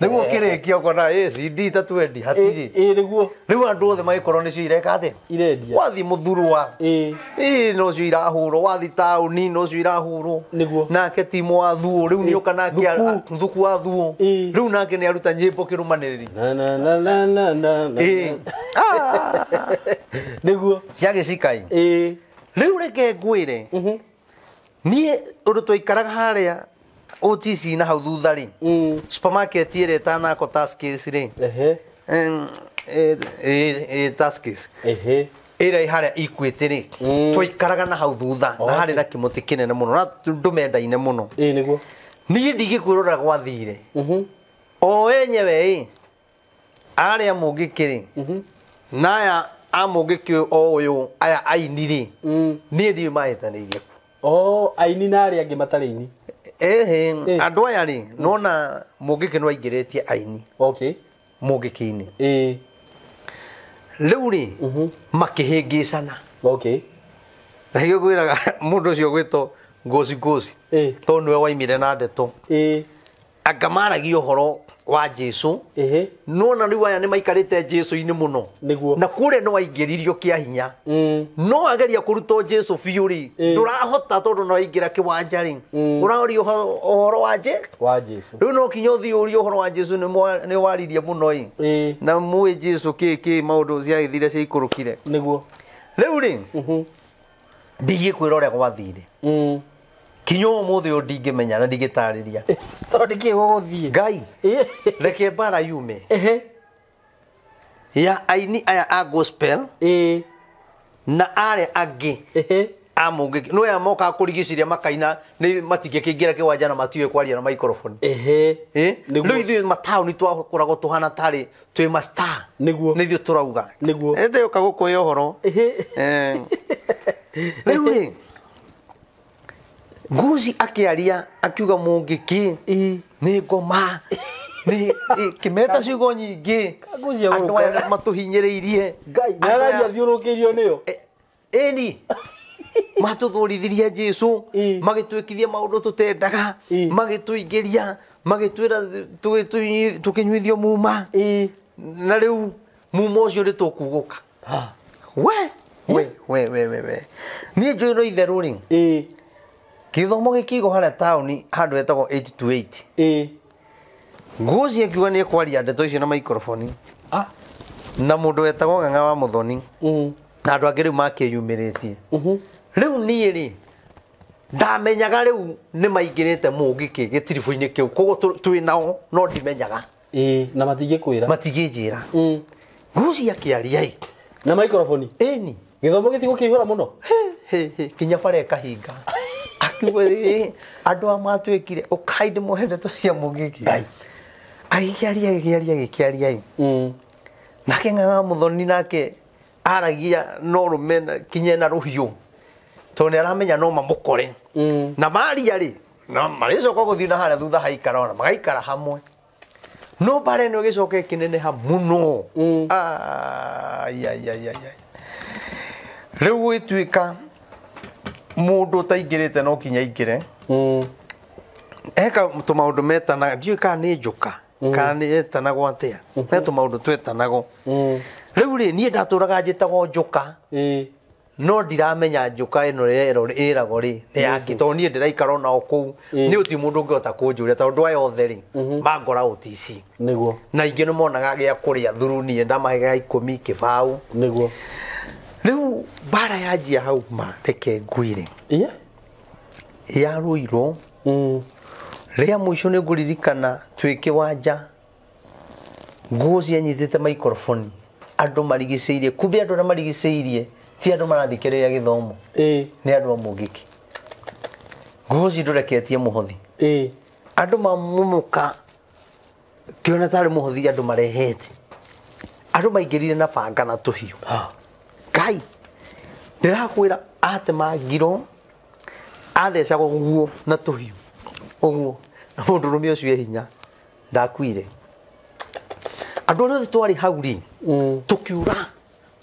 Nĩguo kĩrĩkia ũkona CD ta twendi hatirĩ. Nĩguo. Rĩu andũ othe magĩkorwo nĩcio ireka atĩa? Irendia. Wathiĩ Mũthurwa. Nocio irahũrwo wathiĩ taũni nocio irahũrwo. Nĩguo. Nake Timo wa Thuo rĩu nĩoka nake Thuku wa Thuo. Rĩu nake nĩ aruta nyĩmbo kĩrũmanĩrĩri. Na na na na na na. Nĩguo. Cia gĩcikai. Rĩu reke ngwĩre. Niĩ ũndũ twaikaraga harĩa OTC na hau thutha rĩ supermarket ĩrĩa ĩtanakwo Tuskys rĩ Tuskys ĩrĩa ĩ harĩa Equity rĩ twaikaraga na hau thutha na harĩ na kĩmũtĩ kĩnene mũno na ndũmendaine mũno. Nĩguo. Niĩ ndingĩkwĩra ũrĩa gwathire o enyewe ĩ arĩa Mũngĩkĩ rĩ na aya a Mũngĩkĩ o ũyũ aya aini rĩ niĩ ndiũĩ mahĩtanĩirie kũ. Aini na arĩa angĩ matarĩ aini. Andũ aya rĩ nona Mũngĩkĩ nĩ waingĩrĩtie aini. Okay. Mũngĩkĩ-inĩ. Rĩu rĩ makĩhĩngĩcana. Okay. Na hĩgĩ ngwĩraga mũndũ ũcio ũgwĩtwo Ngoci Ngoci tondũ nĩwe waimire na ndeto. Anga maragia ũhoro wa Jesũ. Nona rĩu aya nĩ maikarĩte Jesũ-inĩ mũno. Nĩguo. Na kũrĩa nĩ waingĩririo kĩa hinya. No ageria kũrutwo Jesũ biũ rĩ ndũrahota tondũ nĩ waingĩra kĩwanja rĩ ũraũria ũhoro wa Jesũ. Rĩu no kinya ũthiĩ ũrie ũhoro wa Jesũ nĩ waririe mũno ĩ na mũĩ Jesũ kĩ maũndũ ciagĩthire ciaikũrũkire. Nĩguo. Rĩu rĩ ndingĩkwĩra ũrĩa gwathire. Kinya ũmũthĩ ũyũ ndingĩmenya na ndingĩtarĩria. Tondũ nĩkĩĩ gũgũthiĩ. Ngai reke mbara yume ya aini aya a gospel na arĩa angĩ Amũngĩki no ya moka kũrigicĩria makaina nĩ matingĩkĩingĩra kĩwanja na matiũĩ kwaria na microphone. Ehe. Rĩu ithuĩ mataũni twakoragwo tũhana tarĩ twĩ ma star. Nĩguo. Nĩ ithuĩ tũrauga. Nĩguo. Ndĩũka gũkũhe ũhoro. Rĩu rĩ Nguci akĩaria akiuga mũngĩki nĩ ngoma nĩ kĩmeta ciugo nyingĩ Nguci andũ aya matũhinyĩrĩirie. Ngai nĩ araria thiũrũkĩirio nĩyo. Ĩni matũthũrithirie Jesu magĩtwĩkithia maũndũ tũtendaga magĩtũingĩria magĩtwĩra tũkĩnyuithio muma na rĩu muma ũcio nĩ tũkugũka. We we we we we we niĩ njũĩ no itherũ rĩ gĩthomo gĩkĩigwo harĩa taũni handũ hetagwo 828. Nguci akiuga nĩ ekwaria ndeto icio na microphone na mũndũ wetagwo Ng'ang'a wa Mũthoni na andũ angĩ rĩu makĩyumĩrĩtie. Rĩu niĩ rĩ ndamenyaga rĩu nĩ maingĩrĩte mũngĩkĩ gĩtiribũ-inĩ kĩu koguo twĩ nao no ndimenyaga. Na matingĩkwĩra. Matingĩnjĩra. Nguci akĩaria ĩ na microphone. Ĩni gĩthomo gĩtigũkĩihũra mũno. Kinya bara ĩkahinga. Akiuga andũ a matwĩkire ũkai ndĩmũhe ndeto cia mũngĩkĩ. Ngai. Agĩkĩaria agĩkĩaria agĩkĩaria ĩ. Nake Ng'ang'a wa Mũthoni nake aragia no rũme kinya na rũhiũ tondũ nĩ aramenya no mamũkore. Na maria rĩ na marĩcoka gũthiĩ na harĩa thutha haikara ona magaikara hamwe. No bara ĩno ĩgĩcoka ĩkĩneneha mũno. Ai ai ai ai. Rĩu gũgĩtuĩka mũndũ ũtaingĩrĩte no kinya aingĩre. Eka tũmaũndũ metanaga ndiũĩ kana nĩ njũka kana nĩ etanagwo atĩa. He tũmaũndũ twetanagwo. Rĩu rĩ niĩ ndatũraga njĩtagwo njũka. No ndiramenya njũka ĩno ĩragwo rĩ nĩ yake tondũ niĩ ndĩraikara onao kũu. Nĩ ũti mũndũ ũngĩhota kũnjũria tondũ andũ aya othe rĩ mangora OTC. Nĩguo. Na ingĩ nĩ monaga gĩa kũrĩa thuru niĩ ndamahe gĩa 10 kĩbaũ. Nĩguo. Rĩu mbara yanjia hau ma reke ngwĩre. Yarũirwo. Rĩa mũico nĩ ngũririkana twĩ kĩwanja Nguci anyitĩte microphone andũ marigicĩirie kumbe andũ arĩa marigicĩirie ti andũ marathikĩrĩria gĩthomo nĩ andũ a mũngĩki. Nguci ndũreketie mũhothi. Andũ mamũmũka kĩona tarĩ mũhothi andũ marehete. Andũ maingĩrire na banga na tũhiũ. Ngai ndĩrakwĩra atemangirwo athecagwo ũguo na tũhiũ ũguo na mũndũrũme ũcio e hinya ndakuire. Andũ arĩa othe twarĩ hau rĩ tũkiura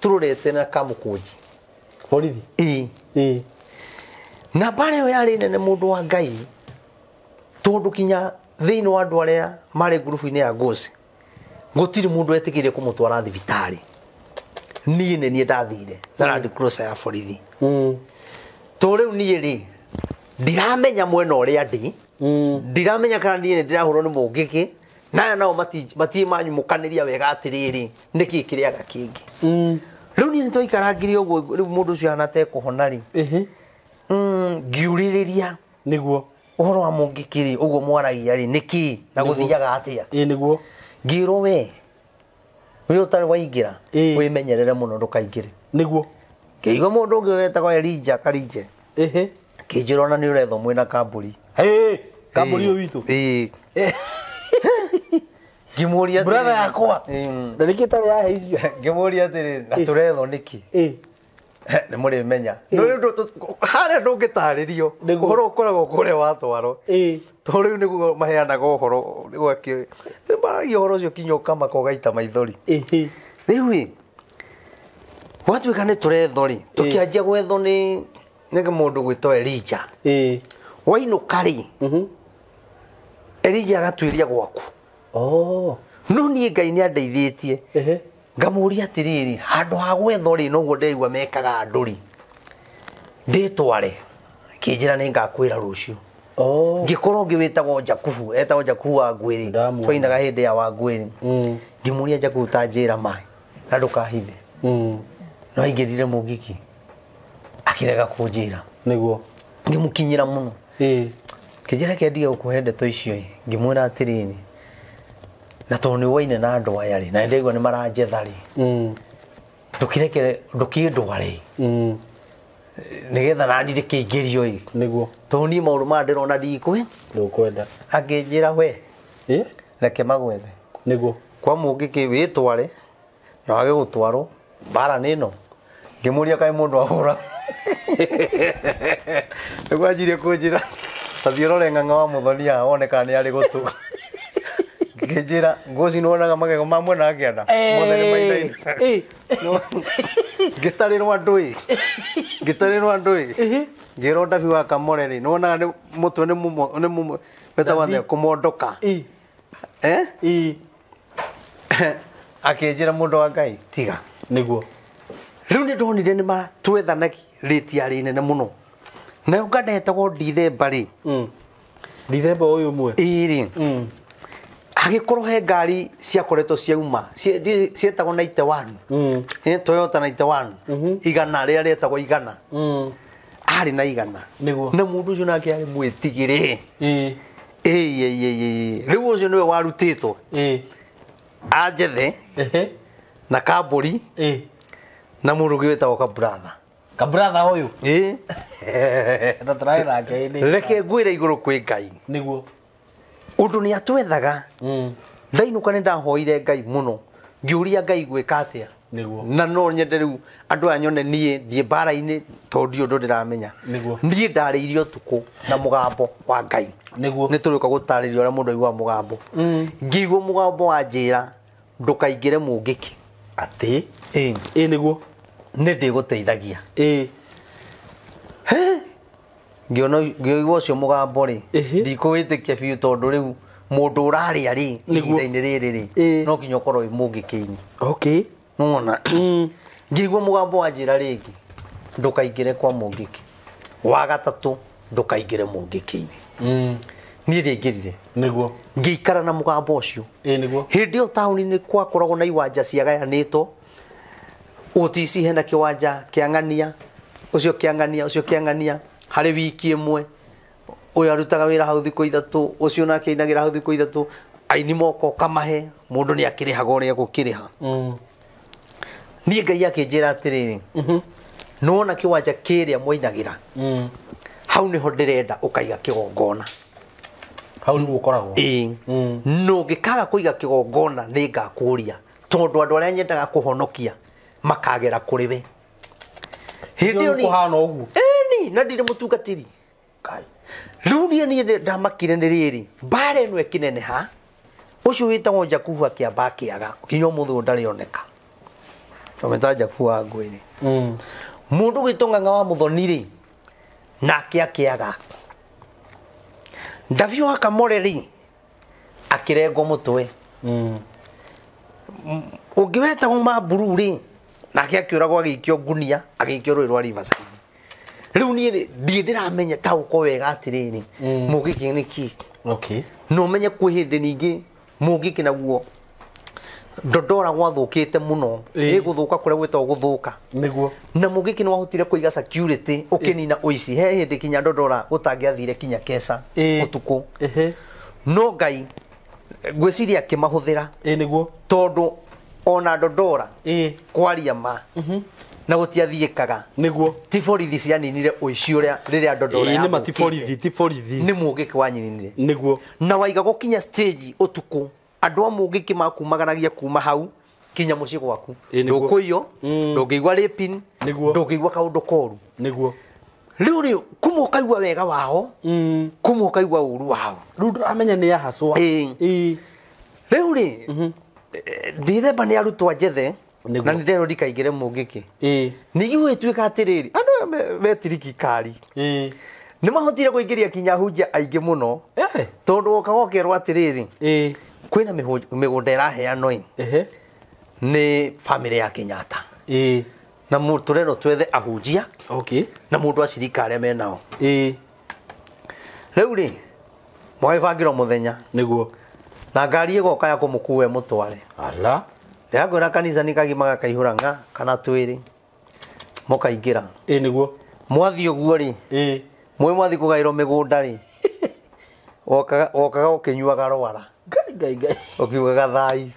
tũrorete na kamũkũnji. Borithi. Ĩĩ. Na mbara ĩyo yarĩ nene mũndũ wa Ngai tondũ kinya thĩinĩ wa andũ arĩa marĩ ngurubu-inĩ ya Nguci gũtirĩ mũndũ wetĩkĩrire kũmũtwara thibitarĩ. Niĩ nĩ niĩ ndathire na Land Cruiser ya borithi. Tondũ rĩu niĩ rĩ ndiramenya mwena ũrĩa ndĩ, ndiramenya kana niĩ nĩ ndĩrahũrwo nĩ mũngĩkĩ na aya nao matirĩ manyumũkanĩria wega atĩrĩrĩ nĩkĩ kĩrĩaga kĩngĩ. Rĩu niĩ nĩtwaikarangire ũguo rĩu mũndũ ũcio ahana ta ekũhona rĩ ngiũrĩrĩria. Nĩguo. Ũhoro wa mũngĩkĩ rĩ ũguo mwaragia rĩ nĩkĩ na gũthiaga atĩa. Nĩguo. Ngĩrwo we we ũtarĩ waingĩra wĩmenyerere mũno ndũkaingĩre. Nĩguo. Ngĩigua mũndũ ũngĩ wetagwo Elijah Karinje. Kĩnjĩra ona nĩ ũrethwo mwĩna kambũri. Kambũri ũyũ witũ. Ngĩmũria atĩrĩrĩ. Brother yakwa. Na nĩkĩ tarĩ yahe icio? Ngĩmũria atĩrĩrĩ na tũrethwo nĩkĩ? Nĩ mũrĩmenya. Harĩa ndũngĩtarĩrio ũhoro ũkoragwo kũrĩa watwarwo. Tondũ rĩu nĩguo maheanaga ũhoro maragia ũhoro ũcio kinya ũkamaka ũgaita maithori. Rĩu ĩ gwatuĩka nĩ tũrethwo rĩ tũkĩanjia gwethwo nĩ mũndũ gwĩtwo Elijah. Wainũka rĩ Elijah agatuĩria gwaku. No niĩ Ngai nĩ andeithĩtie. Ngamũria atĩrĩrĩ handũ ha gwethwo rĩ noguo ndĩraigua mekaga andũ rĩ ndĩtware kĩnjĩra nĩ ngakwĩra rũciũ. Ngĩkorwo ũngĩ wĩtagwo Jakubu etagwo Jakubu wa Ngwĩrĩ twainaga hĩndĩ ya wa Ngwĩrĩ. Ngĩmũria Jakubu ta njĩra maĩ na ndũkahithe. No aingĩrire mũngĩki akĩrega kũnjĩra. Nĩguo. Ngĩmũkinyĩra mũno. Kĩnjĩra kĩa ndige gũkũhe ndeto icio ĩ ngĩmwĩra atĩrĩrĩ na tondũ nĩ waine na andũ aya rĩ na nĩndaigua nĩ maranjetha rĩ ndũkĩrekere ndũkĩndware. Nĩgetha nani ndĩkĩingĩrio ĩ. Nĩguo. Tondũ niĩ maũndũ maya ndĩrona ndikwĩ. Ndũkwenda. Akĩnjĩra we. Reke magwethe. Nĩguo. Kwa mũngĩkĩ wĩtware na wage gũtwarwo mbara nĩ ĩno. Ngĩmũria kaĩ mũndũ ahũra. Nĩguo anjirie kũnjĩra ta thiĩ ũrore ng'ang'a wa mũthoni haha wone kana nĩ arĩ gũtũ. Ngĩnjĩra ngũci nĩwonaga magego ma mwena wa kĩanda mothe nĩ mainaina. Ngĩtarĩrwo andũ ĩ. Ngĩtarĩrwo andũ ĩ. Ngĩrwo Ndabi wa Kamore rĩ nĩwonaga nĩ mũtwe nĩ mũmo wĩtagwo atĩa kũmondoka. Akĩnjĩra mũndũ wa Ngai tiga. Nĩguo. Rĩu nĩ ndonire nĩ matwethanagia rĩti yarĩ nene mũno. Nayo nganda yetagwo Ndithemba rĩ. Ndithemba ũyũ ũmwe. Ĩĩ rĩ. Hagĩkorwo he ngari ciakoretwo ciauma cietagwo 91. Toyota 91. Igana rĩrĩa rĩetagwo igana. Arĩ na igana. Nĩguo. Na mũndũ ũcio nake arĩ mwĩtigĩre. Ĩĩ. Ĩĩ. Rĩu ũcio nĩwe warutĩtwo. Anjethe. Na kambũri. Na mũndũ ũngĩ wĩtagwo Kabratha. Kabratha ũyũ. Ĩĩ. Na tũrarĩ nake ĩndĩ. Reke ngwĩre igũrũ kwĩ Ngai. Nĩguo. Ũndũ nĩ atwethaga. Ndainũka nĩ ndahoire Ngai mũno. Ngĩũria Ngai gwĩka atĩa. Nĩguo. Na no nyende rĩu andũ aya nyone niĩ thiĩ mbara-inĩ tondũ ndiũ ũndũ ndĩramenya. Nĩguo. Niĩ ndarĩirie ũtukũ na mũgambo wa Ngai. Nĩguo. Nĩ tũrĩũka gũtarĩria ũrĩa mũndũ aiguaga mũgambo. Ngĩigua mũgambo wa njĩra ndũkaingĩre mũngĩkĩ. Atĩ? Ĩĩ. Ĩĩ nĩguo. Nĩ ndĩgũteithagia. Ĩĩ. Ngĩigua ũcio mũgambo rĩ ndikũwĩtĩkia biũ tondũ rĩu mũndũ ũrarĩa rĩ ihinda-inĩ rĩrĩ rĩ no nginya ũkorwo wĩ mũngĩkĩ-inĩ. Okay. Nĩwona? Ngĩigua mũgambo wa njĩra rĩngĩ ndũkaingĩre kwa mũngĩkĩ. Wa gatatũ ndũkaingĩre mũngĩkĩ-inĩ. Niĩ ndiaingĩrire. Nĩguo. Ngĩikara na mũgambo ũcio. Ĩĩ nĩguo. Hĩndĩ ĩyo taũni-inĩ kwakoragwo na iwanja ciagayanĩtwo. OTC hena kĩwanja kĩa ng'ania, ũcio kĩa ng'ania, ũcio kĩa ng'ania harĩ wiki ĩmwe. Ũyũ arutaga wĩra hau thikũ ithatũ, ũcio nake ainagĩra hau thikũ ithatũ. Aini moka ũkamahe, mũndũ nĩ akĩrĩhaga ũrĩa egũkĩrĩha. Niĩ Ngai akĩnjĩra atĩrĩrĩ, nĩwona kĩwanja kĩrĩa mwainagĩra, hau nĩho ndĩrenda ũkaiga kĩgongona. Hau nĩguo ũkoragwo. Ĩĩ. Na ũngĩkaga kũiga kĩgongona nĩ ngakũria, tondũ andũ arĩa nyendaga kũhonokia makagera kũrĩ we. Hĩndĩ ĩyo kũhana ũguo. Ĩni, na ndirĩ mũtungatĩri. Rĩu niĩ ndamakire nĩ rĩrĩ, mbara ĩno ĩkĩneneha, ũcio wĩtagwo Jakubu akĩamba akĩaga, nginya ũmũthĩ ũyũ ndarĩ oneka. Tũmĩta Jakubu wa Ngwĩrĩ. Mũndũ gwĩtwo Ng'ang'a wa Mũthoni rĩ, nake akĩaga. Ndabi wa Kamore rĩ, akĩrengwo mũtwe. Ũngĩ wetagwo Mamburu rĩ, nake akĩũragwo agĩikio ngunia, agĩikio rũĩ rwa Riverside. Rĩu niĩ ndirĩ ndĩramenya ta ũko wega atĩrĩrĩ, mũngĩkĩ nĩ kĩ. Okay. No menye kwĩ hĩndĩ ningĩ mũngĩkĩ naguo Dodora gwathũkĩte mũno, ĩgũthũka kũrĩa gwĩtagwo gũthũka. Nĩguo. Na mũngĩkĩ nĩ wahotire kũiga security ũkĩnina ũici. He hĩndĩ kinya Dodora gũtangĩathire kinya Kesa ũtukũ. No Ngai ngwĩciria akĩmahũthĩra. Nĩguo. Tondũ ona Dodora kwaria ma na gũtiathiĩkaga. Nĩguo. Ti borithi cianinire ũici ũrĩa rĩrĩa Dodora Nĩ ma yathũkĩte. ti borithi, ti borithi. Nĩ mũngĩkĩ wanyininire. Nĩguo. Na waiga gũkinya stage ũtukũ andũ a mũngĩkĩ makumagaragia kuma hau kinya mũciĩ gwaku. Ndũkũiywo, ndũngĩigua raping, ndũngĩigua kaũndũ koru. Nĩguo. Rĩu rĩ kuma ũkaigua wega wao, kuma ũkaigua ũru wao. Rĩu ndũramenya nĩ ahacwa. Ĩĩ. Rĩu rĩ Ndithemba nĩ arutwo njethe na nĩ ndĩrerwo ndikaingĩre mũngĩkĩ. Ningĩ gũgĩtuĩka atĩrĩrĩ, andũ aya metiriki kari. Nĩ mahotire kũingĩria kinya hunjia aingĩ mũno. Tondũ wokaga ũkerwo atĩrĩrĩ, kwĩna mĩgũnda ĩraheanwo ĩ, nĩ bamĩrĩ ya Kenyatta. Na tũrerwo twethe ahunjia. Na mũndũ acirika arĩa menao. Rĩu rĩ, mwagĩbangĩrwo mũthenya. Nĩguo. Na ngari ĩgoka ya kũmũkua ĩmũtware. Ala. Ndĩrakwĩra kanitha nĩ kagima gakaihũra ng'a kana twĩrĩ. Mũkaingĩra. Ĩĩ nĩguo. Mwathiĩ ũguo rĩ, mwĩ mwathiĩ kũgaĩrwo mĩgũnda rĩ, wokaga ũkĩnyuaga rwara. Ngai ngai ngai. Ũkiugaga thai.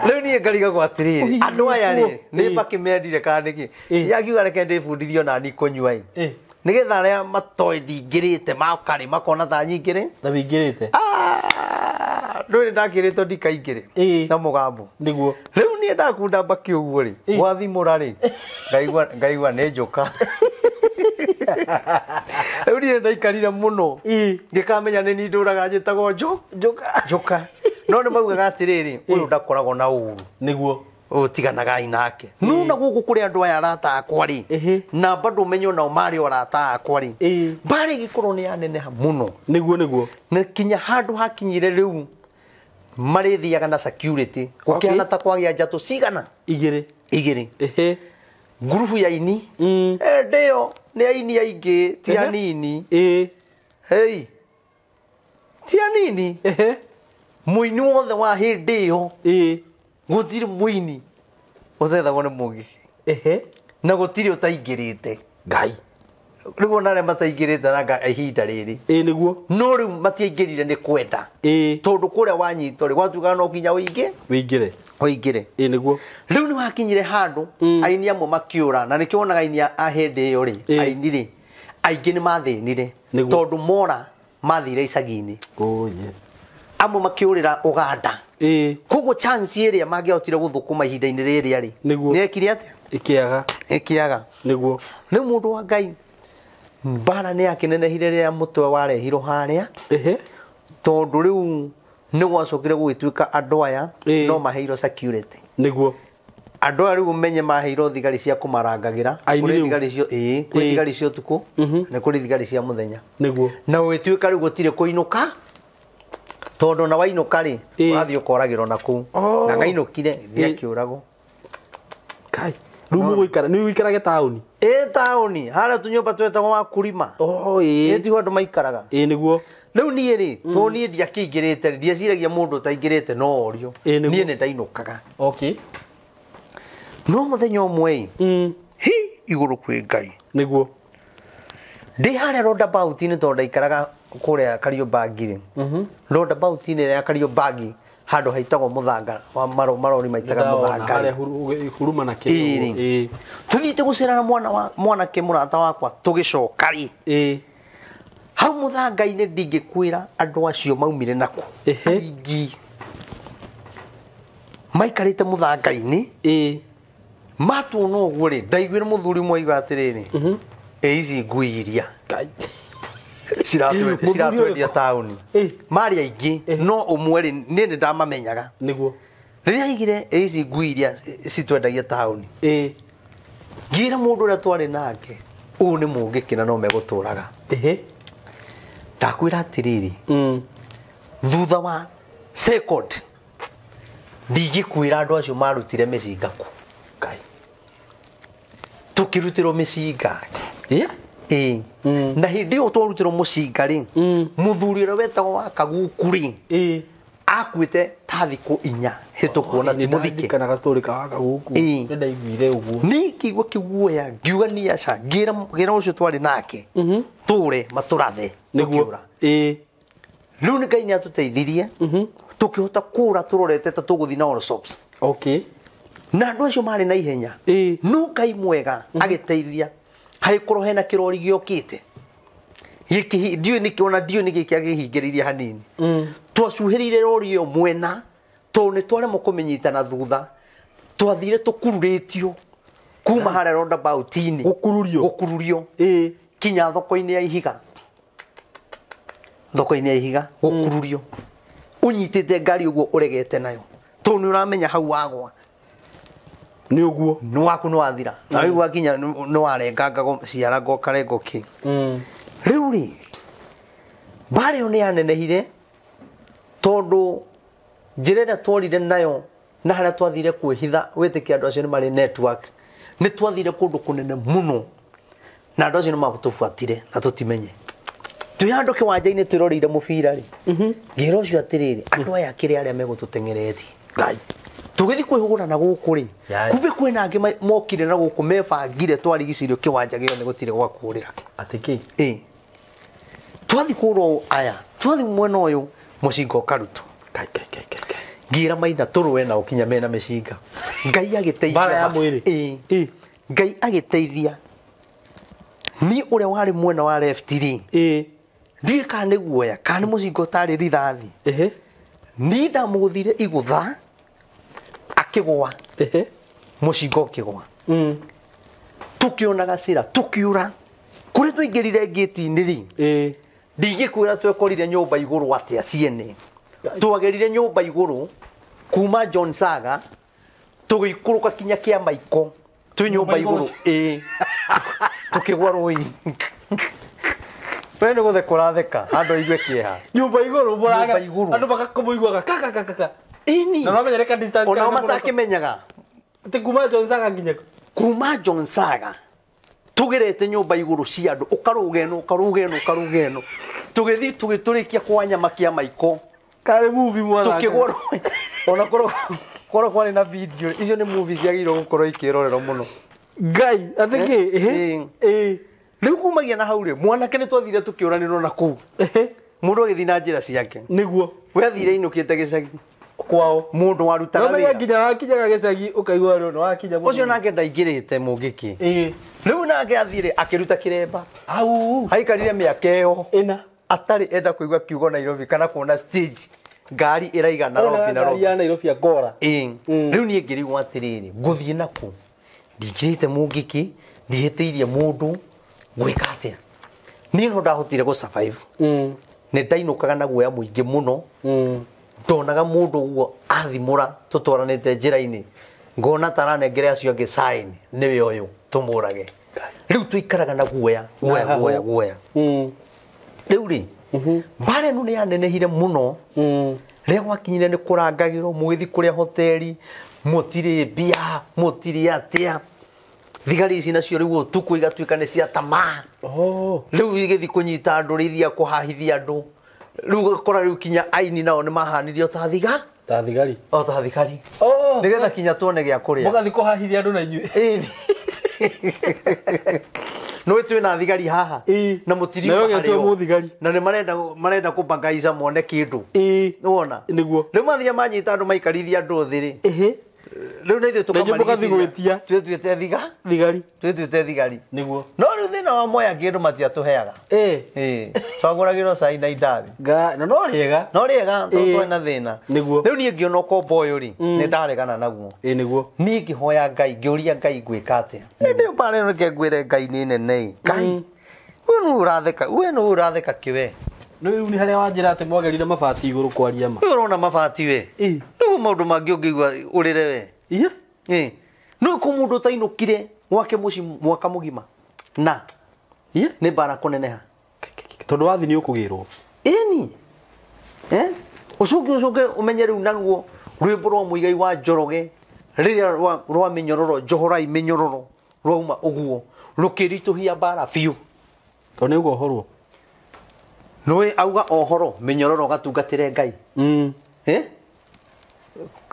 Rĩu niĩ ngarigagwo atĩrĩrĩ andũ aya rĩ nĩ mbakĩmendire kana nĩkĩ yakiuga reke ndĩbundithio nani kũnyua ĩ nĩgetha arĩa matoĩ ndingĩrĩte makarĩ makona ta nyingĩrĩ Ta wingĩrĩte. Ndũrĩ ndakĩrĩtwo ndikaingĩrĩ na mũgambo Nĩguo. Rĩu niĩ ndakunda mbakĩ ũguo rĩ gwathimũra rĩ ngaigua nĩ njũka. Rĩu niĩ ndaikarire mũno ngĩkamenya nĩ niĩ ndũraga njĩtagwo njũka. No nĩ maugaga atĩrĩrĩ ũyũ ndakoragwo na ũru. Nĩguo. Ũtiganagai nake. No na gũkũ kũrĩ andũ aya arata akwa rĩ na bado ũmenye onao marĩ arata akwa rĩ mbarĩ ĩgĩkorwo nĩ yaneneha mũno. Nĩguo nĩguo. Na kinya handũ hakinyire rĩu marĩthiaga na security gũkĩhana ta kwagĩa njatũ cigana igĩrĩ. Ngurubu ya aini ndĩyo nĩ aini aingĩ ti anini. Hei ti anini. Mũini wothe wa hĩndĩ ĩyo gũtirĩ mũini ũthethagwo nĩ mũngĩkĩ na gũtirĩ ũtaingĩrĩte. Ngai. Rĩu ona arĩa mataingĩrĩte na ihinda rĩrĩ Nĩguo. No rĩu matiaingĩrire nĩ kwenda. Tondũ kũrĩa wanyitwo rĩ gwatuĩkaga no nginya ũingĩre. Nĩguo. Rĩu nĩ wakinyire handũ aini amwe makĩũra na nĩkĩo wonaga aini a hĩndĩ ĩyo rĩ aini rĩ aingĩ nĩ mathĩnire tondũ mora mathire icagi-inĩ. Amwe makĩũrĩra Ũganda. Koguo chance ĩrĩa mangĩahotire gũthũkũma ihinda-inĩ rĩrĩa rĩ nĩekire atĩa? Ĩkĩaga. Nĩguo. Rĩu mũndũ wa Ngai mbara nĩ yakĩnenehire rĩrĩa mũtwe warehirwo harĩa tondũ rĩu nĩ gwacokire gũgĩtuĩka andũ aya no maheirwo security. Nĩguo. Andũ aya rĩu ũmenye maheirwo thigari cia kũmarangagĩra. Kũrĩ thigari cio kũrĩ thigari cia ũtukũ na kũrĩ thigari cia mũthenya. Nĩguo. Na gũgĩtuĩka rĩu gũtirĩ kũinũka tondũ na wainũka rĩ ũrathiĩ ũkoragĩrwo na kũu. Na ngainũkire ngĩakĩũragwo. Kai. Rĩu mũgũikara nĩ ũikarage taũni? Taũni harĩa tũnyũmba twetagwo wa kurima. Tiho andũ maikaraga. Nĩguo. Rĩu niĩ rĩ tondũ niĩ ndiakĩingĩrĩte rĩ ndieciragia mũndũ ũtaingĩrĩte no orio. Niĩ nĩ ndainũkaga. No mũthenya ũmwe ĩ hi igũrũ kwĩ Ngai. Nĩguo. Ndĩ harĩa roundabout-inĩ tondũ ndaikaraga kũrĩa Kariobangi rĩ. Roundabout-inĩ ĩrĩa ya Kariobangi handũ haitagwo mũthanga wa marori maitaga mũthanga. Harĩa huruma na kĩrĩa. Tũthiĩte gũcera na mwanake mũrata wakwa tũgĩcoka rĩ. Hau mũthanga-inĩ ndingĩkwĩra andũ acio maumire naku. Aingĩ maikarĩte mũthanga-inĩ. Matuona ũguo rĩ ndaiguire mũthuri ũmwe oiga atĩrĩrĩ ici ngui iria ciratwendia taũni. Marĩ aingĩ no ũmwe rĩ niĩ nĩ ndamamenyaga. Nĩguo. Rĩrĩa aigire ici ngui iria citwendagia taũni. Ngĩra mũndũ ũrĩa twarĩ nake ũyũ nĩ mũngĩkĩ na no megũtũraga. Ndakwĩra atĩrĩrĩ thutha wa second ndingĩkwĩra andũ acio marutire mĩcinga kũ. Ngai. Tũkĩrutĩrwo mĩcinga. Na hĩndĩ ĩyo twarutirwo mũcinga rĩ mũthuri ũrĩa wetagwo wa Kaguku rĩ akuĩte ta thikũ 4 hĩtũku ona ti mũthike. Ndirikanaga story ka wa Kaguku. Nĩ ndaiguire ũguo. Niĩ ngĩigua kĩguoya ngiuga niĩ aca ngĩra ũcio twarĩ nake tũre matũrathe tũkĩũra. Rĩu nĩ Ngai nĩ atũteithirie tũkĩhota kũũra tũrorete ta tũgũthiĩ na all shops. Na andũ acio marĩ na ihenya. No Ngai mwega agĩteithia hagĩkorwo hena kĩrori gĩokĩte. Gĩkĩ ndiũĩ nĩkĩ ona ndiũĩ nĩkĩ kĩagĩhingĩrĩirie hanini. Twacuhĩrĩire rori ĩyo mwena tondũ nĩ twaremwo kũmĩnyita na thutha. Twathire tũkururĩtio kuma harĩa roundabout-inĩ. Gũkururio. Kinya thoko-inĩ ya Ihiga. Thoko-inĩ ya Ihiga gũkururio. Ũnyitĩte ngari ũguo ũregete nayo. Tondũ nĩ ũramenya hau wagwa. Nĩ ũguo. Nĩ waku nĩ wathira. Na rĩu wakinya nĩ warengangago ciara ngokarengo kĩ. Rĩu rĩ mbarĩ ĩyo nĩ yanenehire tondũ njĩra ĩrĩa tworire nayo na harĩa twathire kwĩhitha wĩtĩkia andũ acio nĩ marĩ network. Nĩ twathire kũndũ kũnene mũno na andũ acio nĩ matũbuatire na tũtimenye. Twĩ handũ kĩwanja-inĩ twĩroreire mũbira rĩ ngĩra ũcio atĩrĩrĩ andũ aya kĩrĩa arĩa megũtũteng'eretie. Ngai. Tũgĩthiĩ kwĩhũgũra na gũkũ rĩ kumbe kwĩna angĩ mokire na gũkũ mebangire twarigicĩirio kĩwanja gĩothe gũtirĩ gwa kũũrĩra. Atĩ kĩ? Twathiĩ kũũra ũũ aya twathiĩ mwena ũyũ mũcinga ũkarutwo. Ngai. Ngira maina tũrũe nao kinya mena mĩcinga. Ngai agĩteithia. Mbara ya mwĩrĩ. Ĩĩ. Ngai agĩteithia. Niĩ ũrĩa warĩ mwena wa left rĩ. Ĩĩ. Ndiũĩ kana nĩ guoya kana nĩ mũcinga ũtarĩ rithathi. Ehe. Niĩ ndamũgũthire igũtha akĩgũa. Ehe. Mũcinga ũkĩgũa. Tũkĩona gacĩra tũkĩũra. Kũrĩa twaingĩrire ngĩti-inĩ rĩ. Ĩĩ. Ndingĩkwĩra twekorire nyũmba igũrũ atĩa ciene. Twagerire nyũmba igũrũ kuma John Saga tũgĩikũrũka kinya kĩa Maiko twĩ nyũmba igũrũ. Ĩĩ. Tũkĩgwa rũĩ. We nĩ gũtheka ũratheka handũ aigue kĩeha. Nyũmba igũrũ mũraga. Nyũmba igũrũ. Andũ makakũmũiguaga kaka kaka kaka. Ĩni. Na ũramenya reka distance. Onao matakĩmenyaga. Atĩ kuma John Saga nginya kũ? Kuma John Saga tugerete nyũmba igũrũ cia andũ ũkarũga ĩno ũkarũga ĩno ũkarũga ĩno tũgĩthiĩ tũgĩtũrĩkia kwa nyama kĩa Maiko. Karĩ movie mwathaka. Tũkĩgwa rũĩ. Ona korwo kwarĩ na video icio nĩ movie ciagĩrĩirwo gũkorwo ikĩrorerwo mũno. Ngai atĩ kĩ? Ĩĩ. Ĩĩ. Rĩu kumagia na hau rĩ mwanake nĩ twathire tũkĩũranĩrwo na kũu. Mũndũ agĩthiĩ na njĩra ciake. Nĩguo. We athire ainũkĩte gĩcagi. Kwao. Mũndũ warutaga Ũramenya wĩra. nginya wakinyaga gĩcagi ũkaigua rĩu nĩ wakinya mũno. Ũcio nake ndaingĩrĩte mũngĩkĩ. Ĩĩ. Rĩu nake athire akĩruta kĩremba. Au. Aikarire mĩaka ĩyo. Ĩna. Atarĩ enda kũigua kiugo Nairobi kana kuona stage ngari ĩraiga Nairobi Ona ngari Nairobi. ya Nairobi akora. Ĩĩ. Rĩu niĩ ngĩrigwo atĩrĩrĩ ngũthiĩ nakũ ndingĩrĩte mũngĩkĩ ndihĩtĩirie mũndũ gwĩka atĩa. Niĩ no ndahotire gũ survive. Nĩ ndainũkaga na guoya mũingĩ mũno. Ndonaga mũndũ ũguo athimũra tũtwaranĩte njĩra-inĩ ngona ta aranengere acio angĩ sign nĩwe ũyũ tũmũrage. Rĩu tũikaraga na guoya guoya guoya guoya. Rĩu rĩ mbara ĩno nĩ yanenehire mũno. Rĩrĩa gwakinyire nĩ kũrangagĩrwo mũgĩthiĩ kũrĩa hoteli mũtirĩ mbia mũtirĩ atĩa. Thigari ici nacio rĩu ũtukũ igatuĩka nĩ cia tamaa. Rĩu igĩthiĩ kũnyita andũ rĩrĩa kũhahithia andũ. Rĩu ũgakora rĩu kinya aini nao nĩ mahanirio ta thiga. Ta thigari. O ta thigari. Nĩgetha kinya tuone gĩa kũrĩa. Mũgathiĩ kũhahithia andũ na inyuĩ. Ĩĩ. Nĩ twĩna thigari haha. Ĩĩ. Na mũtiriuma Nayo ũgetua harĩ o. mũthigari. Na nĩ marenda kũbangaica mone kĩndũ. Ĩĩ. Nĩwona? Nĩguo. Rĩu mathiĩ manyita andũ maikarithia andũ thĩ rĩ. Ĩhĩ. Rĩu na ithuĩ Na inyuĩ mũgathiĩ gwĩtia. Twĩtuĩte thiga. Thigari. Twĩtuĩte thigari. Nĩguo. No rĩu thĩna wa moya kĩndũ matiatũheaga. Ĩĩ. Ĩĩ. Twagũragĩrwo cai na indathi. Na no rĩega. No rĩega tondũ Ĩĩ. twarĩ na thĩna. Nĩguo. Rĩu niĩ ngĩona ũkombo ũyũ rĩ, nĩ ndaregana naguo. Ĩĩ nĩguo. Niĩ ngĩhoya Ngai, ngĩũria Ngai ngwĩka atĩa. Hĩndĩ ĩyo mbara ĩno reke ngwĩre Ngai nĩ nene ĩ. Ngai. We nũ ũratheka, we nũ ũratheka kĩ we. Rĩu nĩ harĩa wanjĩra atĩ mwagerire mabati igũrũ kwaria ma. Rĩu ũrona mabati we. Ĩĩ. Rĩu maũndũ mangĩ ũngĩigua ũrĩre we. Iya. Ĩĩ. Nĩ kũ mũndũ ũtainũkire gwake mũciĩ mwaka mũgima. Na. Iya. Nĩ mbara kũneneha. Tondũ wathi nĩ ũkũgĩrwo. Ĩni. Ũcoke ũmenye rĩu naguo rwĩmbo rwa Mũigai wa Njoroge rĩrĩa rwa mĩnyororo njohorai mĩnyororo rwauma ũguo rũkĩritũhia mbara biũ. Tondũ nĩ ũkohorwo. Nĩũĩ auga ohoro mĩnyororo gatungatĩre Ngai.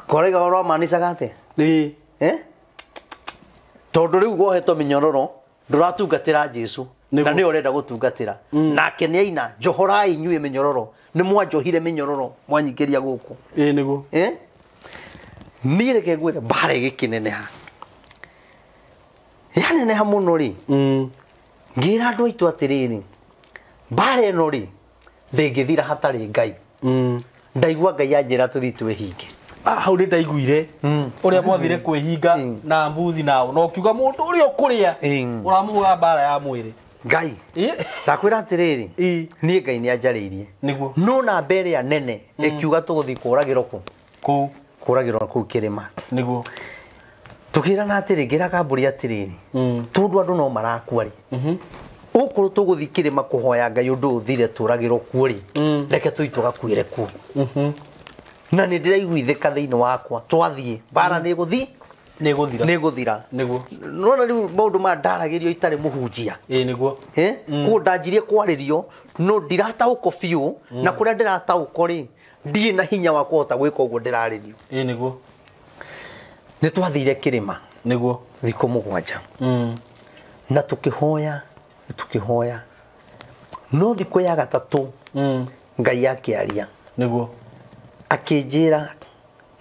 Koraiga ũhoro wamanicaga atĩa? Ĩĩ. Tondũ rĩu wohetwo mĩnyororo ndũratungatĩra Jesũ na Nĩguo. nĩwe ũrenda gũtungatĩra. Nake nĩ aina njohorai inyuĩ mĩnyororo nĩ mwanjohire mĩnyororo mwanyingĩria gũkũ. Ĩĩ nĩguo. Niĩ reke ngwĩre mbara ĩgĩkĩneneha. Yaneneha mũno rĩ. Ngĩra andũ aitũ atĩrĩrĩ mbara ĩno rĩ ndĩngĩthira hatarĩ Ngai. Ndaigua Ngai anjĩra tũthiĩ twĩhinge. Hau nĩ ndaiguire ũrĩa mwathire kwĩhinga na mbuthi nao na ũkiuga mũndũ ũrĩa ũkũrĩa ũramũhũra mbara ya mwĩrĩ. Ngai. Ndakwĩra atĩrĩrĩ niĩ Ngai nĩ anjarĩirie. Nĩguo. No namba ĩrĩa nene ĩkiuga tũgũthiĩ kũragĩrwo kũ? Kũu. Kũragĩrwo kũu kĩrĩma. Nĩguo. Tũkĩrana atĩrĩ ngĩra kambũri atĩrĩrĩ tondũ andũ no marakua rĩ. Ũkorwo tũgũthiĩ kĩrĩma kũhoya Ngai ũndũ ũthire tũragĩrwo kuo rĩ. Reke tũthiĩ tũgakuĩre kuo. Na nĩ ndĩraiguithĩka thĩinĩ wakwa twathiĩ mbara nĩ ĩgũthiĩ Nĩ ĩgũthira. nĩ ĩgũthira. Nĩguo. Nĩwona rĩu maũndũ maya ndaragĩrio itarĩ mũhunjia. Ĩĩ nĩguo. Koguo ndanjirie kwarĩrio no ndirataũkwo biũ na kũrĩa ndĩrataũkwo rĩ ndirĩ na hinya wa kũhota gwĩka ũguo ndĩrarĩrio. Ĩĩ nĩguo. Nĩ twathire kĩrĩma. Nĩguo. Thikũ 7. Na tũkĩhoya, tũkĩhoya. No thikũ ya gatatũ Ngai akĩaria. Nĩguo. Akĩnjĩra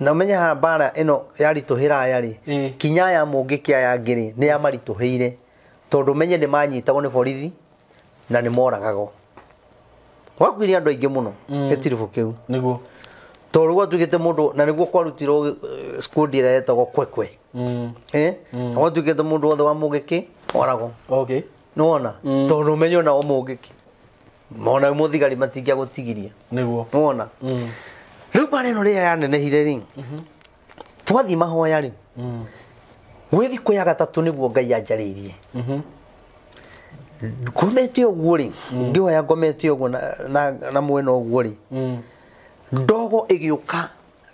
Na ũmenye haha mbara ĩno yaritũhĩra aya rĩ, kinya ya mũngĩkĩ aya angĩ rĩ, nĩ yamaritũhĩire tondũ ũmenye nĩ manyitagwo nĩ borithi na nĩ moragagwo. Gwakuire andũ aingĩ mũno gĩtiribũ kĩu. Nĩguo. Tondũ gwatuĩkĩte mũndũ na nĩguo kwarutirwo squad ĩrĩa yetagwo kwekwe. Na gwatuĩkĩte mũndũ wothe wa mũngĩkĩ oragwo. Okay. Nĩwona? Tondũ ũmenye ona o mũngĩkĩ mona mũthigari matingĩagũtigiria. Nĩguo. Nĩwona? Rĩu mbara ĩno rĩrĩa yanenehire rĩ, twathiĩ mahoya rĩ, gwĩ thikũ ya gatatũ nĩguo Ngai anjarĩirie. Ngomete ũguo rĩ, ngĩhoya ngomete ũguo na mwena ũguo rĩ, ndogo ĩgĩũka,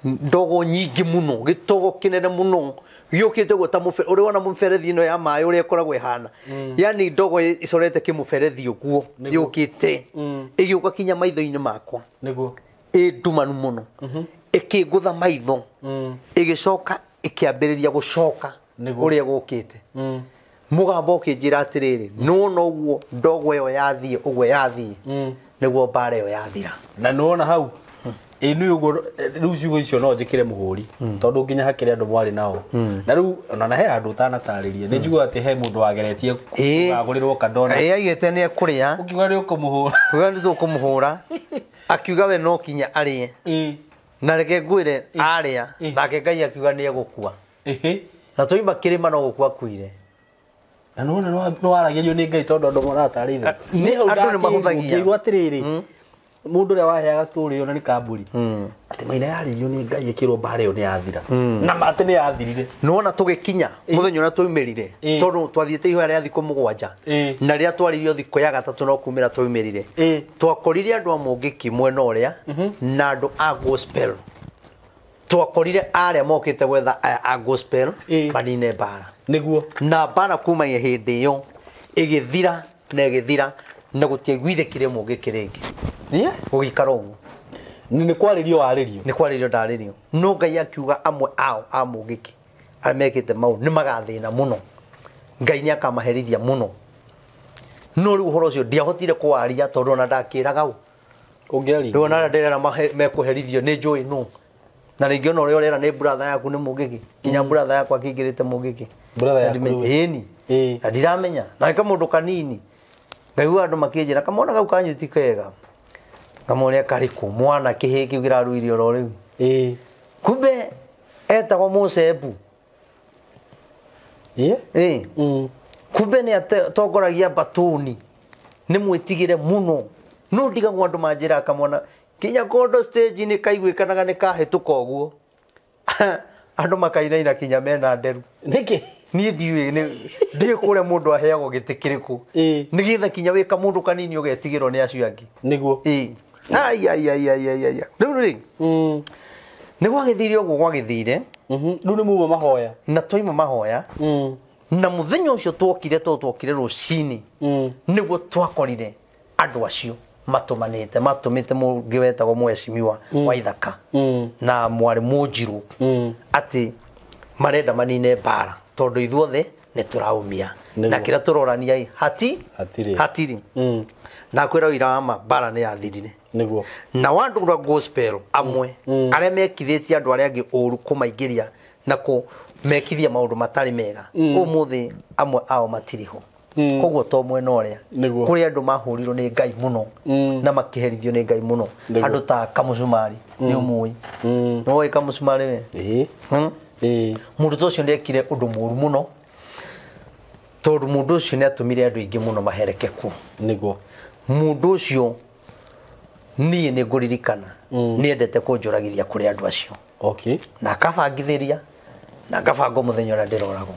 ndogo nyingĩ mũno, gĩtogo kĩnene mũno gĩũkĩte ũguo ta ũrĩa wona mũberethi ĩno ya maĩ ũrĩa ĩkoragwo ĩhana, yani ndogo ĩcorete kĩmũberethi ũguo yũkĩte ĩgĩũka kinya maitho-inĩ makwa. Nĩguo. Ĩ ndumanu mũno, ĩkĩngũtha maitho, ĩgĩcoka ĩkĩambĩrĩria gũcoka ũrĩa gũkĩte. Mũgambo ũkĩnjĩra atĩrĩrĩ, nĩwona ũguo ndogo ĩyo yathiĩ ũguo yathiĩ, nĩguo mbara ĩyo yathira. Na nĩwona hau ĩ nĩ ũguo rĩu ciugo icio no njĩkĩre mũhũri tondũ nginya hakĩrĩ andũ mwarĩ nao na rĩu ona na he handũ ũtanatarĩria nĩ njiguaga atĩ he mũndũ wageretie kũgagũrĩrwo kandona. Ĩ aigĩte nĩ ekũrĩa, ũkiuga nĩ ũkũmũhũra, uga nĩ tũkũmũhũra, akiuga we no kinya arĩe. Na reke ngwĩre arĩa, nake Ngai akiuga nĩ egũkua. Na twaima kĩrĩma no gũkua akuire. Na nĩwona nĩ waragĩrio nĩ Ngai tondũ andũ maratarĩria. Andũ nĩ mahũthagia. Ngĩigua atĩrĩrĩ, mũndũ ũrĩa waheaga story ĩyo na nĩ kamburi atĩ maina yarĩirio nĩ Ngai ĩkĩrwo mbara ĩyo nĩ yathira. Na ma atĩ nĩ yathirire. Nĩwona tũgĩkinya mũthenya ũrĩa twaumĩrire, tondũ twathiĩte ihoya rĩa thikũ 7, na rĩrĩa twaririo thikũ ya gatatũ no kumĩra twaumĩrire, twakorire andũ a mũngĩki mwena ũrĩa na andũ a gospel. Twakorire arĩa mokĩte gwetha aya a gospel manine mbara. Nĩguo. Na mbara kuma hĩndĩ ĩyo ĩgĩthira na ĩgĩthira na gũtiaiguithĩkire mũngĩki rĩngĩ. Gũgĩikara ũguo. Nĩ kwarĩrio warĩrio. Nĩ kwarĩrio ndarĩrio. No Ngai akiuga amwe ao a mũngĩki arĩa mekĩte maũndũ nĩ magathĩna mũno. Ngai nĩ akamaherithia mũno. No rĩu ũhoro ũcio ndiahotire kũwaria tondũ ona ndakĩraga ũ. Ũngĩaria. Rĩu ona arĩa ndĩrera mekũherithio nĩ njũĩ nũ. Na rĩngĩ ona ũrĩa ũrera nĩ brother yaku nĩ mũngĩki. Kinya brother yakwa akĩingĩrĩte mũngĩki. Brother yaku rĩu? Ĩni. Na ndiramenya. Na nĩ kamũndũ kanini. Ngaigua andũ makĩnjĩra kamwana kau kanyu ti kega. Ngamoria karĩkũ mwana kĩhĩĩ kĩu kĩraruirio oro rĩu. Kumbe etagwo Mũcembu. Kumbe nĩ atongoragia mbatũni. Nĩ mwĩtigĩre mũno. No ndigagwo andũ manjĩraga kamwana kinya kũndũ stage nĩ kaiguĩkanaga nĩ kahĩtũka ũguo. Andũ makainaina kinya mena nderu. Nĩkĩ? Niĩ ndiũĩ ndiũĩ kũrĩa mũndũ aheagwo gĩtĩ kĩrĩkũ. Nĩgetha kinya wĩ kamũndũ kanini ũgetigĩrwo nĩ acio angĩ. Nĩguo. Ai ai ai ai ai ai. Rĩu rĩ, nĩ gwagĩthire ũguo gwagĩthire. Rĩu nĩ muma mahoya. Na twaima mahoya. Na mũthenya ũcio twokire tondũ twokire rũcinĩ. Nĩguo twakorire andũ acio matũmanĩte, matũmĩte mũngĩ wetagwo Mheshimiwa wa Ithaka na mwarĩ Mũnjirũ atĩ marenda manine mbara tondũ ithuothe nĩ tũraumia. Na kĩrĩa tũrorania ĩ, hatirĩ. Na kwĩra ũira wa ma mbara nĩ yathirire. Nĩguo. Na andũ a gospel amwe arĩa mekithĩtie andũ arĩa angĩ ũru kũmaingĩria na kũmekithia maũndũ matarĩ mega, ũmũthĩ amwe ao matirĩ ho. Koguo to mwena ũrĩa kũrĩ andũ mahũrirwo nĩ Ngai mũno na makĩherithio nĩ Ngai mũno. Andũ ta Kamũcumarĩ nĩ ũmũĩ. Nĩwoĩ Kamũcumarĩ we? Mũndũ ta ũcio nĩekire ũndũ mũru mũno tondũ mũndũ ũcio nĩatũmire andũ aingĩ mũno mahereke kuo. Nĩguo. Mũndũ ũcio niĩ nĩ ngũririkana nĩendete kũnjũragithia kũrĩ andũ acio. Na akabangithĩria na ngabanga mũthenya ũrĩa ndĩroragwo.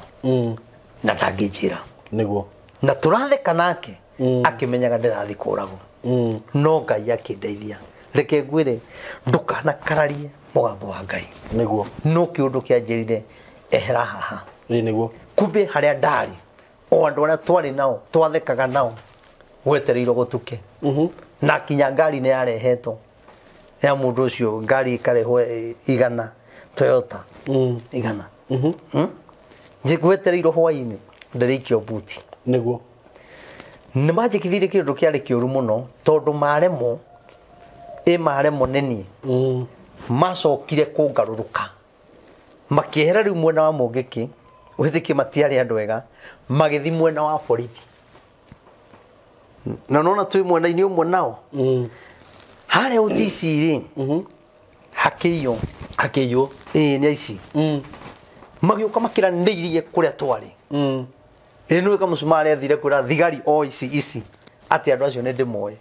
Na ndangĩnjĩra. Nĩguo. Na tũratheka nake akĩmenyaga ndĩrathiĩ kũragwo. No Ngai akĩndeithia. Reke ngwĩre ndũkanakararie mũgambo wa Ngai. Nĩguo. No kĩũndũ kĩanjĩrire ehera haha. Nĩguo. Kumbe harĩa ndarĩ o andũ arĩa twarĩ nao twathekaga nao gwetereirwo gũtuke. Na kinya ngari nĩ yarehetwo ya mũndũ ũcio, ngari ĩkarehwo igana Toyota igana. Gwetereirwo hwainĩ ndĩrĩikio buti. Nĩguo. Nĩ manjĩkithirie kĩũndũ kĩarĩ kĩũru mũno tondũ maremwo nĩ niĩ. Macokire kũngarũrũka. Makĩehera rĩu mwena wa Mũngĩkĩ, wĩtĩkie matiarĩ andũ ega, magĩthiĩ mwena wa borithi. Na nona twĩ mwena-inĩ ũmwe nao. Harĩa OTC rĩ, hakĩiywo. Hakĩiywo. Ĩĩ nĩ aici. Magĩũka makĩranĩirie kũrĩa twarĩ. Ĩĩ nĩwe kamũcumarĩ athire kwĩra thigari o ici ici atĩ andũ acio nĩ ndĩmoĩ.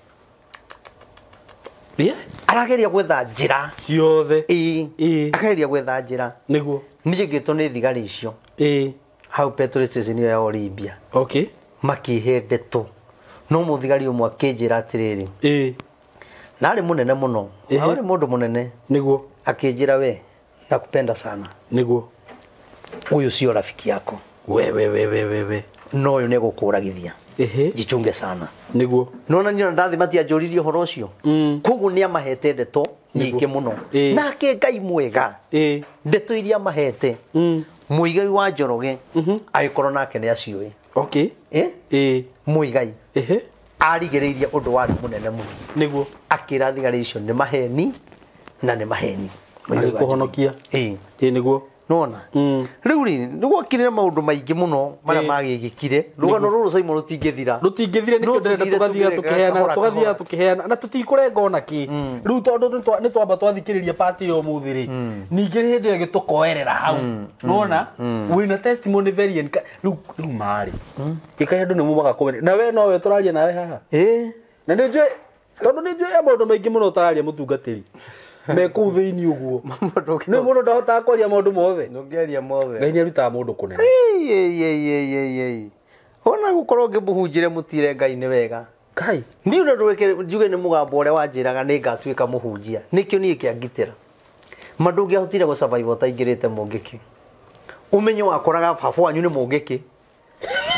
Yeah. Arageria gwetha njĩra. Ciothe. Ĩĩ. Ĩĩ. Akageria gwetha njĩra. Nĩguo. Niĩ ngĩtwo nĩ thigari icio. Ĩĩ. Hau petrol station ĩyo ya Olimbia. Okay. Makĩhe ndeto. No mũthigari ũmwe akĩnjĩra atĩrĩrĩ. Ĩĩ. Na arĩ mũnene mũno. Ĩhĩ. Arĩ mũndũ mũnene. Nĩguo. Akĩnjĩra we nakupenda sana. Nĩguo. Ũyũ sio rafiki yako. We we we we we we. No ũyũ nĩegũkũragithia. Ĩhĩ. Jichunge sana. Nĩguo. Nona niĩ ona ndathi matianjũririe ũhoro ũcio. Koguo nĩ amahete ndeto nyingĩ mũno. Ĩĩ. Nake Ngai mwega. Ĩĩ. Ndeto iria amahete. Mũigai wa Njoroge agĩkorwo nake nĩ aciũĩ. Okay. Ĩ? Ĩĩ. Mũigai. Ĩhĩ. Arigĩrĩirie ũndũ warĩ mũnene mũno. Nĩguo. Akĩra thigari icio nĩ maheni na nĩ maheni. Mũigai wa Agĩkũhonokia. Ĩĩ. Ĩĩ nĩguo. Nona. Rĩu rĩ, nĩ gwakire maũndũ maingĩ mũno marĩa magĩgĩkire. Rũgano rũrũ Simon rũtingĩthira. Rũtingĩthira nĩkĩo No ndĩrenda tũthire tũgathiaga tũgĩreka tũkĩheana, kahora tũgathiaga kahora. tũkĩheana na tũtikũrenga ona kĩ. Rĩu tondũ nĩ twamba twathikĩrĩria part ĩyo ũmũthĩ rĩ, ningĩ hĩndĩ ĩyo ĩngĩ tũkoerera hau. Nĩwona? Wĩna testimony very rĩu rĩu marĩ. Gĩkaĩ andũ nĩ mumaga kũmenya. Na we nowe tũraria nawe haha. Ĩĩ. Na nĩ njũĩ tondũ nĩ njũĩ maũndũ maingĩ mũno ũtararia mũtungatĩri. Me kũu thĩinĩ ũguo. Nĩ mũndũ ndahotaga kwaria maũndũ mothe. Ndũngĩaria mothe. Ngai nĩ arutaga mũndũ kũnene. Ĩĩ. Ona gũkorwo ngĩmũhunjĩre mũtire Ngai nĩ wega. Kai. Niĩ ũrĩa ndũreke njuge nĩ mũgambo ũrĩa wanjĩraga nĩ ngatuĩka mũhunjia. Nĩkĩo niĩ kĩangitĩra. Ma ndũngĩahotire gũ survive ũtaingĩrĩte Mũngĩkĩ. Ũmenyo wakoraga baba wanyu nĩ Mũngĩkĩ.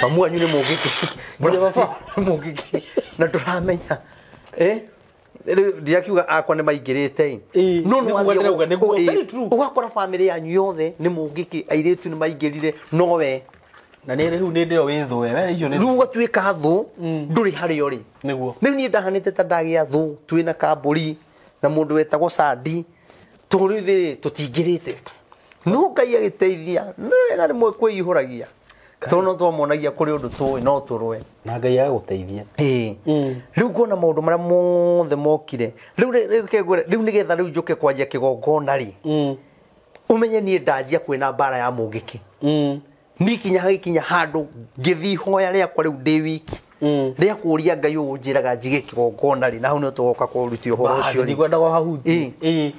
Mamu wanyu nĩ Mũngĩkĩ. Nginya baba. Nĩ Mũngĩkĩ. Na ndũramenya. Rĩu ndirakiuga akwa nĩ maingĩrĩte ĩ. Ĩĩ, No nĩ nĩguo wathiĩ ndĩrauga, nĩguo, very true. Ũgakora bamĩrĩ yanyu yothe nĩ Mũngĩkĩ, airĩtu nĩ maingĩrire nowe. Na nĩ rĩu nĩ ndĩo wĩ thũ we. We icio nĩ Rĩu ũgatuĩka thũ, ndũrĩ harĩa ũrĩ. Nĩguo. Rĩu niĩ ndahanĩte ta ndagĩa thũ, twĩna kambũri na mũndũ wetagwo Sandi, tondũ rĩu ithuĩ tũtingĩrĩte. No Ngai agĩteithia, nĩ wega rĩmwe kwĩihũragia. Tondũ no twamonagia kũrĩ ũndũ tũĩ, no tũrũe. Na Ngai agagũteithia. Ĩĩ. Rĩu ngona maũndũ marĩa mothe mokire. Rĩu rĩu nĩgetha rĩu njũke kwanjia kĩgongona rĩ, ũmenye niĩ ndanjia kwĩna mbara ya Mũngĩkĩ. Niĩ kinya hagĩkinya handũ ngĩthiĩ ihoya rĩakwa rĩu ndĩ wiki. Rĩa kũũria Ngai ũũ njĩraga njige kĩgongona rĩ, na hau nĩho tũgoka kũrutia ũhoro ũcio rĩ. Ndigwendaga ũhahutie. Ĩĩ.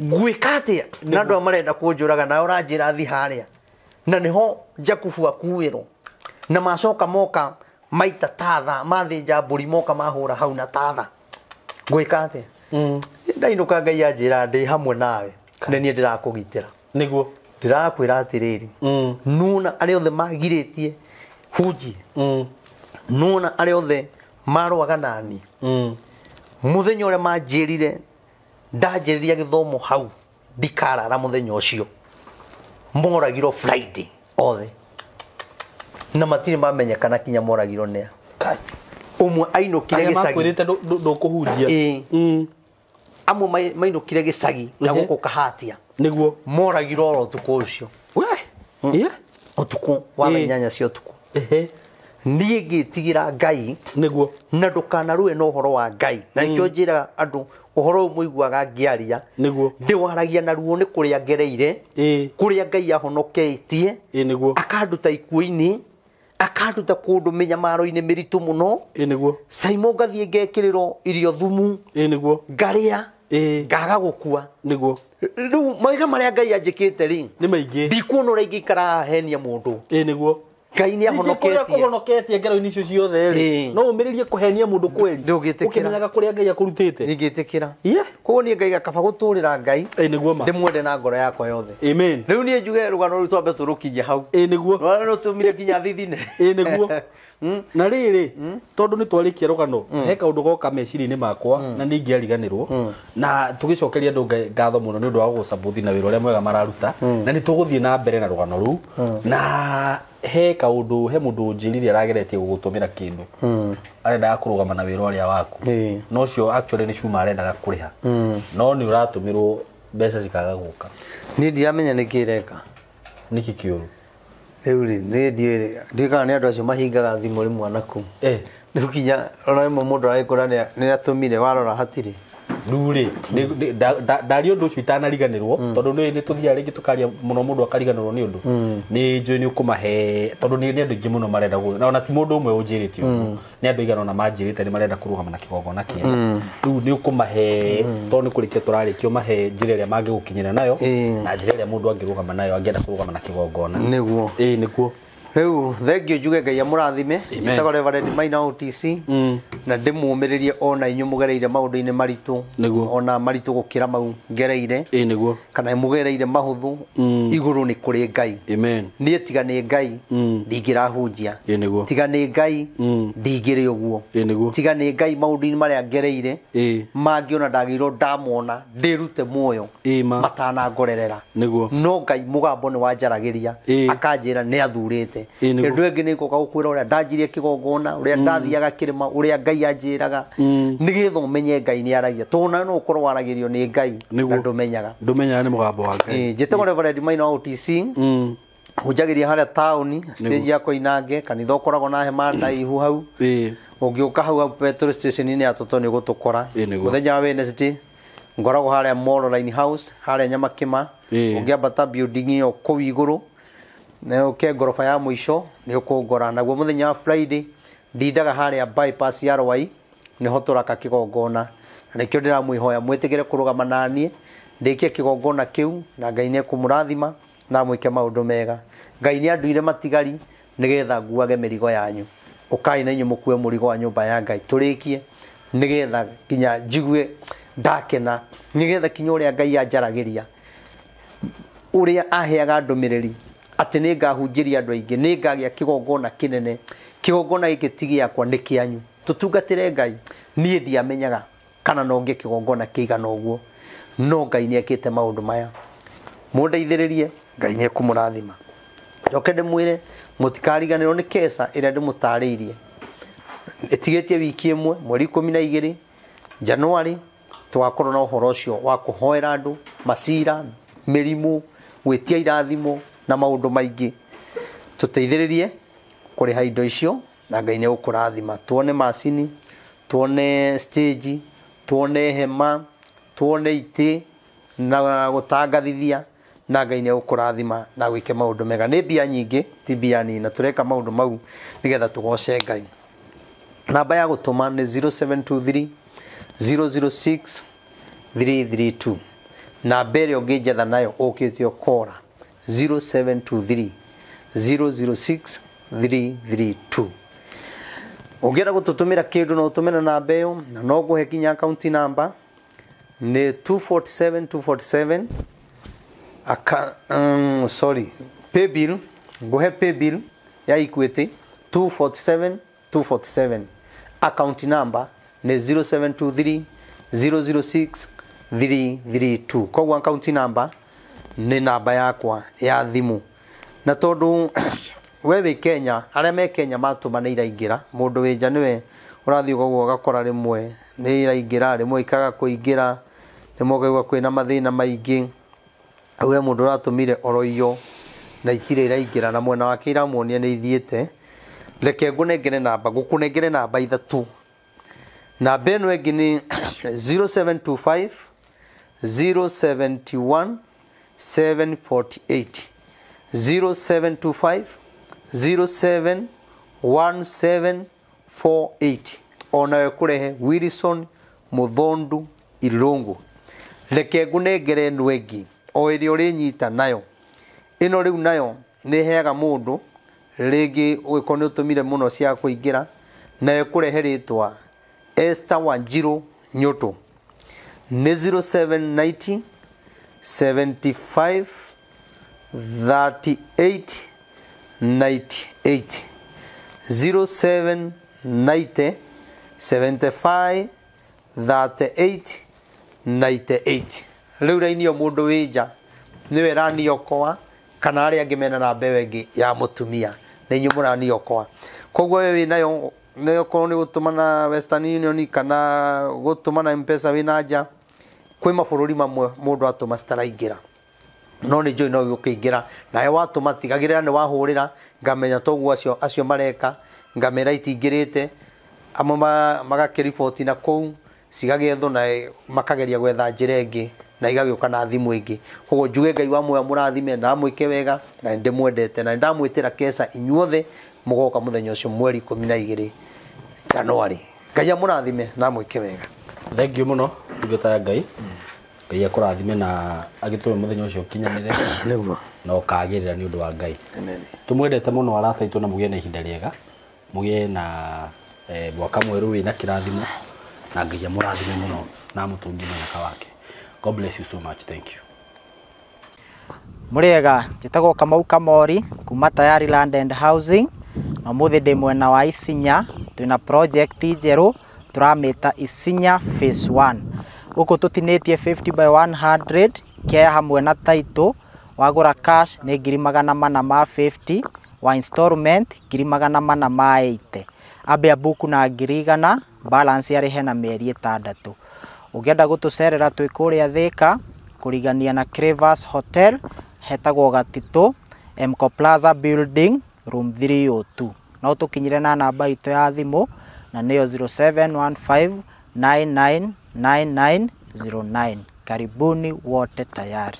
Ngwĩka atĩa? Na andũ aya marenda kũnjũraga nawe ũranjĩra thiĩ harĩa. Na nĩho Jakubu akuĩrwo. Na macoka moka maita tatha, mathĩnja mbũri moka mahũra hau na tatha. Ngwĩka atĩa? Ndainũka Ngai anjĩra ndĩ hamwe nawe. Nĩ niĩ ndĩrakũgitĩra. Nĩguo. Ndĩrakwĩra atĩrĩrĩ. Nona arĩa othe magirĩtie hunjie. Nona arĩa othe marũaga nani. Mũthenya ũrĩa manjĩrire ndanjĩrĩria gĩthomo hau ndikarara mũthenya ũcio. Moragirwo Friday othe. Na matirĩ mamenyekana kinya moragirwo nĩa. Kai. Ũmwe ainũkire Arĩa gĩcagi. makwĩrĩte ndũkũhunjia. Ĩĩ. Amwe mainũkire gĩcagi na Ehe. gũkũ Kahatia. Nĩguo. Moragirwo oro ũtukũ ũcio. We. Ĩĩ. Ũtukũ wa thaa Ĩĩ. inyanya cia ũtukũ. Ehe. Niĩ ngĩtigĩra Ngai Nĩguo. na ndũkanarũe na ũhoro wa Ngai. Na nĩkĩo njĩraga andũ ũhoro ũyũ mũiguaga ngĩaria. Nĩguo. Ndĩwaragia na ruo nĩ kũrĩa ngereire. Ĩĩ. Kũrĩa Ngai ahonoketie. Ĩĩ nĩguo. Akanduta ikuũ-inĩ, akanduta kũndũ mĩnyamaro-inĩ mĩritũ mũno. Ĩĩ nĩguo. Simon ngathiĩ ngekĩrĩrwo irio thumu. Ĩĩ nĩguo. Ngarĩa. Ĩĩ. Ngaga gũkua. Nĩguo. Rĩu mawega marĩa Ngai anjĩkĩte rĩ, Nĩ maingĩ. ndikuona ũrĩa ingĩikara haha henia mũndũ. Ĩĩ nĩguo. Ngai nĩ ahonoketie. Kũhonoketie ngero-inĩ icio ciothe rĩ, Ĩĩ. no ũmĩrĩrie kũhenia mũndũ kweri. Ndũngĩtĩkĩra. Ũkĩmenyaga kũrĩa Ngai akũrutĩte. Ndingĩtĩkĩra. Ie. Koguo niĩ ngaiga kaba gũtũrĩra Ngai. Ĩĩ nĩguo ma. Ndĩmwende na ngoro yakwa yothe. Amen. Rĩu niĩ njuge rũgano rũu twambe tũrũkinyie hau. Ĩĩ nĩguo. Rũgano rũtũmire nginya thithine. Ĩĩ nĩguo. Na rĩrĩ, tondũ nĩ twarĩkia rũgano, he kaũndũ goka meciria-inĩ makwa na nĩ ingĩariganĩrwo. Na tũgĩcokeria andũ ngatho mũno nĩ ũndũ wa gũgũcabuthi na wĩra ũrĩa mwega mararuta. Na nĩ tũgũthiĩ na mbere na rũgano rũu. Na he kaũndũ, he mũndũ ũnjĩrire arageretie gũgũtũmĩra kĩndũ. Arendaga kũrũgama na wĩra ũrĩa waku. No ũcio actually nĩ cuma arendaga kũrĩha. No nĩ ũratũmĩrwo mbeca cikaga gũka. Niĩ ndiramenya nĩkĩ ĩreka. Nĩkĩ kĩũru? Rĩu rĩ nĩ ndiũĩ ndiũĩ kana nĩ andũ acio mahingaga thimũ rĩmwe anaku. Rĩu kinya ona rĩmwe mũndũ aragĩkora nĩ atũmire warora hatirĩ. Rĩu rĩ ndaria ũndũ ũcio itanariganĩrwo tondũ nĩ tũthiaga rĩngĩ tũkaria mũno mũndũ akariganĩrwo nĩ ũndũ. Nĩ njũĩ nĩ ũkũmahe tondũ nĩ andũ aingĩ mũno marenda na ona ti mũndũ ũmwe ũnjĩrĩte ũguo. Nĩ andũ aigana ũna manjĩrĩte nĩ marenda kũrũgama na kĩgongona kĩega. Rĩu nĩ ũkũmahe tondũ nĩ kũrĩkia tũrarĩkia ũmahe njĩra ĩrĩa mangĩgũkinyĩra nayo na njĩra ĩrĩa mũndũ angĩrũgama nayo angĩenda kũrũgama na kĩgongona. Nĩguo. Nĩguo. Rĩu thengio njuge Ngai amũrathime. Njĩtagwo Reverend Maina OTC na ndĩmũmĩrĩrie ona inyuĩ mũgereire maũndũ-inĩ maritũ ona maritũ gũkĩra mau ngereire. Nĩguo. Kana mũgereire mahũthũ igũrũ nĩ kũrĩ Ngai. Amen. Niĩ tiga nĩ Ngai ndingĩrahunjia. Nĩguo. Tiga nĩ Ngai ndingĩrĩ ũguo. Nĩguo. Tiga nĩ Ngai maũndũ-inĩ marĩa ngereire mangĩ ona ndagĩrĩirwo ndamona ndĩrute muoyo matanangorerera. Nĩguo. No Ngai mũgambo nĩ wanjaragĩria akanjĩra nĩ athurĩte. Ĩndũ ĩngĩ nĩ ngũka gũkwĩra ũrĩa ndanjirie kĩgongona, ũrĩa ndathiaga kĩrĩma, ũrĩa Ngai anjĩraga nĩgetha ũmenye Ngai nĩ aragia. Tondũ nawe no ũkorwo waragĩrio nĩ Ngai na ndũmenyaga. Ndũmenyaga nĩ mũgambo wa Ngai. Njĩtagwo Reverend Maina wa OTC. Hunjagĩria harĩa taũni stage ya Koinange, kanitha ũkoragwo na hema ndaihu hau. Ũngĩũka hau petrol station-inĩ ya Toto nĩ ũgũtũkora. Mũthenya wa Wednesday ngoragwo harĩa Molo Line House, harĩa Nyamakĩma. Ũngĩambata building ĩyo kũu igũrũ na ũke ngoroba ya mũico nĩ ũkũngora. Naguo mũthenya wa Friday ndindaga harĩa bypass ya Rwai nĩho tũraka kĩgongona. Na nĩkĩo ndĩramwĩhoya mwĩtĩkĩre kũrũgama naniĩ ndĩkie kĩgongona kĩu na Ngai nĩ ekũmũrathima na amwĩke maũndũ mega. Ngai nĩ anduire matigari nĩgetha nguage mĩrigo yanyu. Ũkai na inyuĩ mũkue mũrigo wa nyũmba ya Ngai tũrĩkie nĩgetha kinya njigue ndakena, nĩgetha kinya ũrĩa Ngai anjaragĩria, ũrĩa aheaga ndũmĩrĩri atĩ nĩ ngahunjĩria andũ aingĩ, nĩ ngagĩa kĩgongona kĩnene. Kĩgongona gĩkĩ ti gĩakwa nĩ kĩanyu. Tũtungatĩre Ngai. Niĩ ndiamenyaga kana no ngĩe kĩgongona kĩigana ũguo, no Ngai nĩ ekĩte maũndũ maya. Mũndeithĩrĩrie, Ngai nĩ ekũmũrathima. Njoke ndĩmwĩre mũtikariganĩrwo nĩ kesa ĩrĩa ndĩmũtarĩirie. Ĩtigĩtie wiki ĩmwe mweri 12 Januari tũgakorwo na ũhoro ũcio wa kũhoera andũ macira, mĩrimũ, gwĩtia irathimo na maũndũ maingĩ. Tũteithĩrĩrie kũrĩha indo icio na Ngai nĩ egũkũrathima. Tuone macini, tuone stage, tuone hema, tuone itĩ na gũtangathithia na Ngai nĩ egũkũrathima na gwĩke maũndũ mega. Nĩ mbia nyingĩ, ti mbia nini, na tũreka maũndũ mau nĩgetha tũgoce Ngai. Namba ya gũtũma nĩ 0723 006 332. Namba ĩrĩa ũngĩnjetha nayo ũkĩte ũkora 0723 006 332. Ũngĩenda gũtũtũmĩra kĩndũ no ũtũmĩre namba ĩyo, na no ngũhe kinya account number nĩ 247 247 sorry, paybill, ngũhe paybill ya Equity 247 247. Account number nĩ 0723 006 332. Koguo account number nĩ namba yakwa ya thimũ. Na tondũ we wĩ Kenya, arĩa me Kenya matũma nĩ iraingĩra, mũndũ wĩ nja nĩwe ũrathiĩ ũguo ũgakora rĩmwe nĩ iraingĩra, rĩmwe ikaga kũingĩra, rĩmwe ũkaigua kwĩna mathĩna maingĩ. We mũndũ ũratũmire oro iyo na itirĩ iraingĩra, na mwena wake iramuonia nĩ ithiĩte. Reke ngũnengere namba, ngũkũnengere namba ithatũ. Namba ĩno ĩngĩ nĩ 0725 071 748. 0725 071748. Onawe kũrehe Wilson Muthondu Irungu. Reke ngũnengere ĩno ĩngĩ o ĩrĩa ũrĩnyita nayo. Ĩno rĩu nayo nĩ ĩheaga mũndũ rĩngĩ ũgĩkorwo nĩ ũtũmire mũno cia kũingĩra, nayo ĩkũrehe rĩtwa Esther Wanjiru Nyoto. Nĩ 0790 75 38 98. 0790 75 38 98. Rĩu raini ĩyo mũndũ wĩ nja nĩwe ĩraniokoa, kana arĩa angĩ mena namba ĩyo ĩngĩ ya mũtumia nĩ inyuĩ mũraniokoa. Koguo we wĩnayo, nĩ okorwo nĩ gũtũma na Western Union kana gũtũma na M-Pesa wĩna nja, kwĩ mabũrũri mamwe mũndũ atũma citaraingĩra. No nĩ njũĩ no gĩũkĩingĩra nawe watũma tigagĩrĩra nĩ wahũrĩra ngamenya toguo acio acio mareka ngamera itingĩrĩte amwe magakĩriboti na kũu cigagĩethwo na makageria gwetha njĩra ĩngĩ na igagĩũka na thimũ ĩngĩ. Koguo njuge Ngai wa muoyo mũrathime na amwĩke wega na nĩndĩmwendete na nĩndamwĩtĩra keca inyuothe mũgoka mũthenya ũcio mweri 12 Januari. Ngai amũrathime na amwĩke wega. Thank you muno ndungata ya Ngai. Ngai akũrathime na agĩtũme mũthenya ũcio ũkinyanĩre nĩguo na ũkagĩrĩra nĩ ũndũ wa Ngai. Amen. Tumwendete mũno arata aitũ na mũgĩe na ihinda rĩega, mũgĩe na mwaka mwerũ wĩna kĩrathimo na Ngai amũrathime mũno na amũtũngie mũnyaka wake. God bless you so much. Thank you. Mũrĩega, njĩtagwo Kamau Kamori kuma Tayari Land and Housing na ũmũthĩ ndĩ mwena wa Isinya, twĩna project njerũ tũramĩta Isinya Phase 1. Gũkũ tũtinĩtie 50 by 100 kea hamwe na title, wagũra cash nĩ 450,000, wa installment 480,000. Ambia book na 100,000, balance arĩhe na mĩeri 6. Ũngĩenda gũtũcerera twĩ kũrĩa Thĩka kũrigania na Crevas Hotel hetagwo Gatitũ, Mco Plaza Building room 302. No tũkinyire na namba itũ ya thimũ na nĩyo 0715999909. Karibuni wote tayari.